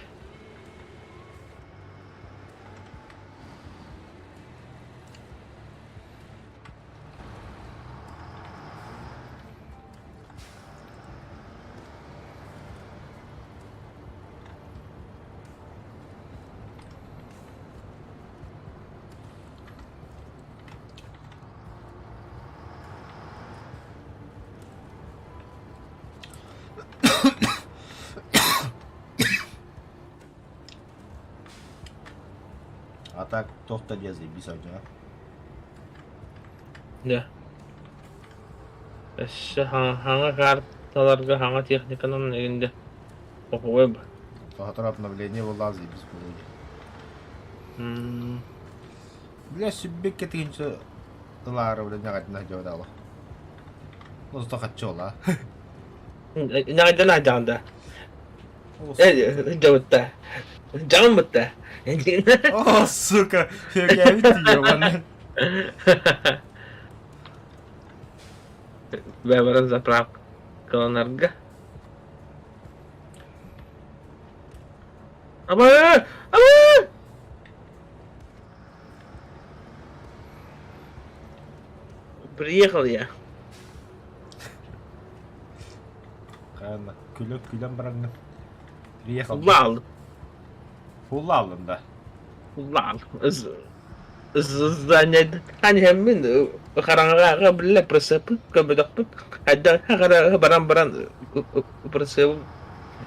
А так, туох да диэ заебись а Дьэ. Өссө хаҥа карталарга хаҥа техниканан эҥин Оһуобай б Сотору обновление буоллаҕа заебись буолуо дии. М Бля, сүббэккэ тыһыынча ылаары бля ньаҕайдана сылдьабыт Ну, зато хаччы ола. Ньаҕайдана сылдьаҕын да? Э, дьабытта. Дьаҕым бытта. О, сука, фигэбит ебаный. Бэбэрин заправкаланарга. Аба! Аба! Приехал я. Хаана, күлэн күлэн бараҥҥын. Приехал. Улла алдым. Улла алдым да. Улла алдым. Здание хэммин хараҥаҕа биллэ прицепы көбөтөхпүт хайдах хара баран баран прицебым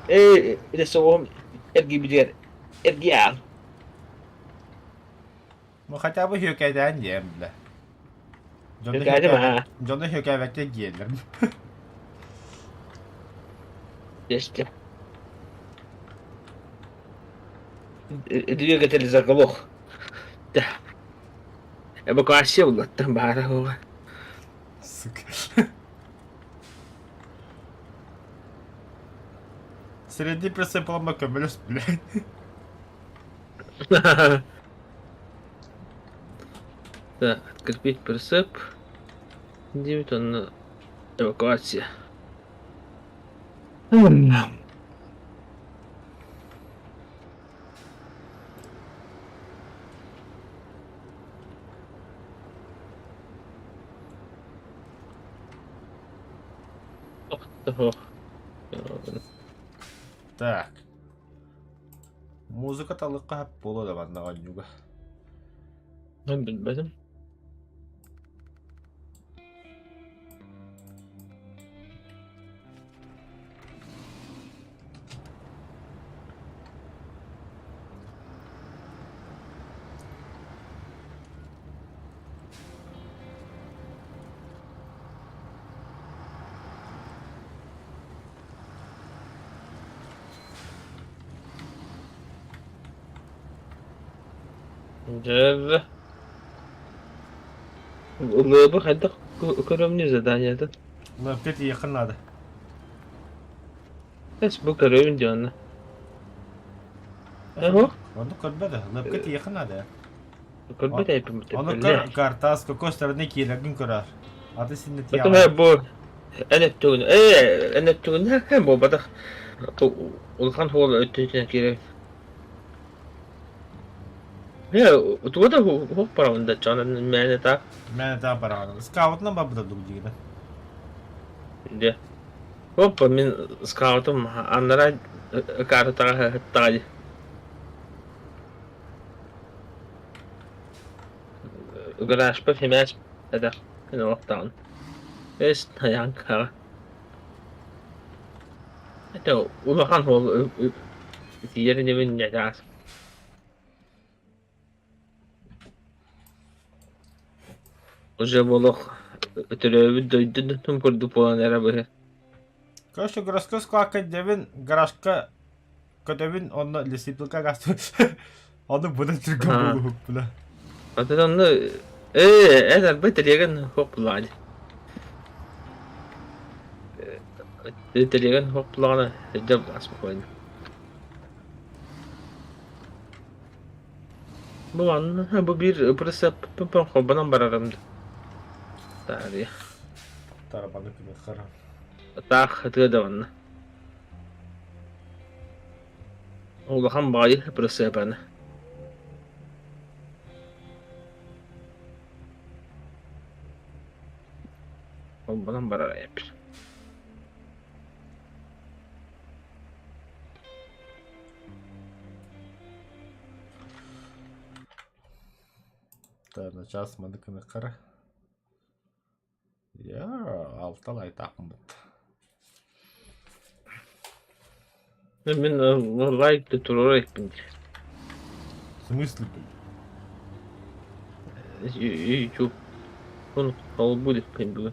ээ соҕуһум эргийбитигэр эргийээн Ну хотя бы хүөкэйдээн диэм бля. Дьону Хүөкээтим аа. Дьону хүөкээбэккэ диэллэр. Десте. Двигатель заглох. Да. Эвакуация буллаттан баара буолла. Сука. Среди присыпалама көмөлөс, блядь. Так, открепить прицеп. 9 он эвакуация. Так. Музыка талыкка буолуо да манна оонньууга. Мен билбэтим. Дьэ, Лыбы хайдах көрөмнүү заданиета? Лэппит тиийиэххин наада. Эс бу көрөбүн дии онно. Эһо? Оннук көрбөт лэпкэ тиийиэххин наада. Көрбөт эйпин Ону көр картас какой стороны киирэргин көрөр. Аты синне Потом бу эн өттүгүн ээ эн өттүгүн буолбатах улахан хуол өттүтүнэн киирэр. Ээ туга да хуох барабын да чонон мээнэ так. Мээнэ так бараҕын. Скаутынан барбыта дук диигин. Дьэ. Опа мин скаутум аннара картаҕа сыттаҕа дии. Гаражпа симээс этэх. Олохтоон. Эс тайаҥкаҕа. Это улахан уол тиийэр инибин ньачаас. Уже болох төрөөбүт дойдутун курдук буолан эрэ быһыы. Короче, городской складка дьэбин гаражка көтөбүн онно лесопилка гасту Ону быдан түргэн буолуһук бля. Атын онно ээ эн арбай тэлиэгэн хуох буллаҕа дии. Тэлиэгэн хуох буллаҕына дьэ спокойно. Бу манна бу биир прицеп холбонон барарым таарыйа. Тарабаны күнү Таах ытыа да онно. Улахан баҕайы прицепаны. Холбонон барар эбит. Так, начаас маны кыныххара. Я алта лайтаахпын бытта. Мин лайк да туруора иликпин дии. В смысле, блин? YouTube холбуу иликпин бүгүн.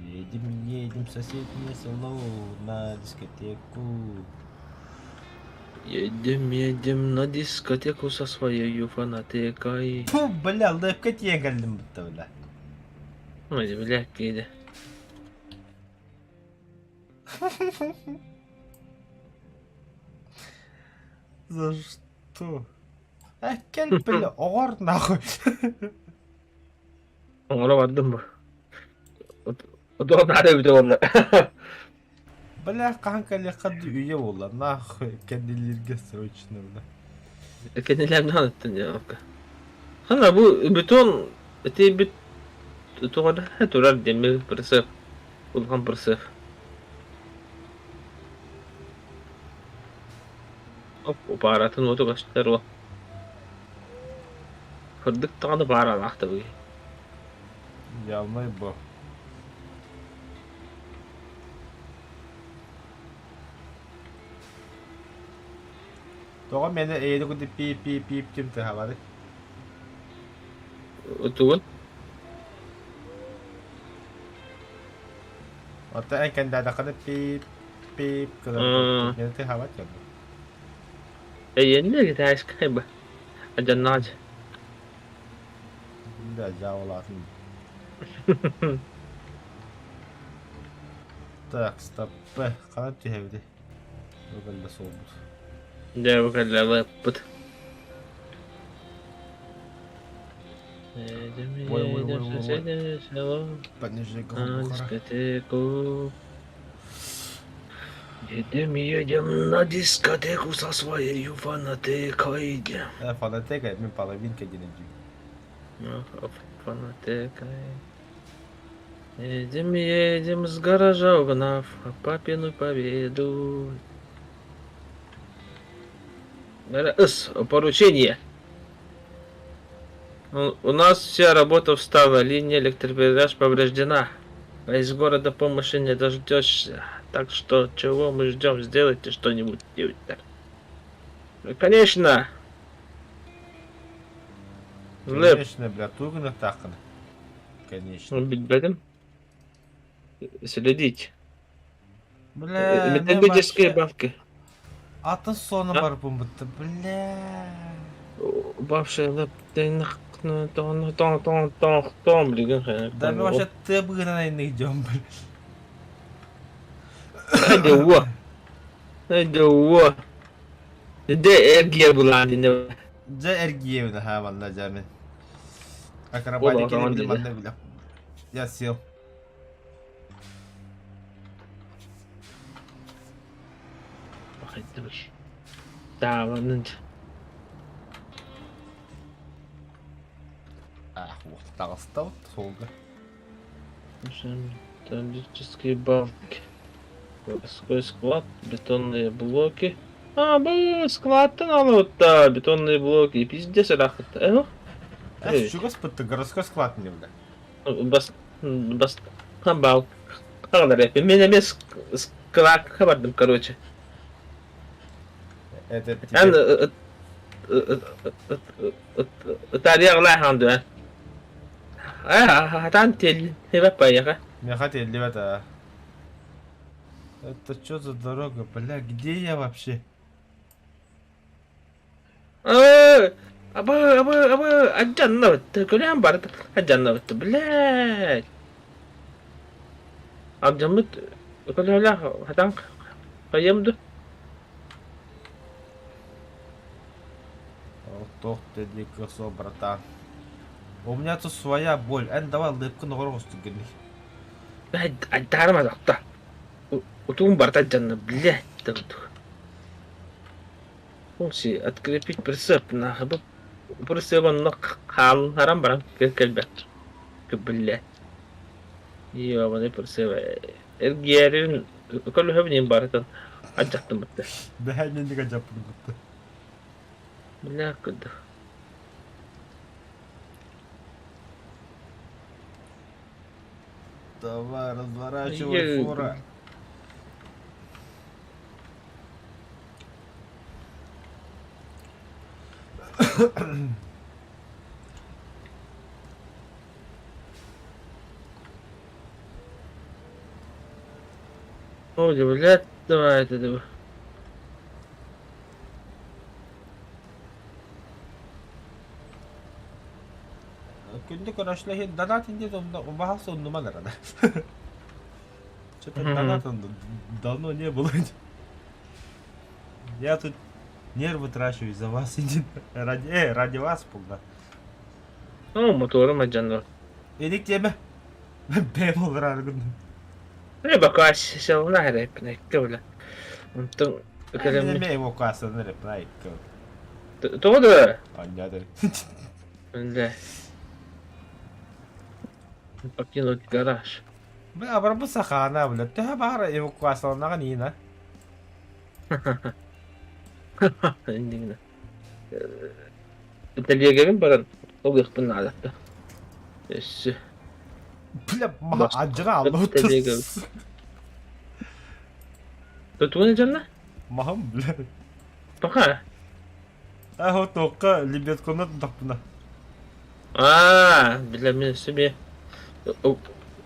Едем, едем в соседнее село на дискотеку. Едем, едем на дискотеку со своей фанатекой. Фу, бля, лэпка тиийэн кэллим бутта, бля. Ой, бля, киирэ. За что? А кэл, бля, оҕор нахуй. Оҥоро бардым бу. Отуон наада эбитэ буолла. Бля, хаһан кэлиэххэ үйэ буолла, нахуй, кэннилииргэ срочно, бля. Кэннилэрин аныттын дьэ. Хана бу бетон ити бит тоҕо турар диэн прицеп улахан прицеп. Оп, пааратын уоту көстөр уо. Кырдык даҕаны бааралаах да быһыы. Явнай бо. Тоҕо мені эйэни курдук пиип-пиип-пиип ким тыһабарый? Тугун? Оттон эн кэндэдэххинэ пиип-пиип гынан мени тыһабат дьон. Эйиэннэ китайскай ба. Адьаннаҕа Да, дьаабылаатын. Так, стоп. Ханан түһэбитий? Бу кэллэ суолбут. Дьэ бу кэллэ лыппыт. Ой, ой, ой, ой, ой. Понижай голубухара. Дискотеку. Едем, едем на дискотеку со своей фанатекой. Фанатека, мин половинка диэн Ну, фанатекой. Едем, едем с гаража, угнав папину победу. С, поручение. У нас вся работа встала, линия электропередач повреждена. А из города помощи не дождешься. Так что чего мы ждем? Сделайте что-нибудь. Конечно! Леп. Конечно, бля, тугунах тааххына. Конечно. Билбэтим. Следить. Бля, Металлические бабки. Атын соны А? бар бутта, бля. Бабша леп. Тон тон тон тон тон билигин Да мен вообще тыа быгынан айныг дьон, бля. Эдэ Эдэ Дэ эргиэ булаан динэ. Дьэ эргиэбин аһаа манна дьэ мин. Акробатика Ол манна бля. Я сел. Тааванын. Ах, вот таҕыста вот суолга. Металлические балки. Городской склад, бетонные блоки. А, бу складтан алыбытта бетонные блоки. Пиздец ыраахытта. Э, Э, чугас бытты городской склад не бля. Бас бас бал. Хагалар Мен эмиэ складка бардым, короче. Это Эн тебе... ытарыаҕлаахан дуо? Хатаан тиэллибэт байыаха. Меха тиэллибэт а. Это что за дорога, бля, где я вообще? Абы, абы, абы, алдьаннабыт, көлөөн барыта алдьаннабыт, блядь. Алдьаммыт көлөһөлөөх хатаан хайыам дуу? Туох дии косо, братан. У меня тут своя боль. Эн давай лыпкын оҕор оҕустугун. Айдаарым атахта. Утугум барыта алдьанна, блядь. Функции открепить прицеп нахабы прицеп онно хаалларан баран кэлбэт. Блядь. Ебаный прицеп. Эргиэрин көлөһөбүн барытын алдьаттым бытты. Бэһээнньинник алдьаппын бытты. Бля, куда. Давай, разворачивай фура. Ой, блядь, давай это давай. Күндү көрөшлөһүн донат инде убаһас оннуман арада. Что-то донат давно не было. Я тут нервы трачу из-за вас, ради, ради вас, пулда. Ну, моторум алдьанна. Эдик тиэмэ. Бэм олорар гынным. Э, пока сел на бля. Онтон кэлэммит. Эмиэ эвакуацияны репнайка. Тоҕо да? Анньадар. Бля. Покинуть гараж. Бля, абарбы сахаана, бля. Төһө баара эвакуацияланаҕын иина. Иннигинэ. Тэлиэгэбин баран ылыахпын наада. Өссө. Бля, маха адьыра аллы Тэлиэгэбин. Тутуун дьонно? Махам, бля. Пока. А тоққа лебедканы таппына. Аа, билэммин себе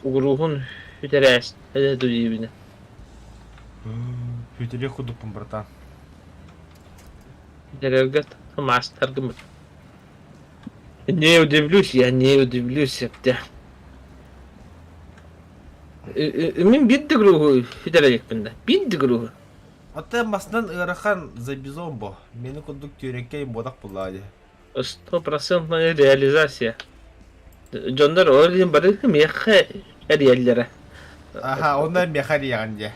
угуруһун бүтэрээс диибинэ. Хүтеле худуппун, братан. Бүтэрэргэ маастаргыммыт. Не удивлюсь, я не удивлюсь, эптэ. Мин биир да груһу бүтэрэ да. Биир да груһу. Аты маснан ыарахан за бизон бо. Мени курдук түөреккей бодак буллаа Стопроцентная реализация. Дьоннор ол иһин бары миэхэ эрийэллэрэ. Аха, онно миэхэ эрийэҕин дии.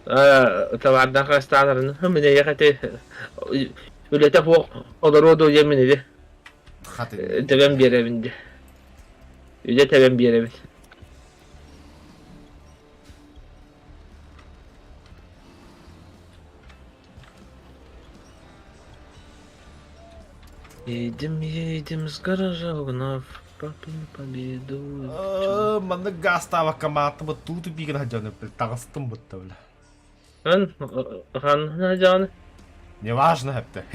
Табаардаах астааларын мин эйиэхэ ити үлэтэ суох олоруо дуо диэммин ити Хатын. тэбэн биэрэбин дии. Үлэ тэбэн биэрэбин. Едем, едем с гаража, угнав папину победу. Маннык гаастаабакка мааттыбыт тууту биигин сылдьан таҕыстым бытта бля. Эн ханна дьааны? Неважно эптэ.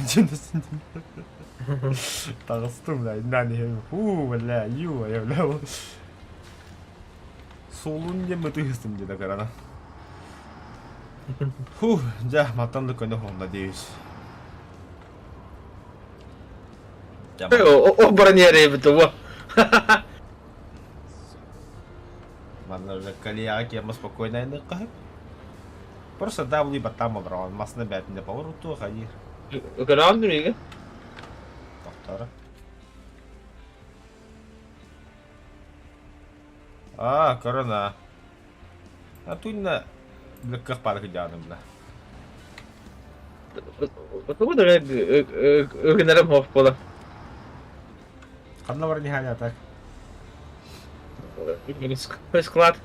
Таҕыстым бля, иннан фу, бля, ю, я бля. Суолун диэн мытыһыстым диэн карана. Фу, дьэ, мантан да көнө надеюсь. О, бронере того. Манна уже колеяға киэма спокойно айныққа. Просто давли батам олорон, масына бәтінде повороту хади. Канал дүниеге? Тоқтары. А, корона. А тунна лыкках парк дьаным бля. Тугу да гынарым хоох буола. Ханна бар ниханя так. Склад.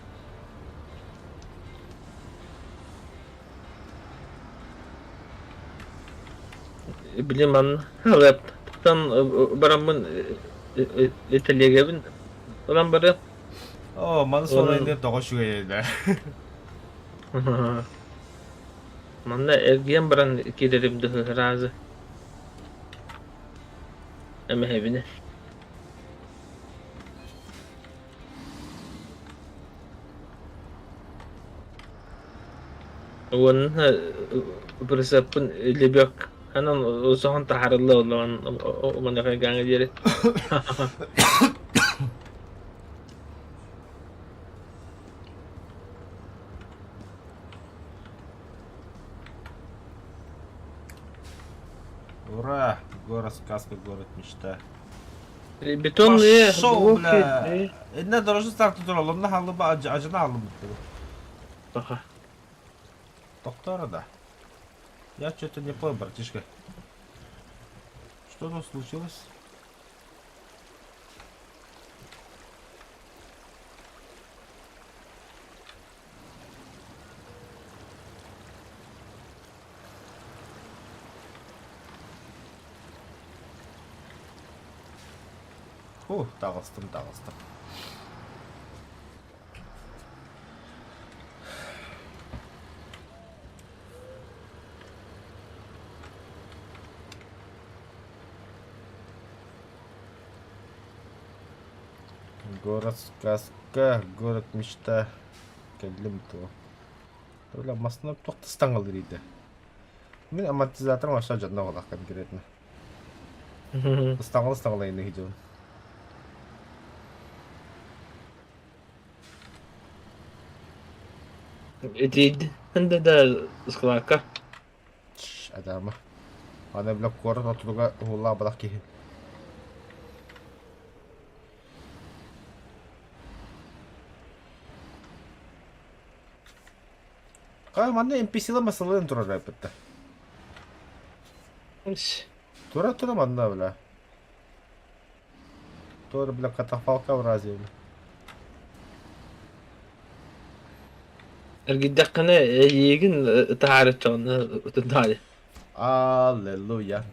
Били манна Алептан бараммын тэлиэгэбин ылан барыам. Оо, маны Уонна суолайдыыр тоҕо үчүгэй да. манна эргийэн баран киирэрим дыһы ыраазы эмэһэбинэ. Уонна бырысыаппын лебедканан соһон таһаарылла олорон маныаха гаҥа диэри. Ура! Город сказка, город мечта. Бетонные Пошел, блоки. бля! Инна дорожу старт турал, онно халлыба ажына аллыбыт. Аха. Доктора да. Я что-то не понял, братишка. Что тут случилось? Фух, таҕыстым, таҕыстым. Город сказка, город мечта. Кэллим то. Бля, массыына туох да ыстаҥалыыр иитэ. Мин амортизаторым вообще дьонно буолах конкретно. Ыстаҥал ыстаҥалайын иһи Итиидэн да склакка. Адама. Аны бля куорат ортотуга уһуллаах балах киһи. Хаа манна NPC-лар масаларын турар эппиттэ. Тура тура манна бля. Тура бля катафалка в разе бля. Эргийдэххинэ эйиигин таһаарыччаҕына тутаайы. Аллилуйя.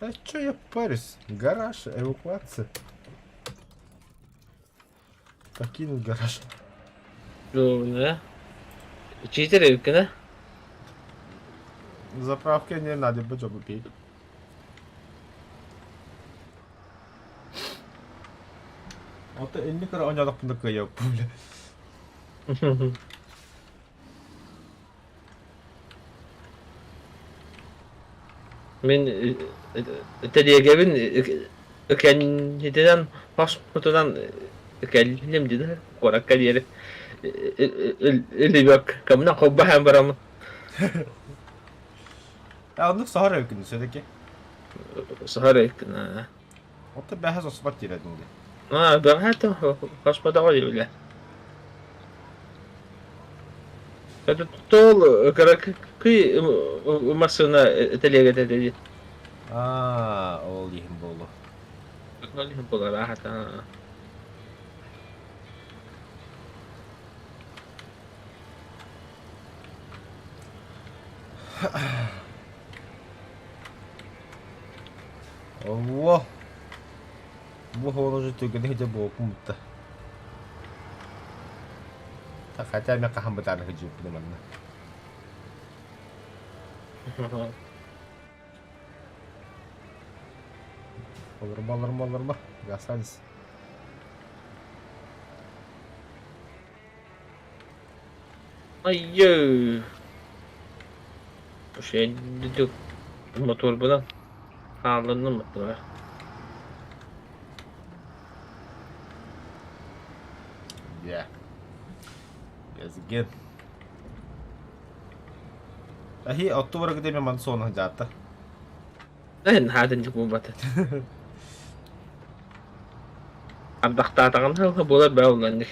Да чё я парюсь? Гараж, эвакуация. Покинуть гараж. Ровно. Читер эбиккин Заправки не надо бы чтобы пить. Ото инник эрэ оонньоотохпуна кыайыахпын бля. Мин тэлиэгэбин кэннитинэн хоспутунан кэллим дии куоракка диэри Лебедкабынан холбоһон бараммын. А оннук саһар өйкүн все-таки. Саһар өйкүн. Оттон бэһэ соспот диирэтин дии. Аа, бэҕэһээ хоспотоҕо диэбилэ. Тол кыракый массыына тэлиэгэтэ дии. Аа, ол иһин буолуо. Ол иһин буолар аата. Во! Бу уже түргэнник дьэ буолбут бутта. Хотя мен хаһан бытааны сылдьыбыппын манна. Олормо, олормо, олормо. Гасанс. Айыы! Şey motor хааллынным баттылар. Yeah. Guess again. Ahi отту барыгы мен ман соны жаатта. Наһаа буолбата. Ардахтаатаҕын буолар баа уланник.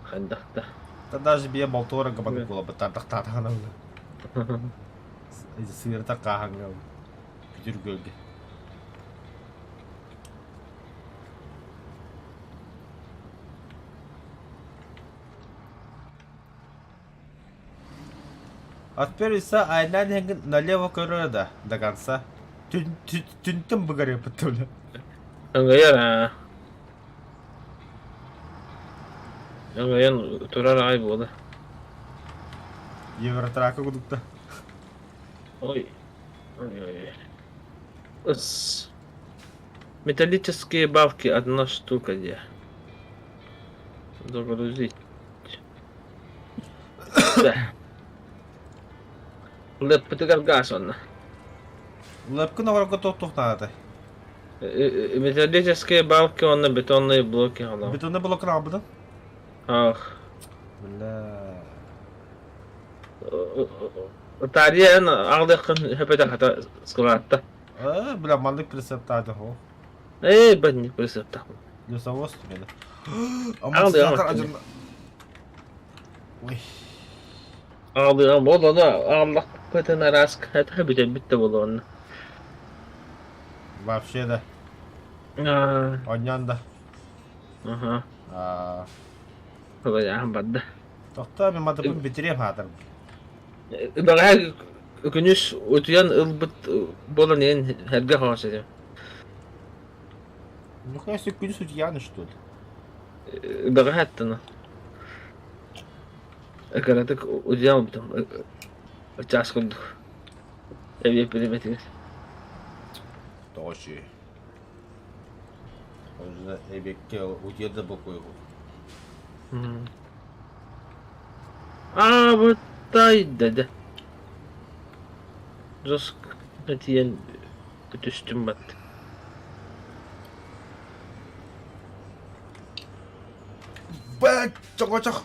Хайдахта. Да даже бие болтуора габан буола бытардахтаатаҕына. Сыырта кааһаҥҥа күтүр көлгө. От первиса айнан налево көрөр да до конца. Түнтүн быгарыппыт бля. Өҥөйөр аа. Өҥөйөн турар аҕай буола. Евротрака кудукта. Ой. Ой ой. Ыс. Металлические бабки одна штука где. Загрузить. Да. Лэппытыгар гаас онно. Лэпкин оҕорго туох наада? Металлические балки уонна бетонные блоки хаалабыт. Бетонный блок хаалбытын? Ах. Бля. Тария эн аҕалыаххын сөпөтө хата складта. Э, бля, маннык прицептаады хо. Ээ, банник прицептахпын. Лесовоз түмэлэ. Аҕалыаҕым Ой. Аҕалыаҕым ол ону аҕаллахпытын араас хата бүтэрбит да буолуо Вообще да. Онньон да. Аха. Хабайааһын барда. Тохтоо мен матыбын бүтүрүөм хаатар. Бэҕэһээ күнүс утуйан ылбыт буолан иһин эргэ хоос этим. Нихуя себе күнүс утуйааны что ли? Бэҕэһээ аттана. Кыратык утуйан ылбытым. Чаас курдук. Эбиэт билимэтигэр. Тоҕо үчүгэй. Уже эбиэккэ утуйар да бокуойгу. Аабытай деді. Жестко тиийэн түстүм бат. Бэт чоҕочох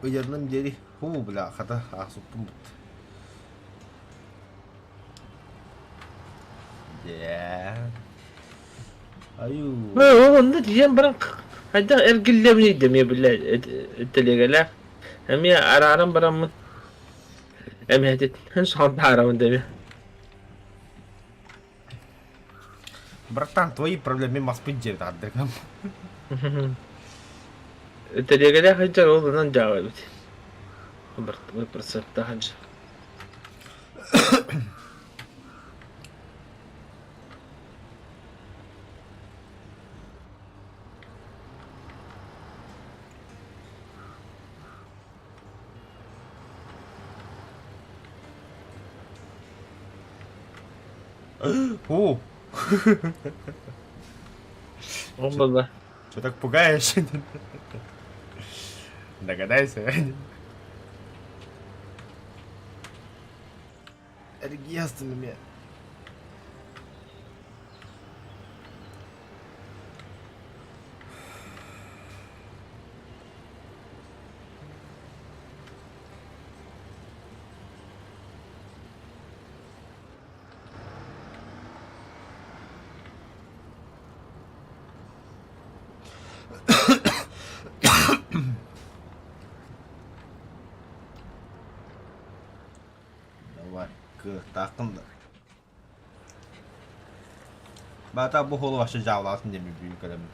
Ыйарным диэри һуу бля хата аахсыппын бут. Дьэ. Айуу. Ээ, онно тиийэн баран хайдах эргиллэбиний да эмиэ биллэ тэлиэгэлээх. Эмиэ арааран бараммын эмиэтиттэн соһон таһаарабын да эмиэ. Братан, твои проблемы маспын дьиэбит аардыгам. Тэлиэгэлээх сылдьар ол онон дьаабы эбит. Процептаах сылдьар. О! Ол буолла. Что так пугаешь? Догадайся. Эргиэстин Давай, кыахтааххын да. Бата бу холу вообще дьаалаатын диэн бүгүн кэлэммин.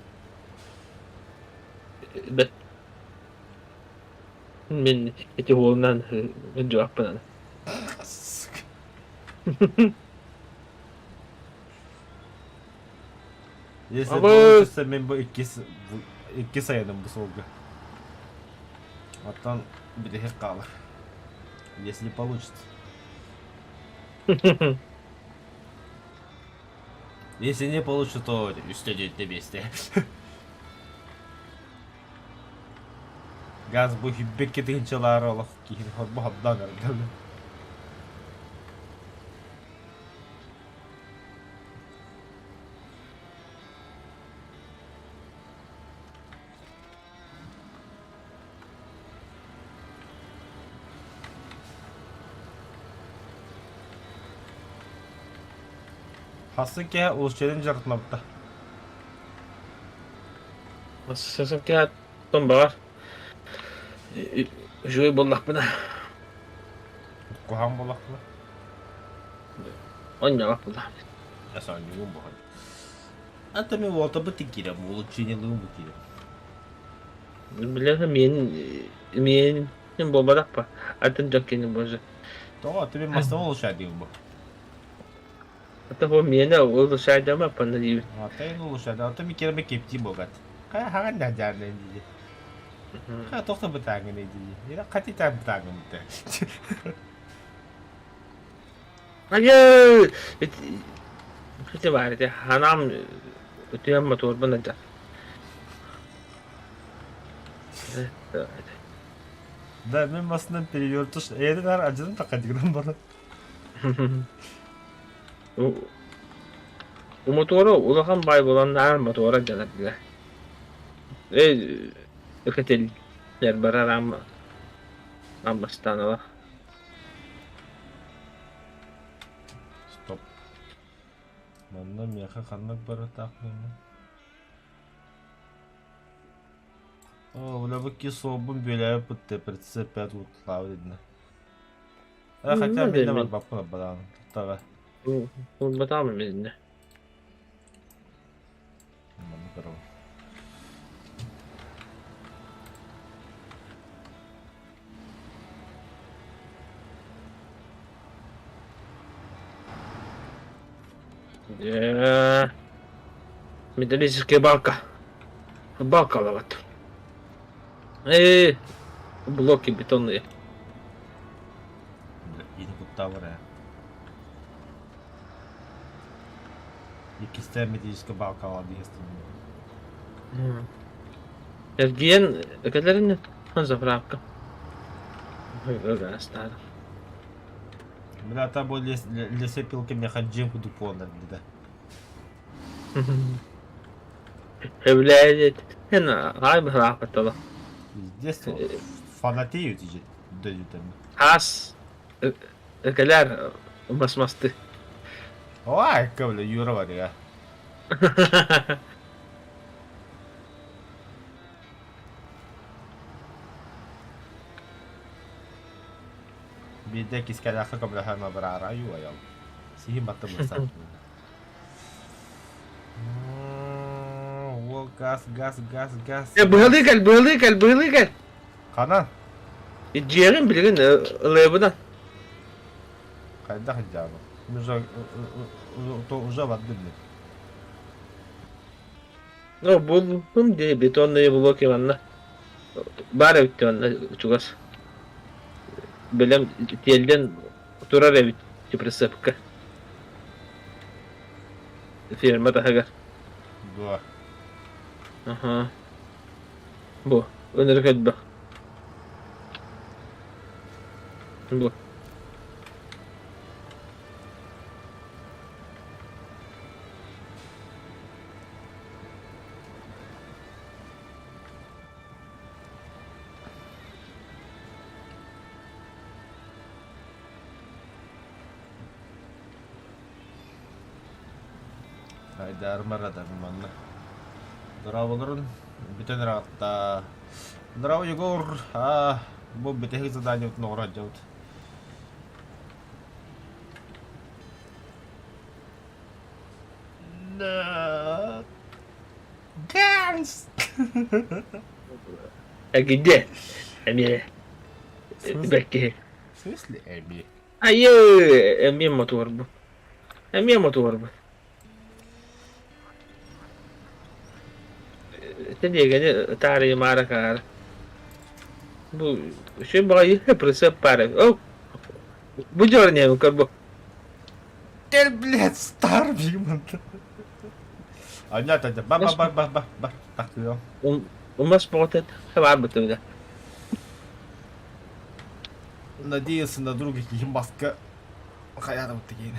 Бэт Мин ити уолунан дьуаппынан. Если Абы получится, мен бу иккис иккис айаным бу суолга. Оттон бүтэһик хаалар. Если не получится. Если не получится, то үстэ на месте. Газ бу хиббекке тыһынчалаары олох киһини хорбо хабдаан эрдэ. Хассын киһи улусчелин дьарытынабыта. Сасым киһи баҕар үчүгэй буоллахпына Куһаҕан буоллахпына Онньоҕох буоллахпын. Эсэҥньигин буһан. Это мен уолтабыт киирэн улучшениелыым бу киирэн. Билэҕин миэн миэн. Мин буолбатахпа. Атын дьон кини боже. Тоҕо? Ты мин массыына улучшай диир бу. Это бу миэнэ улучшайдама панна диибит. Ата ин улучшай. Ата ми кереме кепти богат. Кая хаган да жаарнен диди. Кая тохто бытаагын диди. Ира кати та бытаагын быта. Айыы! Ити баар ити ханаам үтүөн мотуорбун ыдьа. Да, мен басынан перевертыш. Эйден ар ажырын такадигран бара. Мотуора улахан баай буолан наар мотуора дьанар билэ. Эй, өкөтеллер барар аммастанала. Стоп. Манна миэхэ ханнык барытаах буолла? О, бля, бу кисобун бүөлээбит бутта прицеп 5 утлаабыт иннэ. Э, хотя минне барбаппын бараан туттаҕа. Булбатаҕым минне. Манны көрөбүн. Дьэ, металлическая балка. Балкалабат. Ээ, блоки бетонные. Ини куттаабар ээ. Иккистээн металлическая балкалаа диэстим. Эргийэн кэлэрин заправка. Ыстаадым. Бля, та бу лесопилка миэхэ дьиэм курдук буолан эрдэ. Сөбүлээбит эн аҕай быһалаахпыт Пиздец, фанатеют же дойдутами. Хаас кэлээр мас-масты. Ой, бля, Юра бар я. Биирдэ кискэлээххэ көмөлөһөн абыраара айуу-айал. Сиһин батта бырсаат. Уол газ, газ, газ, газ. Э, быһалыы кэл, быһалыы кэл, быһалыы кэл. Ханан? Дьиэҕин билигин ылыабынан. Хайдах дьаабы? Уже уже бардым мен. Ну, буллум дии бетонные блоки манна. Баар эбит манна чугас. Бэлэм тиэллэн турар эбит прицепка. Ферма таһыгар. Дуо. Аха. Бу, ынырык элбэх. Бу. Айдаармар атабын манна. Дорооболорун бүтэн ыраатта. Здорово, Егор. А, бу бүтэһик заданиебытын оҥоро сылдьабыт. Ганс! Где? Эмиэ бэккиһи. В смысле Эми? Айыы, эмиэ мотуорбун. Эмиэ мотуорбун. Тэлиэгэни таарыйымаары хаара. Бу үчүгэй баҕайы прицеп баар эбит. О, бу дьуоруньабын көр бу. Кэл, блядь, стар бигман. Анньа, ба ба ба ба ба ба тахтыам. Умас бөҕөтө баарбыт эбитэ. Надеялся на друга киһим баска хайаатабыт тигиэн.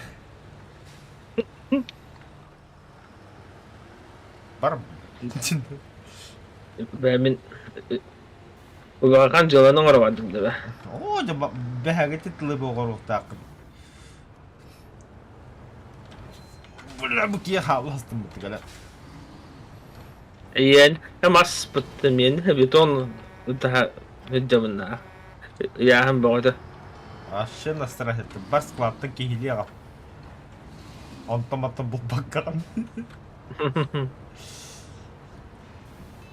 Бар. Бээ мин улахан дьыаланы оҥоробун да бэ. Оо, дьэ бэһэгэти тылы оҕоруохтааххын. Бля, бу киһи хаалластым бутугала. Ийэн мас мин бетон таһа сылдьабынна. Ыйааһын бөҕөтө. Вообще настрахетты. Бар складтан киһилии аҕал. Онтон мантан булбаккаҕын.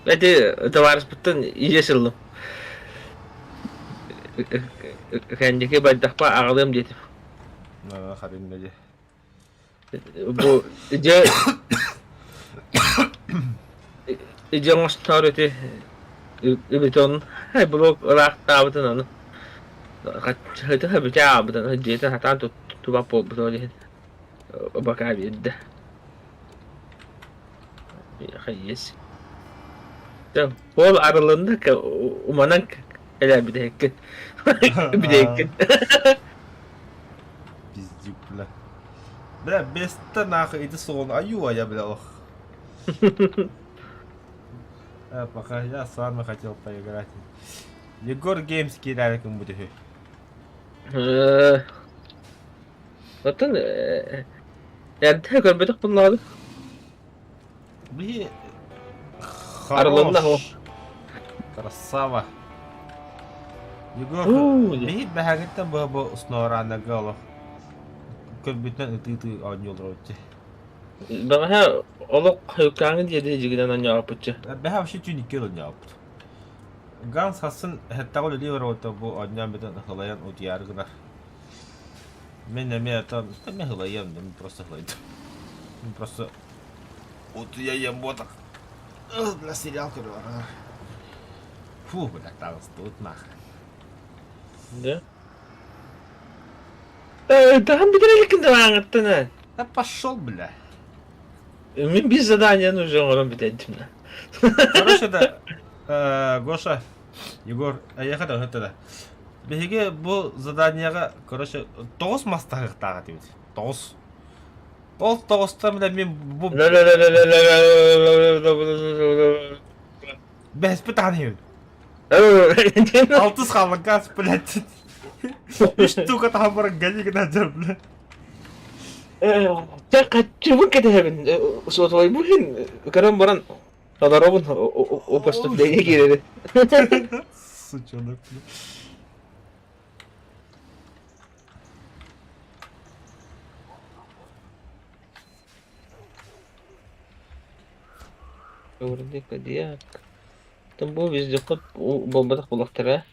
Эти товарищпыттан иэс ыллым. Кэнники бардахпа аҕалыам диэтим. Харин дии. Бу дьэ дьэ оҥостоор ити бетон блок ыраахтаабытын ону хаччыта бүтэ аабытын дьиэтин сатаан туттубат буолбут ол иһин бакаа биэрдэ. Хайыс. Ол арылынна уманан кэлээбитэһиккин. Бүтэһиккин. Пиздюк, бля. Бля, беста нахуй, иди сон, аю, а я, бля, ох. Пока я с вами хотел поиграть. Егор Геймс киирээрикин бүтүһү. Оттон эрдэ көрбөтөх буллаҕын. Биһи Арылынна хорош. Красава. Егор, биһи бэһэҥиттэн быһа бу снооранага олох көрбүтүнэн ытыы-ытыы оонньуулар эбит. Бэҕэһээ олох хойуккааҥы диэри дьигинэн оонньообуппутча. Бэһэ вообще түүн икки оонньообуппут. Ганс хассын хэттаҕа үлэлии барбыта бу оонньоон бүтэн ылайан утуйаары гынар. Мин эмиэ там эмиэ ылайыам да, мин просто ылайдым. Мин просто утуйайым буотах. Бля, сериал көрө барар. Фу, бля, таҕыстыбыт нахрен. Да? Таһым бүтэрэликкин да ааҥыттан Да пошел, бля. Мин без задания уже оҥорон бүтэрдим да. Короче, да, Гоша, Егор, эйиэхэ да өһөттө да. Биһиги бу заданиеҕа, короче, тоҕус мас таһыахтаах этибит. Тоҕус. Ол тоҕустан бile мин бу бэһиспит таһан иһэбин. Алтыс хаалла газ, блядь. Үс штука таһан баран гони гына бля. Чэ хаччыбын кэтэһэбин суотабайбын иһин көрөн баран Толоробун поступление киирэбин. Сучонок. Вроде Кодиак. Там бу вездеход буолбатах буоллахтара.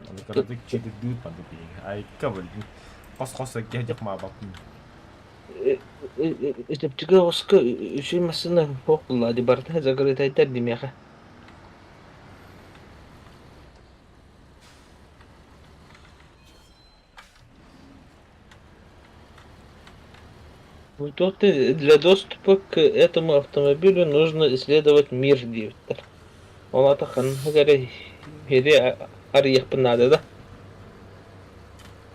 Аны кыратык чидирдүүт маннык биһиги. Айка блин. Хос-хос эккэ маабаппын. Чэпчэки оҕуска үчүгэй массыына суох буолла дии барыта закрытайдар дии миэхэ. Для доступа к этому автомобилю нужно исследовать мир диэбиттэр. Ол аата ханнык эрэ сири арыйыахпын наада да?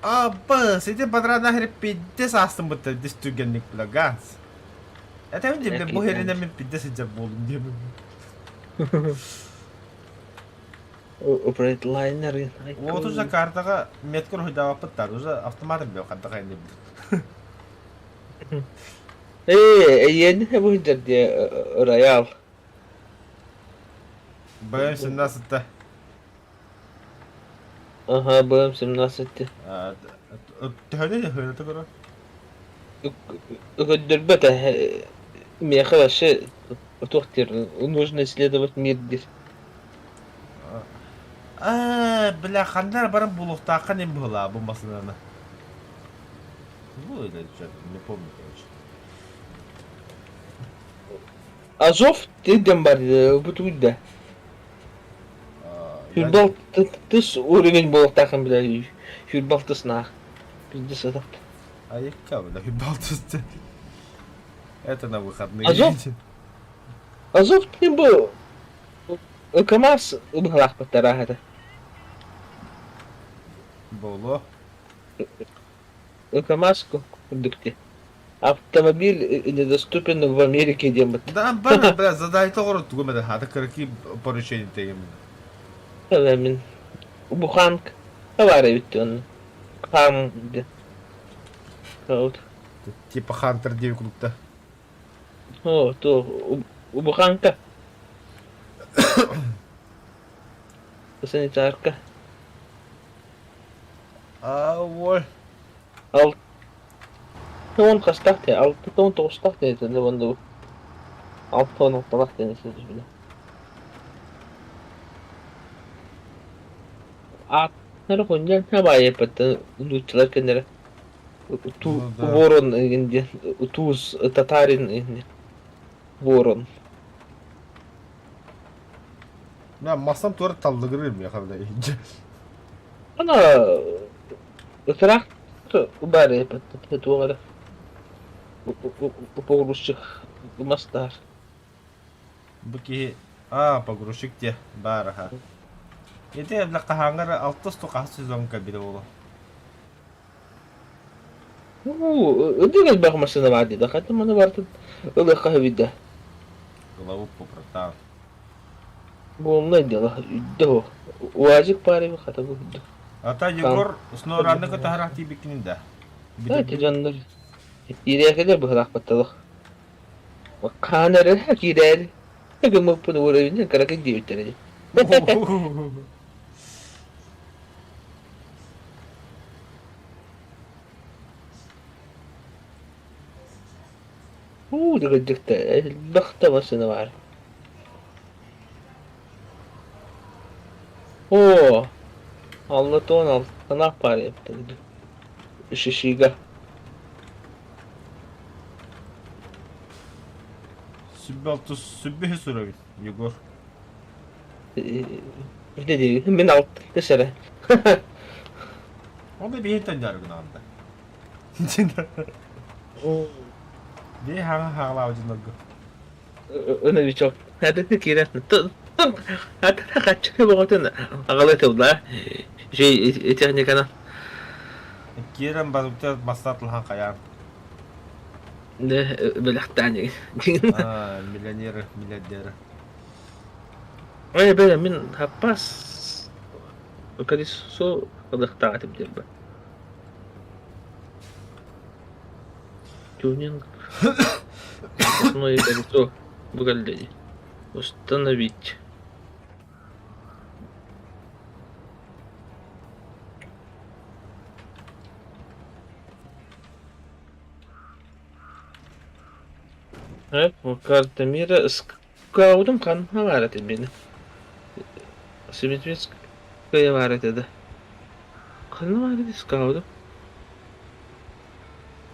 Абыс, ити патронах пиздец астым бытта дис түргэнник бля Ганс. Это мен бу херинен мен пиздец сылдьар буолум диэбин. Фрейтлайнер. Вот уже картаҕа метка уруһуйдаабаппыттар, уже автоматом бил ханта хайны Ээ, эйиэнэ бу сылдьар диэ роял. БМ 17 Ага, БМ 17. Төһөнү төһөнү көрөр? Көрдөрбөт миэхэ вообще туох диир нужно исследовать мир диир. Аа, бля, ханна эрэ баран булуохтааххын им быһылаа бу массыынаны. Ну, или что-то, не помню, короче. Азов диэн бар бу тугуйда. Я... Тыс уровень буолуохтааххын бля, сүүрбэ наах. Пиздец сатах. Айыкка, бля, сүүрбэ Это на выходные. Азов? Азов не был. КамАЗ быһалаахпыттара этэ. Боло. КамАЗ курдук дии. Автомобиль недоступен в Америке диэн бытта. Да, бара, бля, задай тоҕоро тугу эмэ хата кыракий поручение тегим. Мин буханка баар эбит онно. Хам диэн. Типа Хантер диэби курдукта. О, то буханка. Санитарка. А, ой. Ал 6 хастаах диэн, 69-таах диэн этэ уонна 66-лаах диэн этэ. Нарахунньан абаайыппыттан нууччалар кэннэрэ Ну да. Ворон игин диэн туус татарин игин ворон. Мә масам туора таллыгырыр миэхэ бля иһдьэ. Ана ыраах убаарыппыттан туох эрэ погрузчик мастаар. Бу киһи аа погрузчик диэ баар аха. Ити бля хаһааҥҥа эрэ алтыс ту хаһыс сезонка билэ буолуо. Ындык элбэх массыына баар дии да хата маны барытын ылыахха сөбүй да. Главу попратаан. Буолла дело үрдэ суох. УАЗик баар эбит хата бу үрдэ. Ата Егор снораны кытаһарах тиийбиккин да. Эти дьоннор киирээкилэр быһылаахпатталах. Хаан эрэ киирээри гыммыппын уурайын кыракый диэбиттэрэ дии. Уу, дыгырдьыкта элбэх да массыына баар. Оо, аллатон алтанаах баар эбит Шишига. Сүбэ алтыс сүбэ суруйбут Егор. Не диир мин алтыс эрэ. Ол да биһиттэн дьарыгынаанда. Бии хаҥа хаалаабыт дьоннорго. Новичок. Это киирэн хаччы боҕотун аҕала тылла техниканы. Киирэн барыбыта бастаатылахан хайаан. Бэлэхтээн Миллионеры, миллиардеры. Ой, бля, мин хаппас колесо ылыахтаах этим диэн баар. Тюнинг запасное колесо бу кэллэ дии. Установить. Карта мира Скаутум ханна баар этэ миэнэ? Симметрическая баар этэ да. Ханна баар этэ скаутум?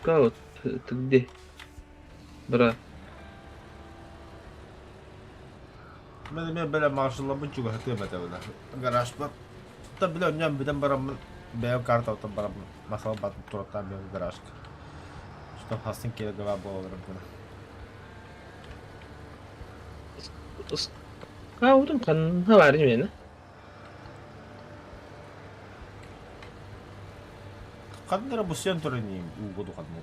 Скаут, ты где? Брат. Мен эмиэ бэлэм маршалларбын чугаһатыам этэ бile. Гаражпар. Та бile онньон бүтэн бараммын бэйэм картабыттан бараммын масала батын тураттаан бэйэм гаражка. Что хастын киэрэ гала буолаларым гына. Скаутум ханна баар миэнэ? Ханна эрэ бусуйан турар инигин ууга духанна.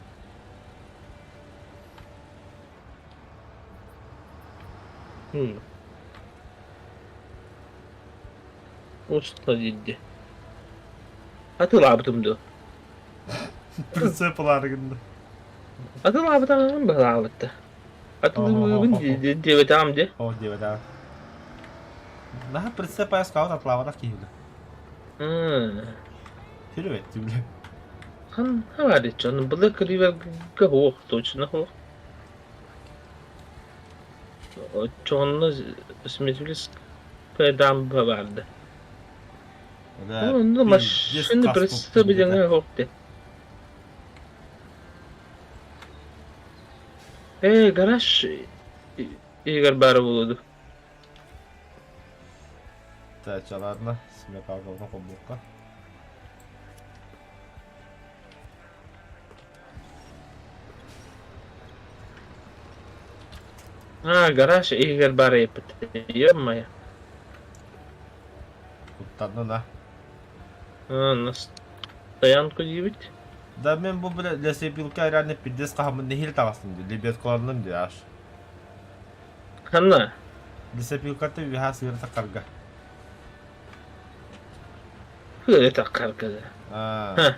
Уста диирди. Атыылаабытым дуо? Прицеп ылаары гынна. Атыылаабытаҕым быһалаабытта. Атыылыыбын диэбэтэҕим дии. Оо диэбэтэҕим. Наһаа прицеп айаскаабыт атылаабатах киһи бile. Сүрүбэттим бile. Ханна баар дьон былыр кырыыбарга суох точно суох. Оччоҕуна Сметвильская дамба баарда. Да, Онно пиздец машина хаспыппын прицепа дэтэ. диэҥҥэ суох дии. Ээ, гараж иһигэр баара буолуо дуу? Так, ладно, смекалкабытын холбуохха. Аа, гараж иһигэр баар эбиппит. Ё-моё. Куттаннын а. Аа, стоянку диибит. Да мен бу бile лесопилка реально пиздец хаһаммын нэһиилэ таҕыстым дии, лебедкаланным дии аж. Ханна? Лесопилката үөһэ сыыры тахарга. Хыа таххарга да. Аа. Ха.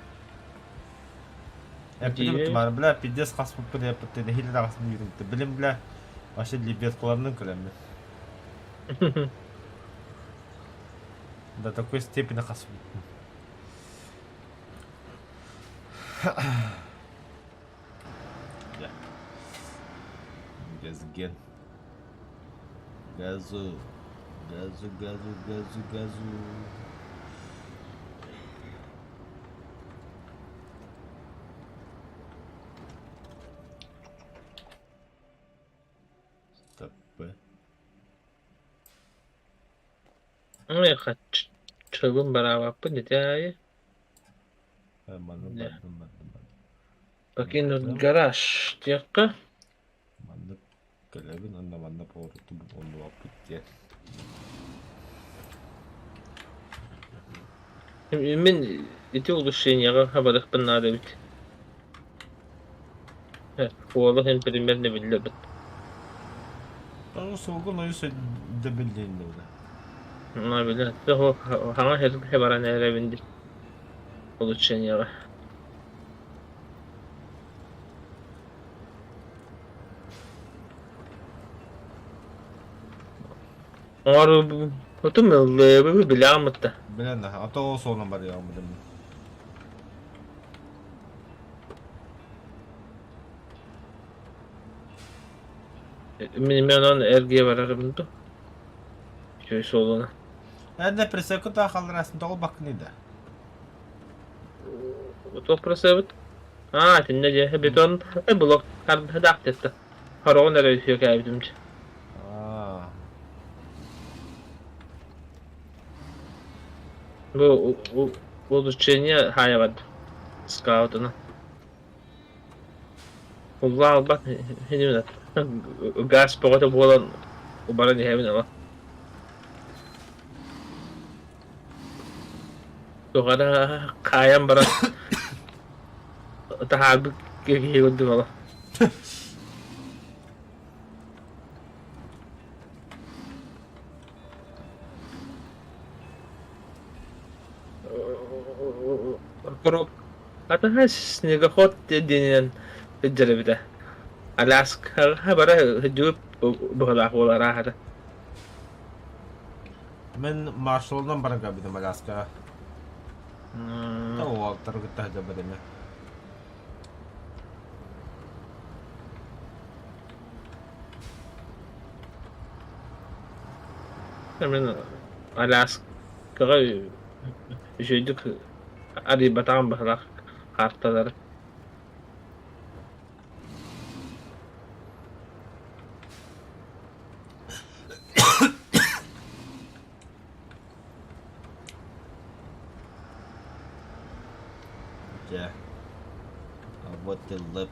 Эппитим Дии. бара бля пиздец хаспыппын эппиттэн нэһиилэ таҕыстым диирим. Билим бля вообще лебедкаланным кэлэммин. До такой степени хаспыппын. Газген. Газу. Газу, газу, газу, газу. Б. Чылым бараабаппын ити аайы. Манна бардым, бардым, бардым. Покинуть гараж диэххэ. Маннык кэлэбин уонна манна повороту оннубаппыт диэн. Мин ити улучшениеҕа хабарыахпын наада эбит. Уола иһин примерно биллэбит. Тоҕо суолгун ойус дөбүллээн да Ну, били, хаҥа сиргэ баран эрэбин дии улучшениеҕа. Оҥорбутум ыллыыбы билэҕин Билэн а то суолун барыаҕым билим. Мин эмиэ онон эргийэ барарым дуу? Үчүгэй суолуна. Эрдэ пресекку та халларасын тоҕо баккыный да? Туох пресебит? Аа, итиннэ дьэ, бетон блок хардаах тетта. Хороҕун эрэ үһүөкээбитим дьэ. Аа. Бу улучшение хаайабат скаутuna. Уллаалбат хинибин газ бөҕөтө буолан убаран иһэбин ала. Туох эрэ хаайан баран таһаарбыт киһи курдук ала. Атаһа снегоход диэнинэн сылдьар эбитэ. Аляскаҕа бара сылдьыбыт быһыылаах уол арааһата. Мин маршалынан баран кэлбитим Аляскаҕа. Уолаттары кытта сылдьарбыт эмиэ. Мин Аляскаҕа үчүгэйдик арыйбатаҕым быһыылаах карталары. Дьэ, вот и лып.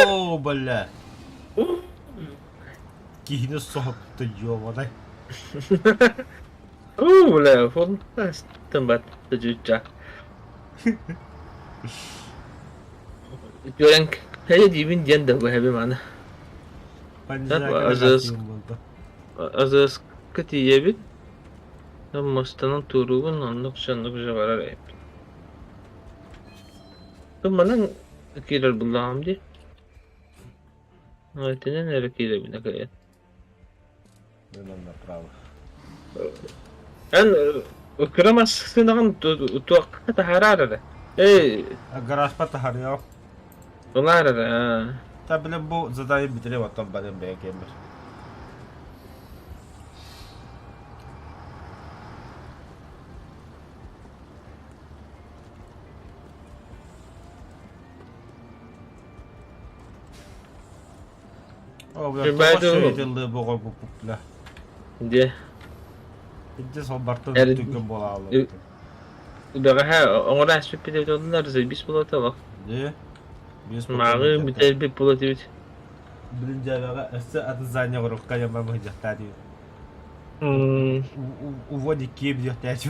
Оо, бля! Киһини соһутта ёбаный. Уу, бля, фонтан бат чуча. Үтүөрэн хайа диибин диэн да быһабым аны. Азыаска тиийэбит. Муостанан туоруубун оннук соннук же барар эбиппин. Манан киирэр буллаҕым дии. Итинэн эрэ киирэбин акайан. Мен направо. Эн кыра массыынаҕын туохха таһаараар эрэ. Эй, Гаражпа таһаарыах. ылаар эрэ. Та билэн бу задание бүтэрэ оттон барым бэйэ кэммэр. О, бля, тоҕо шөйдүллы боҕо буппупла. Дьэ. Идде солбартан түргэн буолааллар. Бэҕэһээ оҥоро ааспыт этэллэр, заебись буолуо Дьэ. Мааҕы бүтэрбит буолуо этибит. Билин дьээбэҕэ өссө атын здание оҥоруохха яман быһдьахтаа диир. Уводик киэп диэхтээччи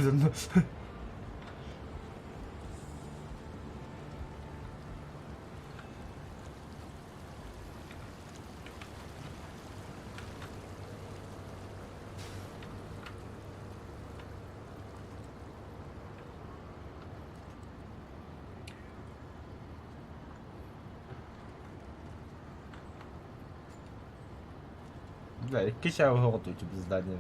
Бля, икки чааһы оҕотуучу здание.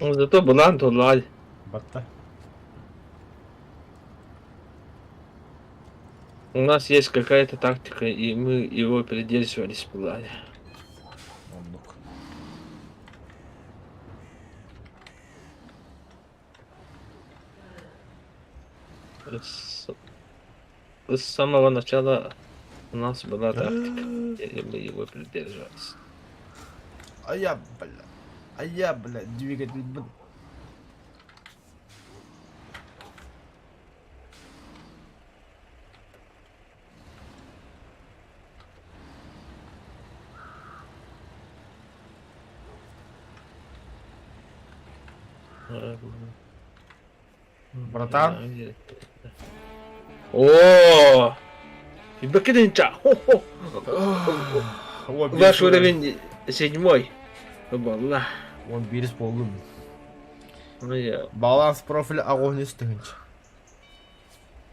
Зато былаан толлаай. Батта. У нас есть какая-то тактика, и мы его придерживались в плане. Оннук. С, с самого начала у нас была тактика, и мы его придерживались. А я, бля, а я, бля, двигатель, б- Братан? О! Бакидинча! Хо-хо! Ваш уровень седьмой. Буолла. Он бирис буоллум. Баланс профиля огонь тыһынча.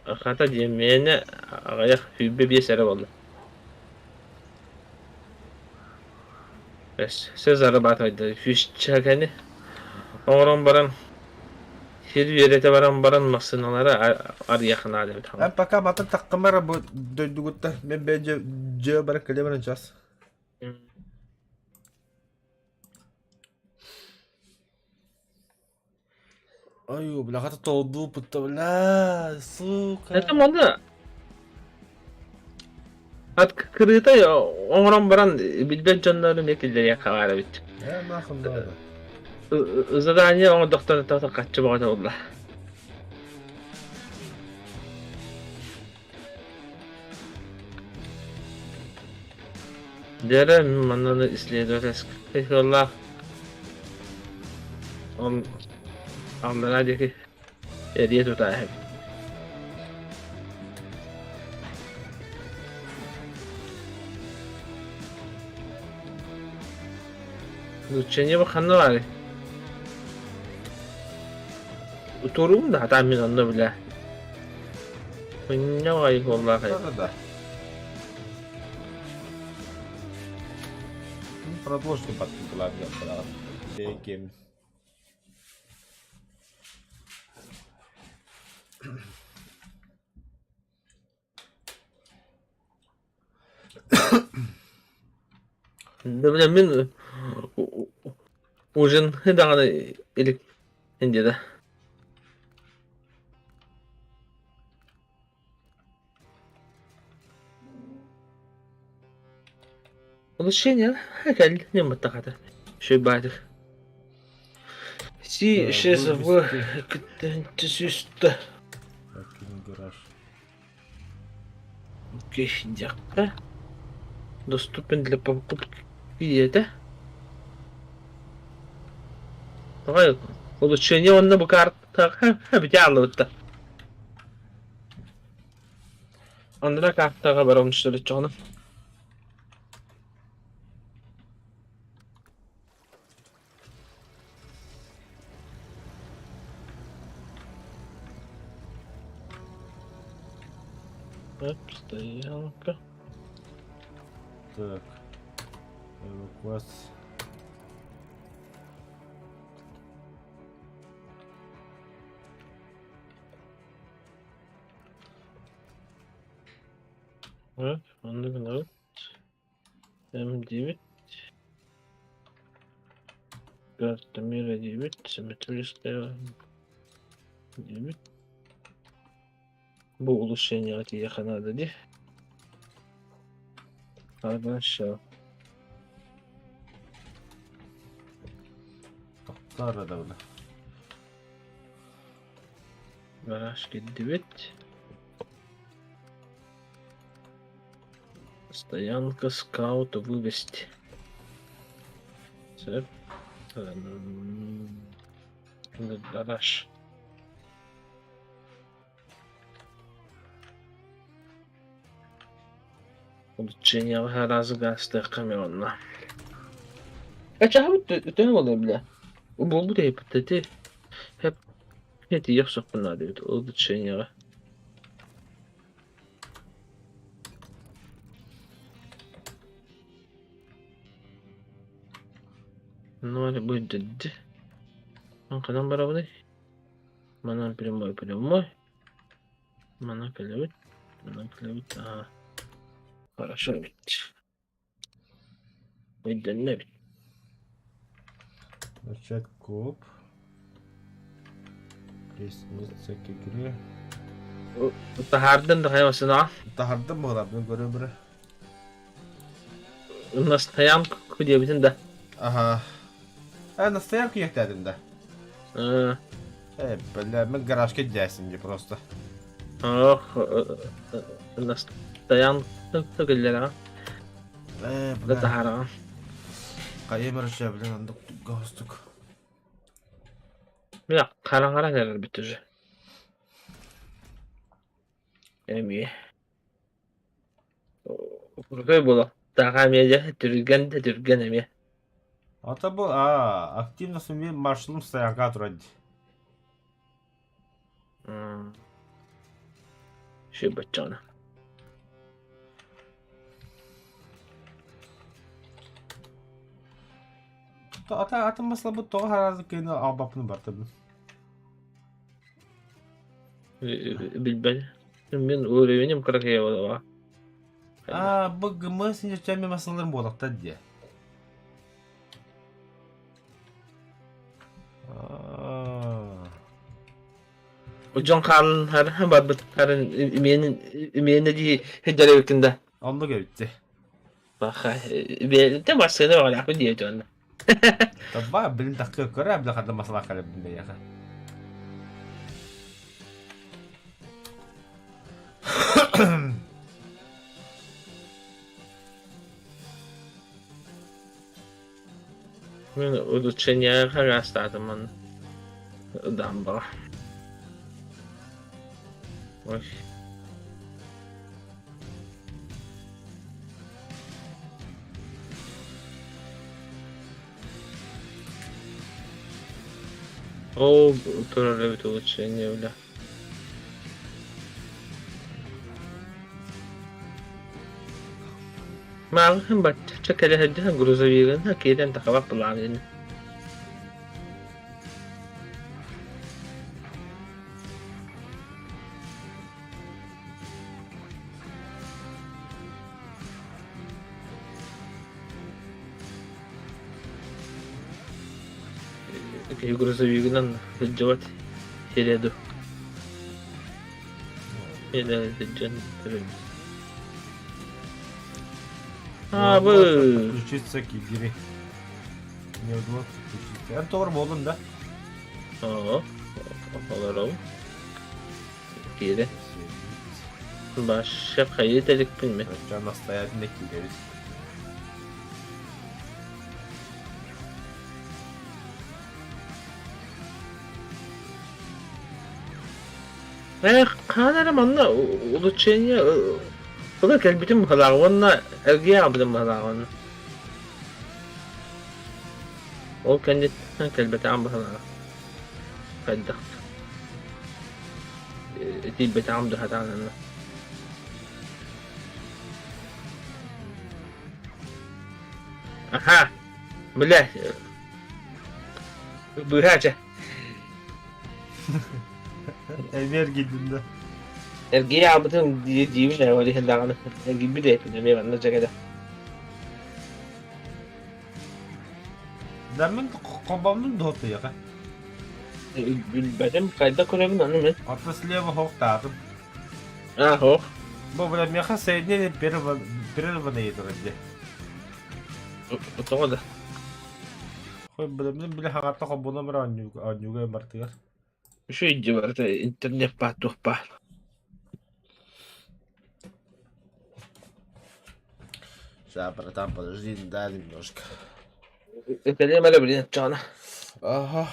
Хата диэн миэнэ аҕыйах 25 эрэ буолла. Все зарабатывать сүүсчэкэни оҥорон баран сир үөрэтэ баран баран массыыналары арыйахха наада эбит Эн пока матын таххымара бу дойдугуттан мен бэйдьэ дьиэ баран кэлэ баран час. Ой, бляха, толду бля, сука. Это манна Открыто оҥорон баран билбэт дьоннору эмиэ киллэриэххэ баар эбит. Э, нахуй надо. Задание оҥордохторо хаччы бөҕөтө буолла. Дьэрэ манна исследовательскай сыаллаах он аллараа диэки эрийэ тутааһын. Нууччаньба ханна баарый? Туруум да хатаан мин онно билэ. Мунньаҕай буоллаах Да-да-да. Продолжим подготовку. Да бля мин ужин даҕаны илик диэтэ. Улучшение кэлли ньыммыттахата. Шөйбаатыр. Си шесть в сүүстэ. Гараж. Киһдьэххэ доступен для покупки диэтэ. Давай улучшение уонна бу картаҕа бүтэ ааллыбытта. Онно картаҕа бара унчтарыччоҕуна. Так, стоянка. Так. Эвакуация. Так, онно гынабыт. М9. Карта мира 9, симметрическая 9. Бу улучшение тиийиэххэ наада дии. Хорошо. Тоқтар да Гараж кирдибит. Стоянка скаута вывести. Сөп. Гараж. Улучшение араас гаастыахха эмиэ онно. Ачаһабыт төһө буолуой бля? Буолбут эпитети Эти охсуохпун наада эбит улучшениеҕа. Ну, будет. Ханан барабыный? Манан прямой прямой. Манан кэлэбит. Манан кэлэбит. Аа. Хорошо эбит. Өйдөннө эбит. Начать коп. Присоединиться к игре. Таһаардын да хайа сына. Таһардым буолар, көрө бere. На стоянку диэбитин да. Ага. Э, на стоянку ехтядым да. Э, бля, мы гаражка дясинги просто. Ох, на стоянку кэллэрэҕин. Э, Да бля. таһаараҕын. Хайа барыша, блин, андык галстук. Бля, хараҥаран эрэрбит уже. Эмиэ. Крутой буолуо. Таха эмиэ дьэ түргэн да түргэн эмиэ. Ата бу, а, активно сумел маршалым стоянка турар дии. Үчүгэй баччаҕына. Ата атын маслабыт тоҕо хараазык кыйны албаппын бартыбын. Билбэт. Мин уровенем кыракыйа буолуоҕа. Аа, бу гымы синчэми масаларым буолактар дии. Аа. Дьон хаалан барбыттарын имиэнэ дии сылдьар эбиккин да. Оннук эбит Баха бэйэтэ массыына баҕалаахпын диэбит уонна. Таба билин такка көрө бile хадда масала калебин яха. Мин улучшение хараастаатым манна дамбаҕа. Ой. Ол турар эбит улучшение бля. Мааҕын бачча кэлэ сылдьан грузовигын киирэн тахабат былаан Киһи грузовигынан сылдьыбат сирэ дуу Или сылдьан Аабы Подключиться к игре. Не удалось подключиться. Это тоже болдун да? Оо, олоробун. Киирэ. Башка хайыы иликпин мин. Короче, настоятельно киирэбит. Эх, хаһан эрэ манна улучшение ыла кэлбитим быһалаах уонна эргийэ аҕалбытым быһалаах уонна. Ол кэнниттэн кэлбэтэҕим быһалаах. Хайдах тиийбэтэҕим да сатаан онно. Аха, бля, быһа чэ. Эмиэ эргийдин да. Эргийэ аҕалбытым диибин ээ, ол иһин даҕаны эргийбит эбиппин эмиэ манна дьэгэлэ. Да мин холбоммун дуһуттуйаха. Билбэтим, хайдах көрөбүн ону мин. Орто слева хоохтаатым. А, хоох. Бу бля меха соединение прерванные турар дии. Тоҕо да. Хой бля мин бile хаҕатта холбоно бара оонньууга бартыгар. Үчүгэй дии барыта интернет баар туох баар. Сейчас, братан, подожди, дай немножко. Кэлиэм эрэ билин оччоҕуна. Ага.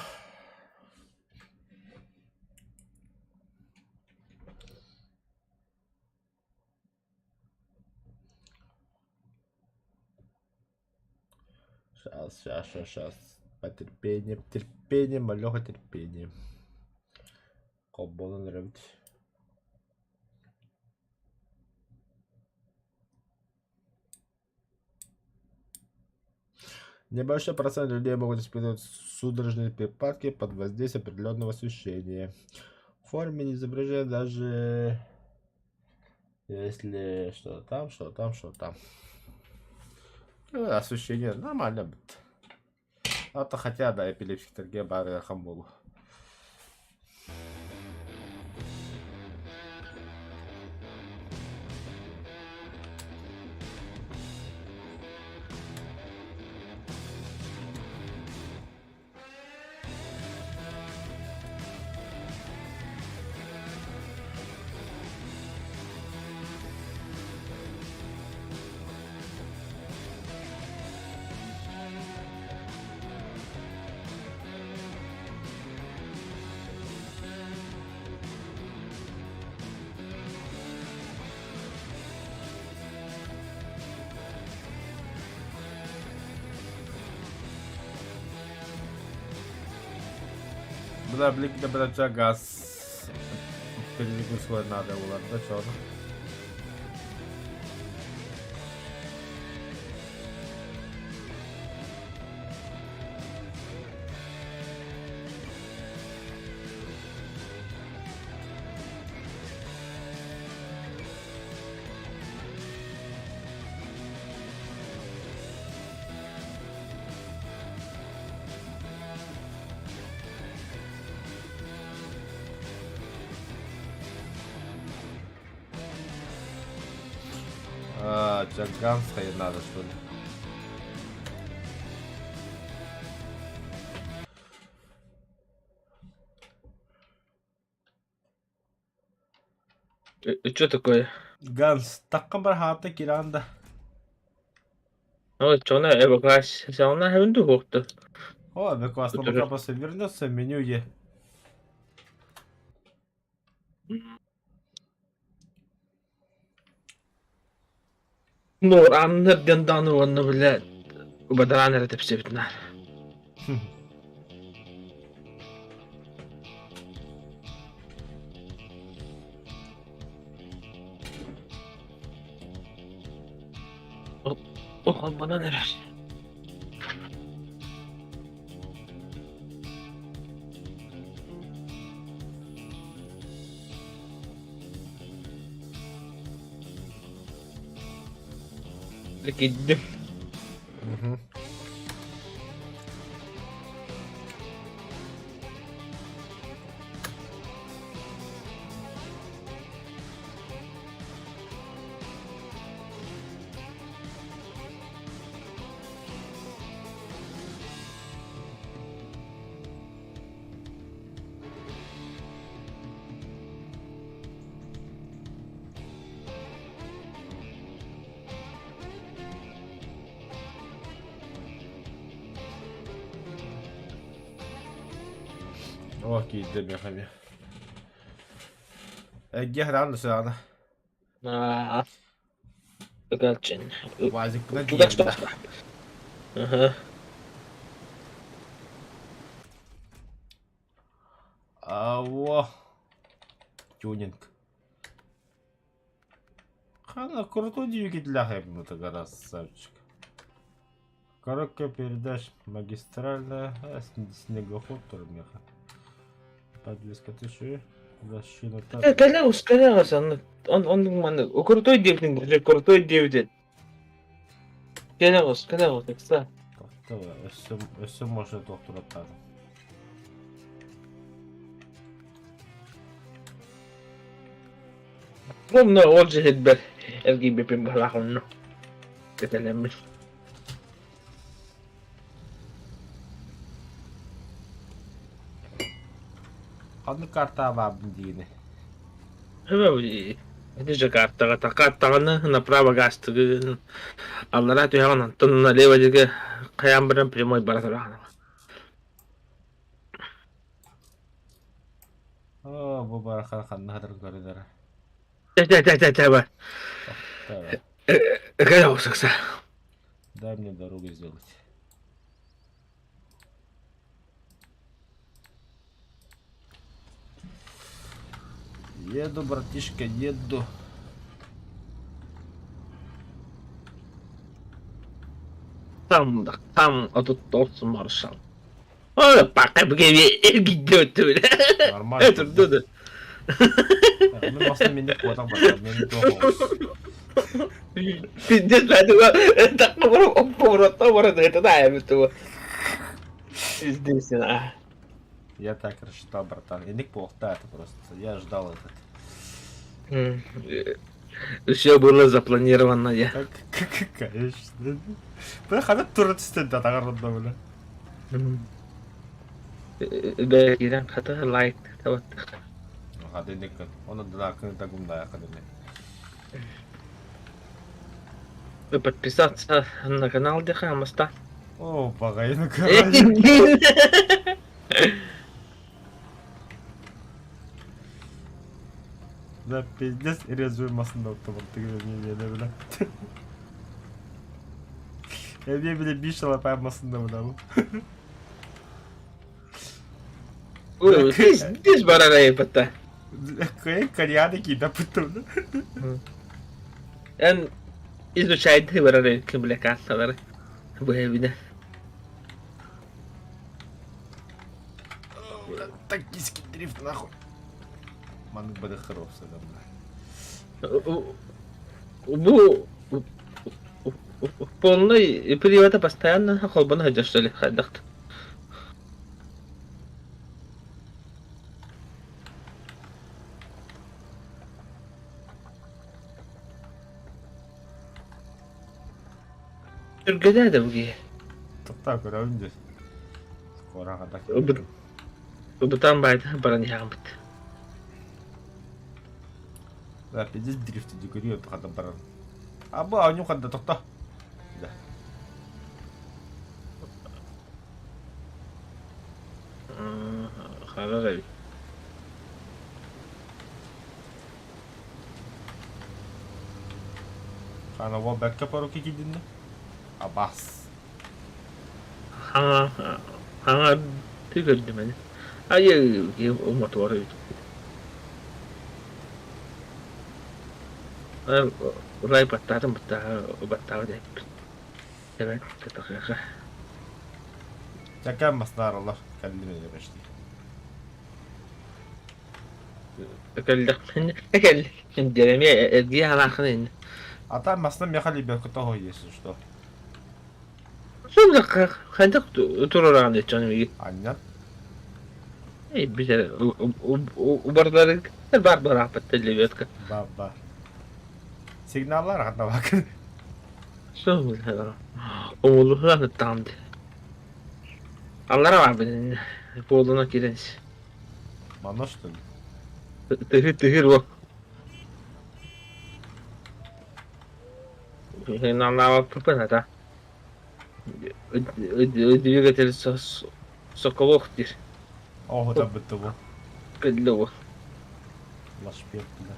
Сейчас, сейчас, сейчас, сейчас. Потерпение, терпение, малёха терпение. Холбонон эрэбит. Небольшой процент людей могут испытывать судорожные припадки под воздействием определенного освещения. В форме не изображения даже если что там, что там, что там. Ну, освещение нормально будет. А то хотя да, эпилепсиктэргэ баар ыарахан буолуо. Бля, блин, бля, газ перегрузка надо было, да чё? А, Джаганская надо, что ли? Что такое? Ганс, такка бар хаата киранда. Ну, что на эвакуация, она хевенду хохта. О, эвакуация, пока просто вернется в меню е. Нор аннар диэн даҕаны уонна бile бадараан эрэ тэпсибитинээр. Холбонон эрэр. Киирдим. О, киирдим мехами. Гехран саана. Аа. Ыгалчын. Вазикпынан Чугас тиийэн да. Аха. Аво. Тюнинг. Хана крутой двигатель это красавчик. Коробка передач магистральная, а, снегоход тоже меха. Подвеска тысячи, защита так. Кэлэҕис, кэлэҕис, онно оннук маннык крутой диэбитиҥ били крутой диэбитин. Кэлэҕис, кэлэҕис, ыкса. Өссө, өссө можно туохтураттаатым. Онно ол дьиһирбэр эргийбиппин быһалаах онно кэтэлэммин. Ханнык картаабаабын диини? Ити же картаҕа картаҕаны направо гаастыгын аллараа түһэҕин онтон налево диэки хайаан баран прямой бара тураҕын. Оо, бу барахан ханна хатыр көрүлэр. Тэ тэ тэ тэ бар. Кэлэ охсукса. Дай мне дорогу сделать. Еду, братишка, еду. Там, там 39 маршал. Ой, пока эргийдэ өттүбүнэ. Нормально. Турду да. Мен баста менде куотан барар, мен тоҕус. Пиздец, поворот, это да, я этого. Пиздец, а. Я так рассчитал, братан. Иник плохо, это просто. Я ждал этот. Все было запланировано, я. Как, конечно. Бля, хана тура түстен да тағарында, бля. Бәгирен хата лайк табат. Хада иник Оны да кын тагумда якын. Подписаться на канал Деха Моста. О, багайны короче. Да пиздец, резвый масында оттабын тигил не бля. Эбе биле биш алапай масында бля бу. Ой, пиздец барарай бата. Кое кальяны кида путуна. Эн изучает барарай ким бля кассалар. Бу эбине. Токийский дрифт нахуй. Маннык бады хыропса да бля. Бу полный привода постоянно холбана хадья что ли хайдахт. Түргедә да буги. Токта көрөбүн дии. Скоро да. Убутан байды баран яғын бит. Да, пиздец дрифт дегрию хада баран. А бу аню хада токта. Да. Харар эбит. Хана во бэкка пару кикидинне. Абас. Хаңа хаңа түгөрдүм эни. Айы мотор эбит. Урай баттаатым баттаа баттаа деп. Evet, дакыйка. Чакан маснар Allah каллиме почти. Экэллэхпин экэл дереми эргии ханаахын ин. А там масна мехали бекото хо если что. Сумда хайдах турураан ичон миги. Аннят. Эй бизер убарлары бар бар апат лебедка. Ба ба. Сигналлар хата бак. Сумда. Оолуһан тамды. Аллара бар бин. Болуна киренс. Мано что ли? Тыгыр тыгыр во. Намнава пыпыната. Двигатель Соколов дир. О, да бытты бу. Кыдлы Лашпек да.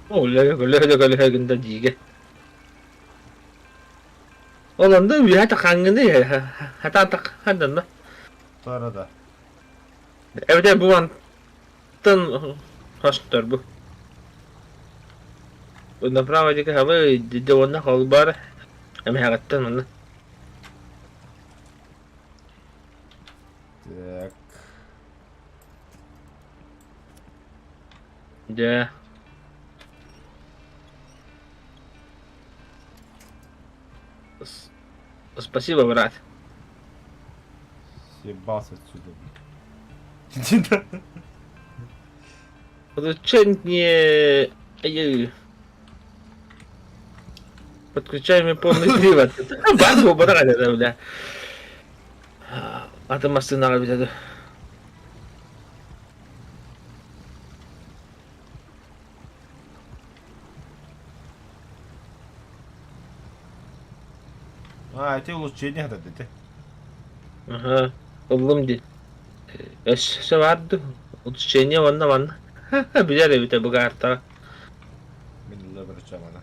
О, леге леге леге гында диге. Оланда үйәті қаңгыны хата таққандан да. Тора да. Эвде бу антын хоштор бу. Направо дике халы дедонна холбар. Эми хагаттан мында. Так. Да. Спасибо, брат. Съебался отсюда. блин. Подключение... Подключаем полный привод. Базу убрали, да, бля. А ты машина бля. А, это улучшение да, да, Ага. Ыллым ди. Өссө барды. Улучшение ванна ванна. Билер эбите бу карта. Мен лыбыр чамана.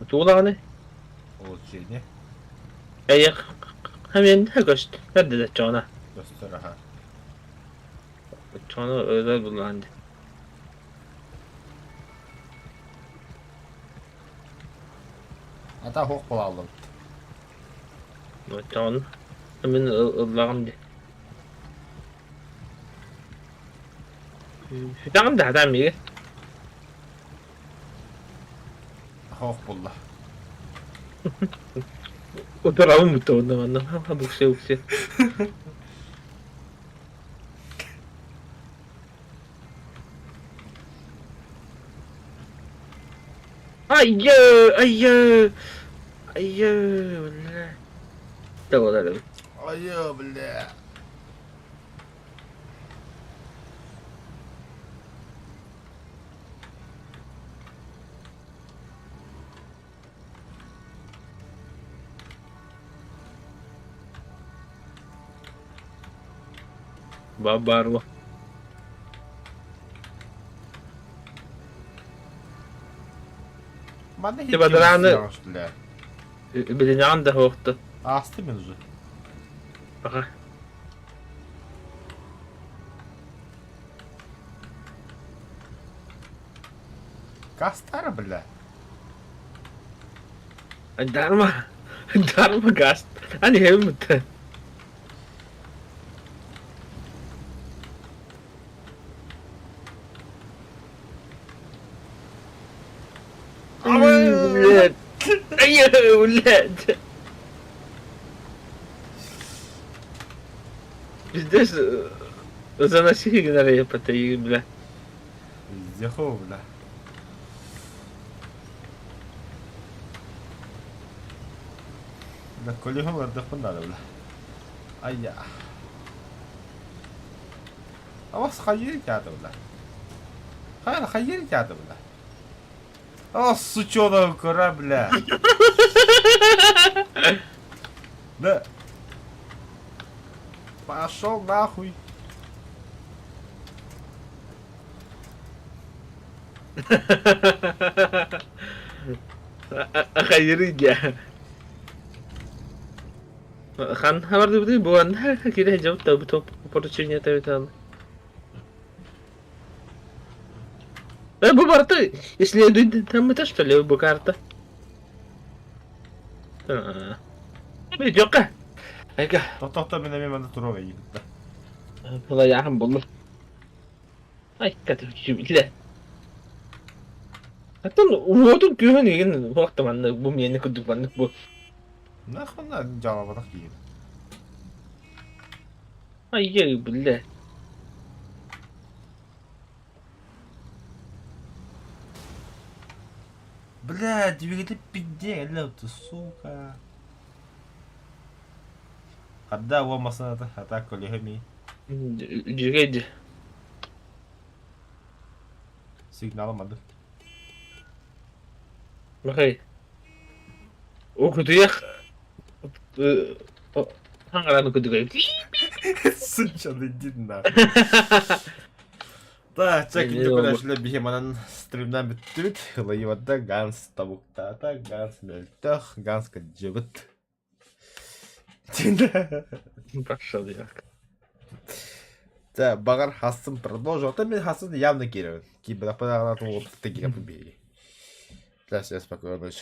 Туулаганы. Улучшение. Эйэх. Хамен көст. Бәрді де чона. Göster aha. Чона özel буланды. Ата суох буолааллыбыт. Оччоҕуна мин ыллаҕым дии. Сүтэҕин да сатаан миигин. Суох буолла. Утарабын бутта онно манна буксе буксе. Айыы, айыы, айыы, бля. Да буолар Айыы, бля. Бабарва. Манна Ти бадарааны билинэҕин да суохту. Аастым мен уже. Аха. Кастара, бля. Дарма. Дарма газ. Ани хэвмит. Блядь. Блядь. Пиздец, заноси генерия ПТИ, бля. Пиздеху, бля. Бля, колеһым ырдыхпын надо, бля. Айя. Авас хайыр театр, бля. Хайыр, хайыр театр, бля. О, сучонок бля. Да. Пошел нахуй. Хайырый дьэ. Хан хабардыбытый буан кире жабыт да топ поручение табитал. Э, бу барыта исследует там это что ли бу карта? Жокка. Айка. Тохтохто мен эмиэ манна туруох эйигин. Пылайааһын буллум. Айка биллэ. Оттон уотун күүһүн игин туох маннык бу миэнэ курдук маннык бу. Нахуй дьаалабатах киһи. Айя биллэ. Бля, двигатель пизде, ты, сука. Хадда уон масыната, а так колеһэ ми. Дьүгэйди. Сигналым ады. Махай. Окутуях хаҥараны кудугай. Сучаны иди нахуй. Так, чэ, күндү көрөөччүлэр биһи манан стримнан бүттүбүт. Ылайыбатта Ганс табуктаата, Ганс мөлтөх, Ганс кырдьыбыт. Пошел як. Та, баҕар хассын продолжил. Оттон мин хассын явно киирэбин. Киирбэтэхпинэ аҕалаатын уопутта киирэ биһиги. Сейчас, спокойной ночи.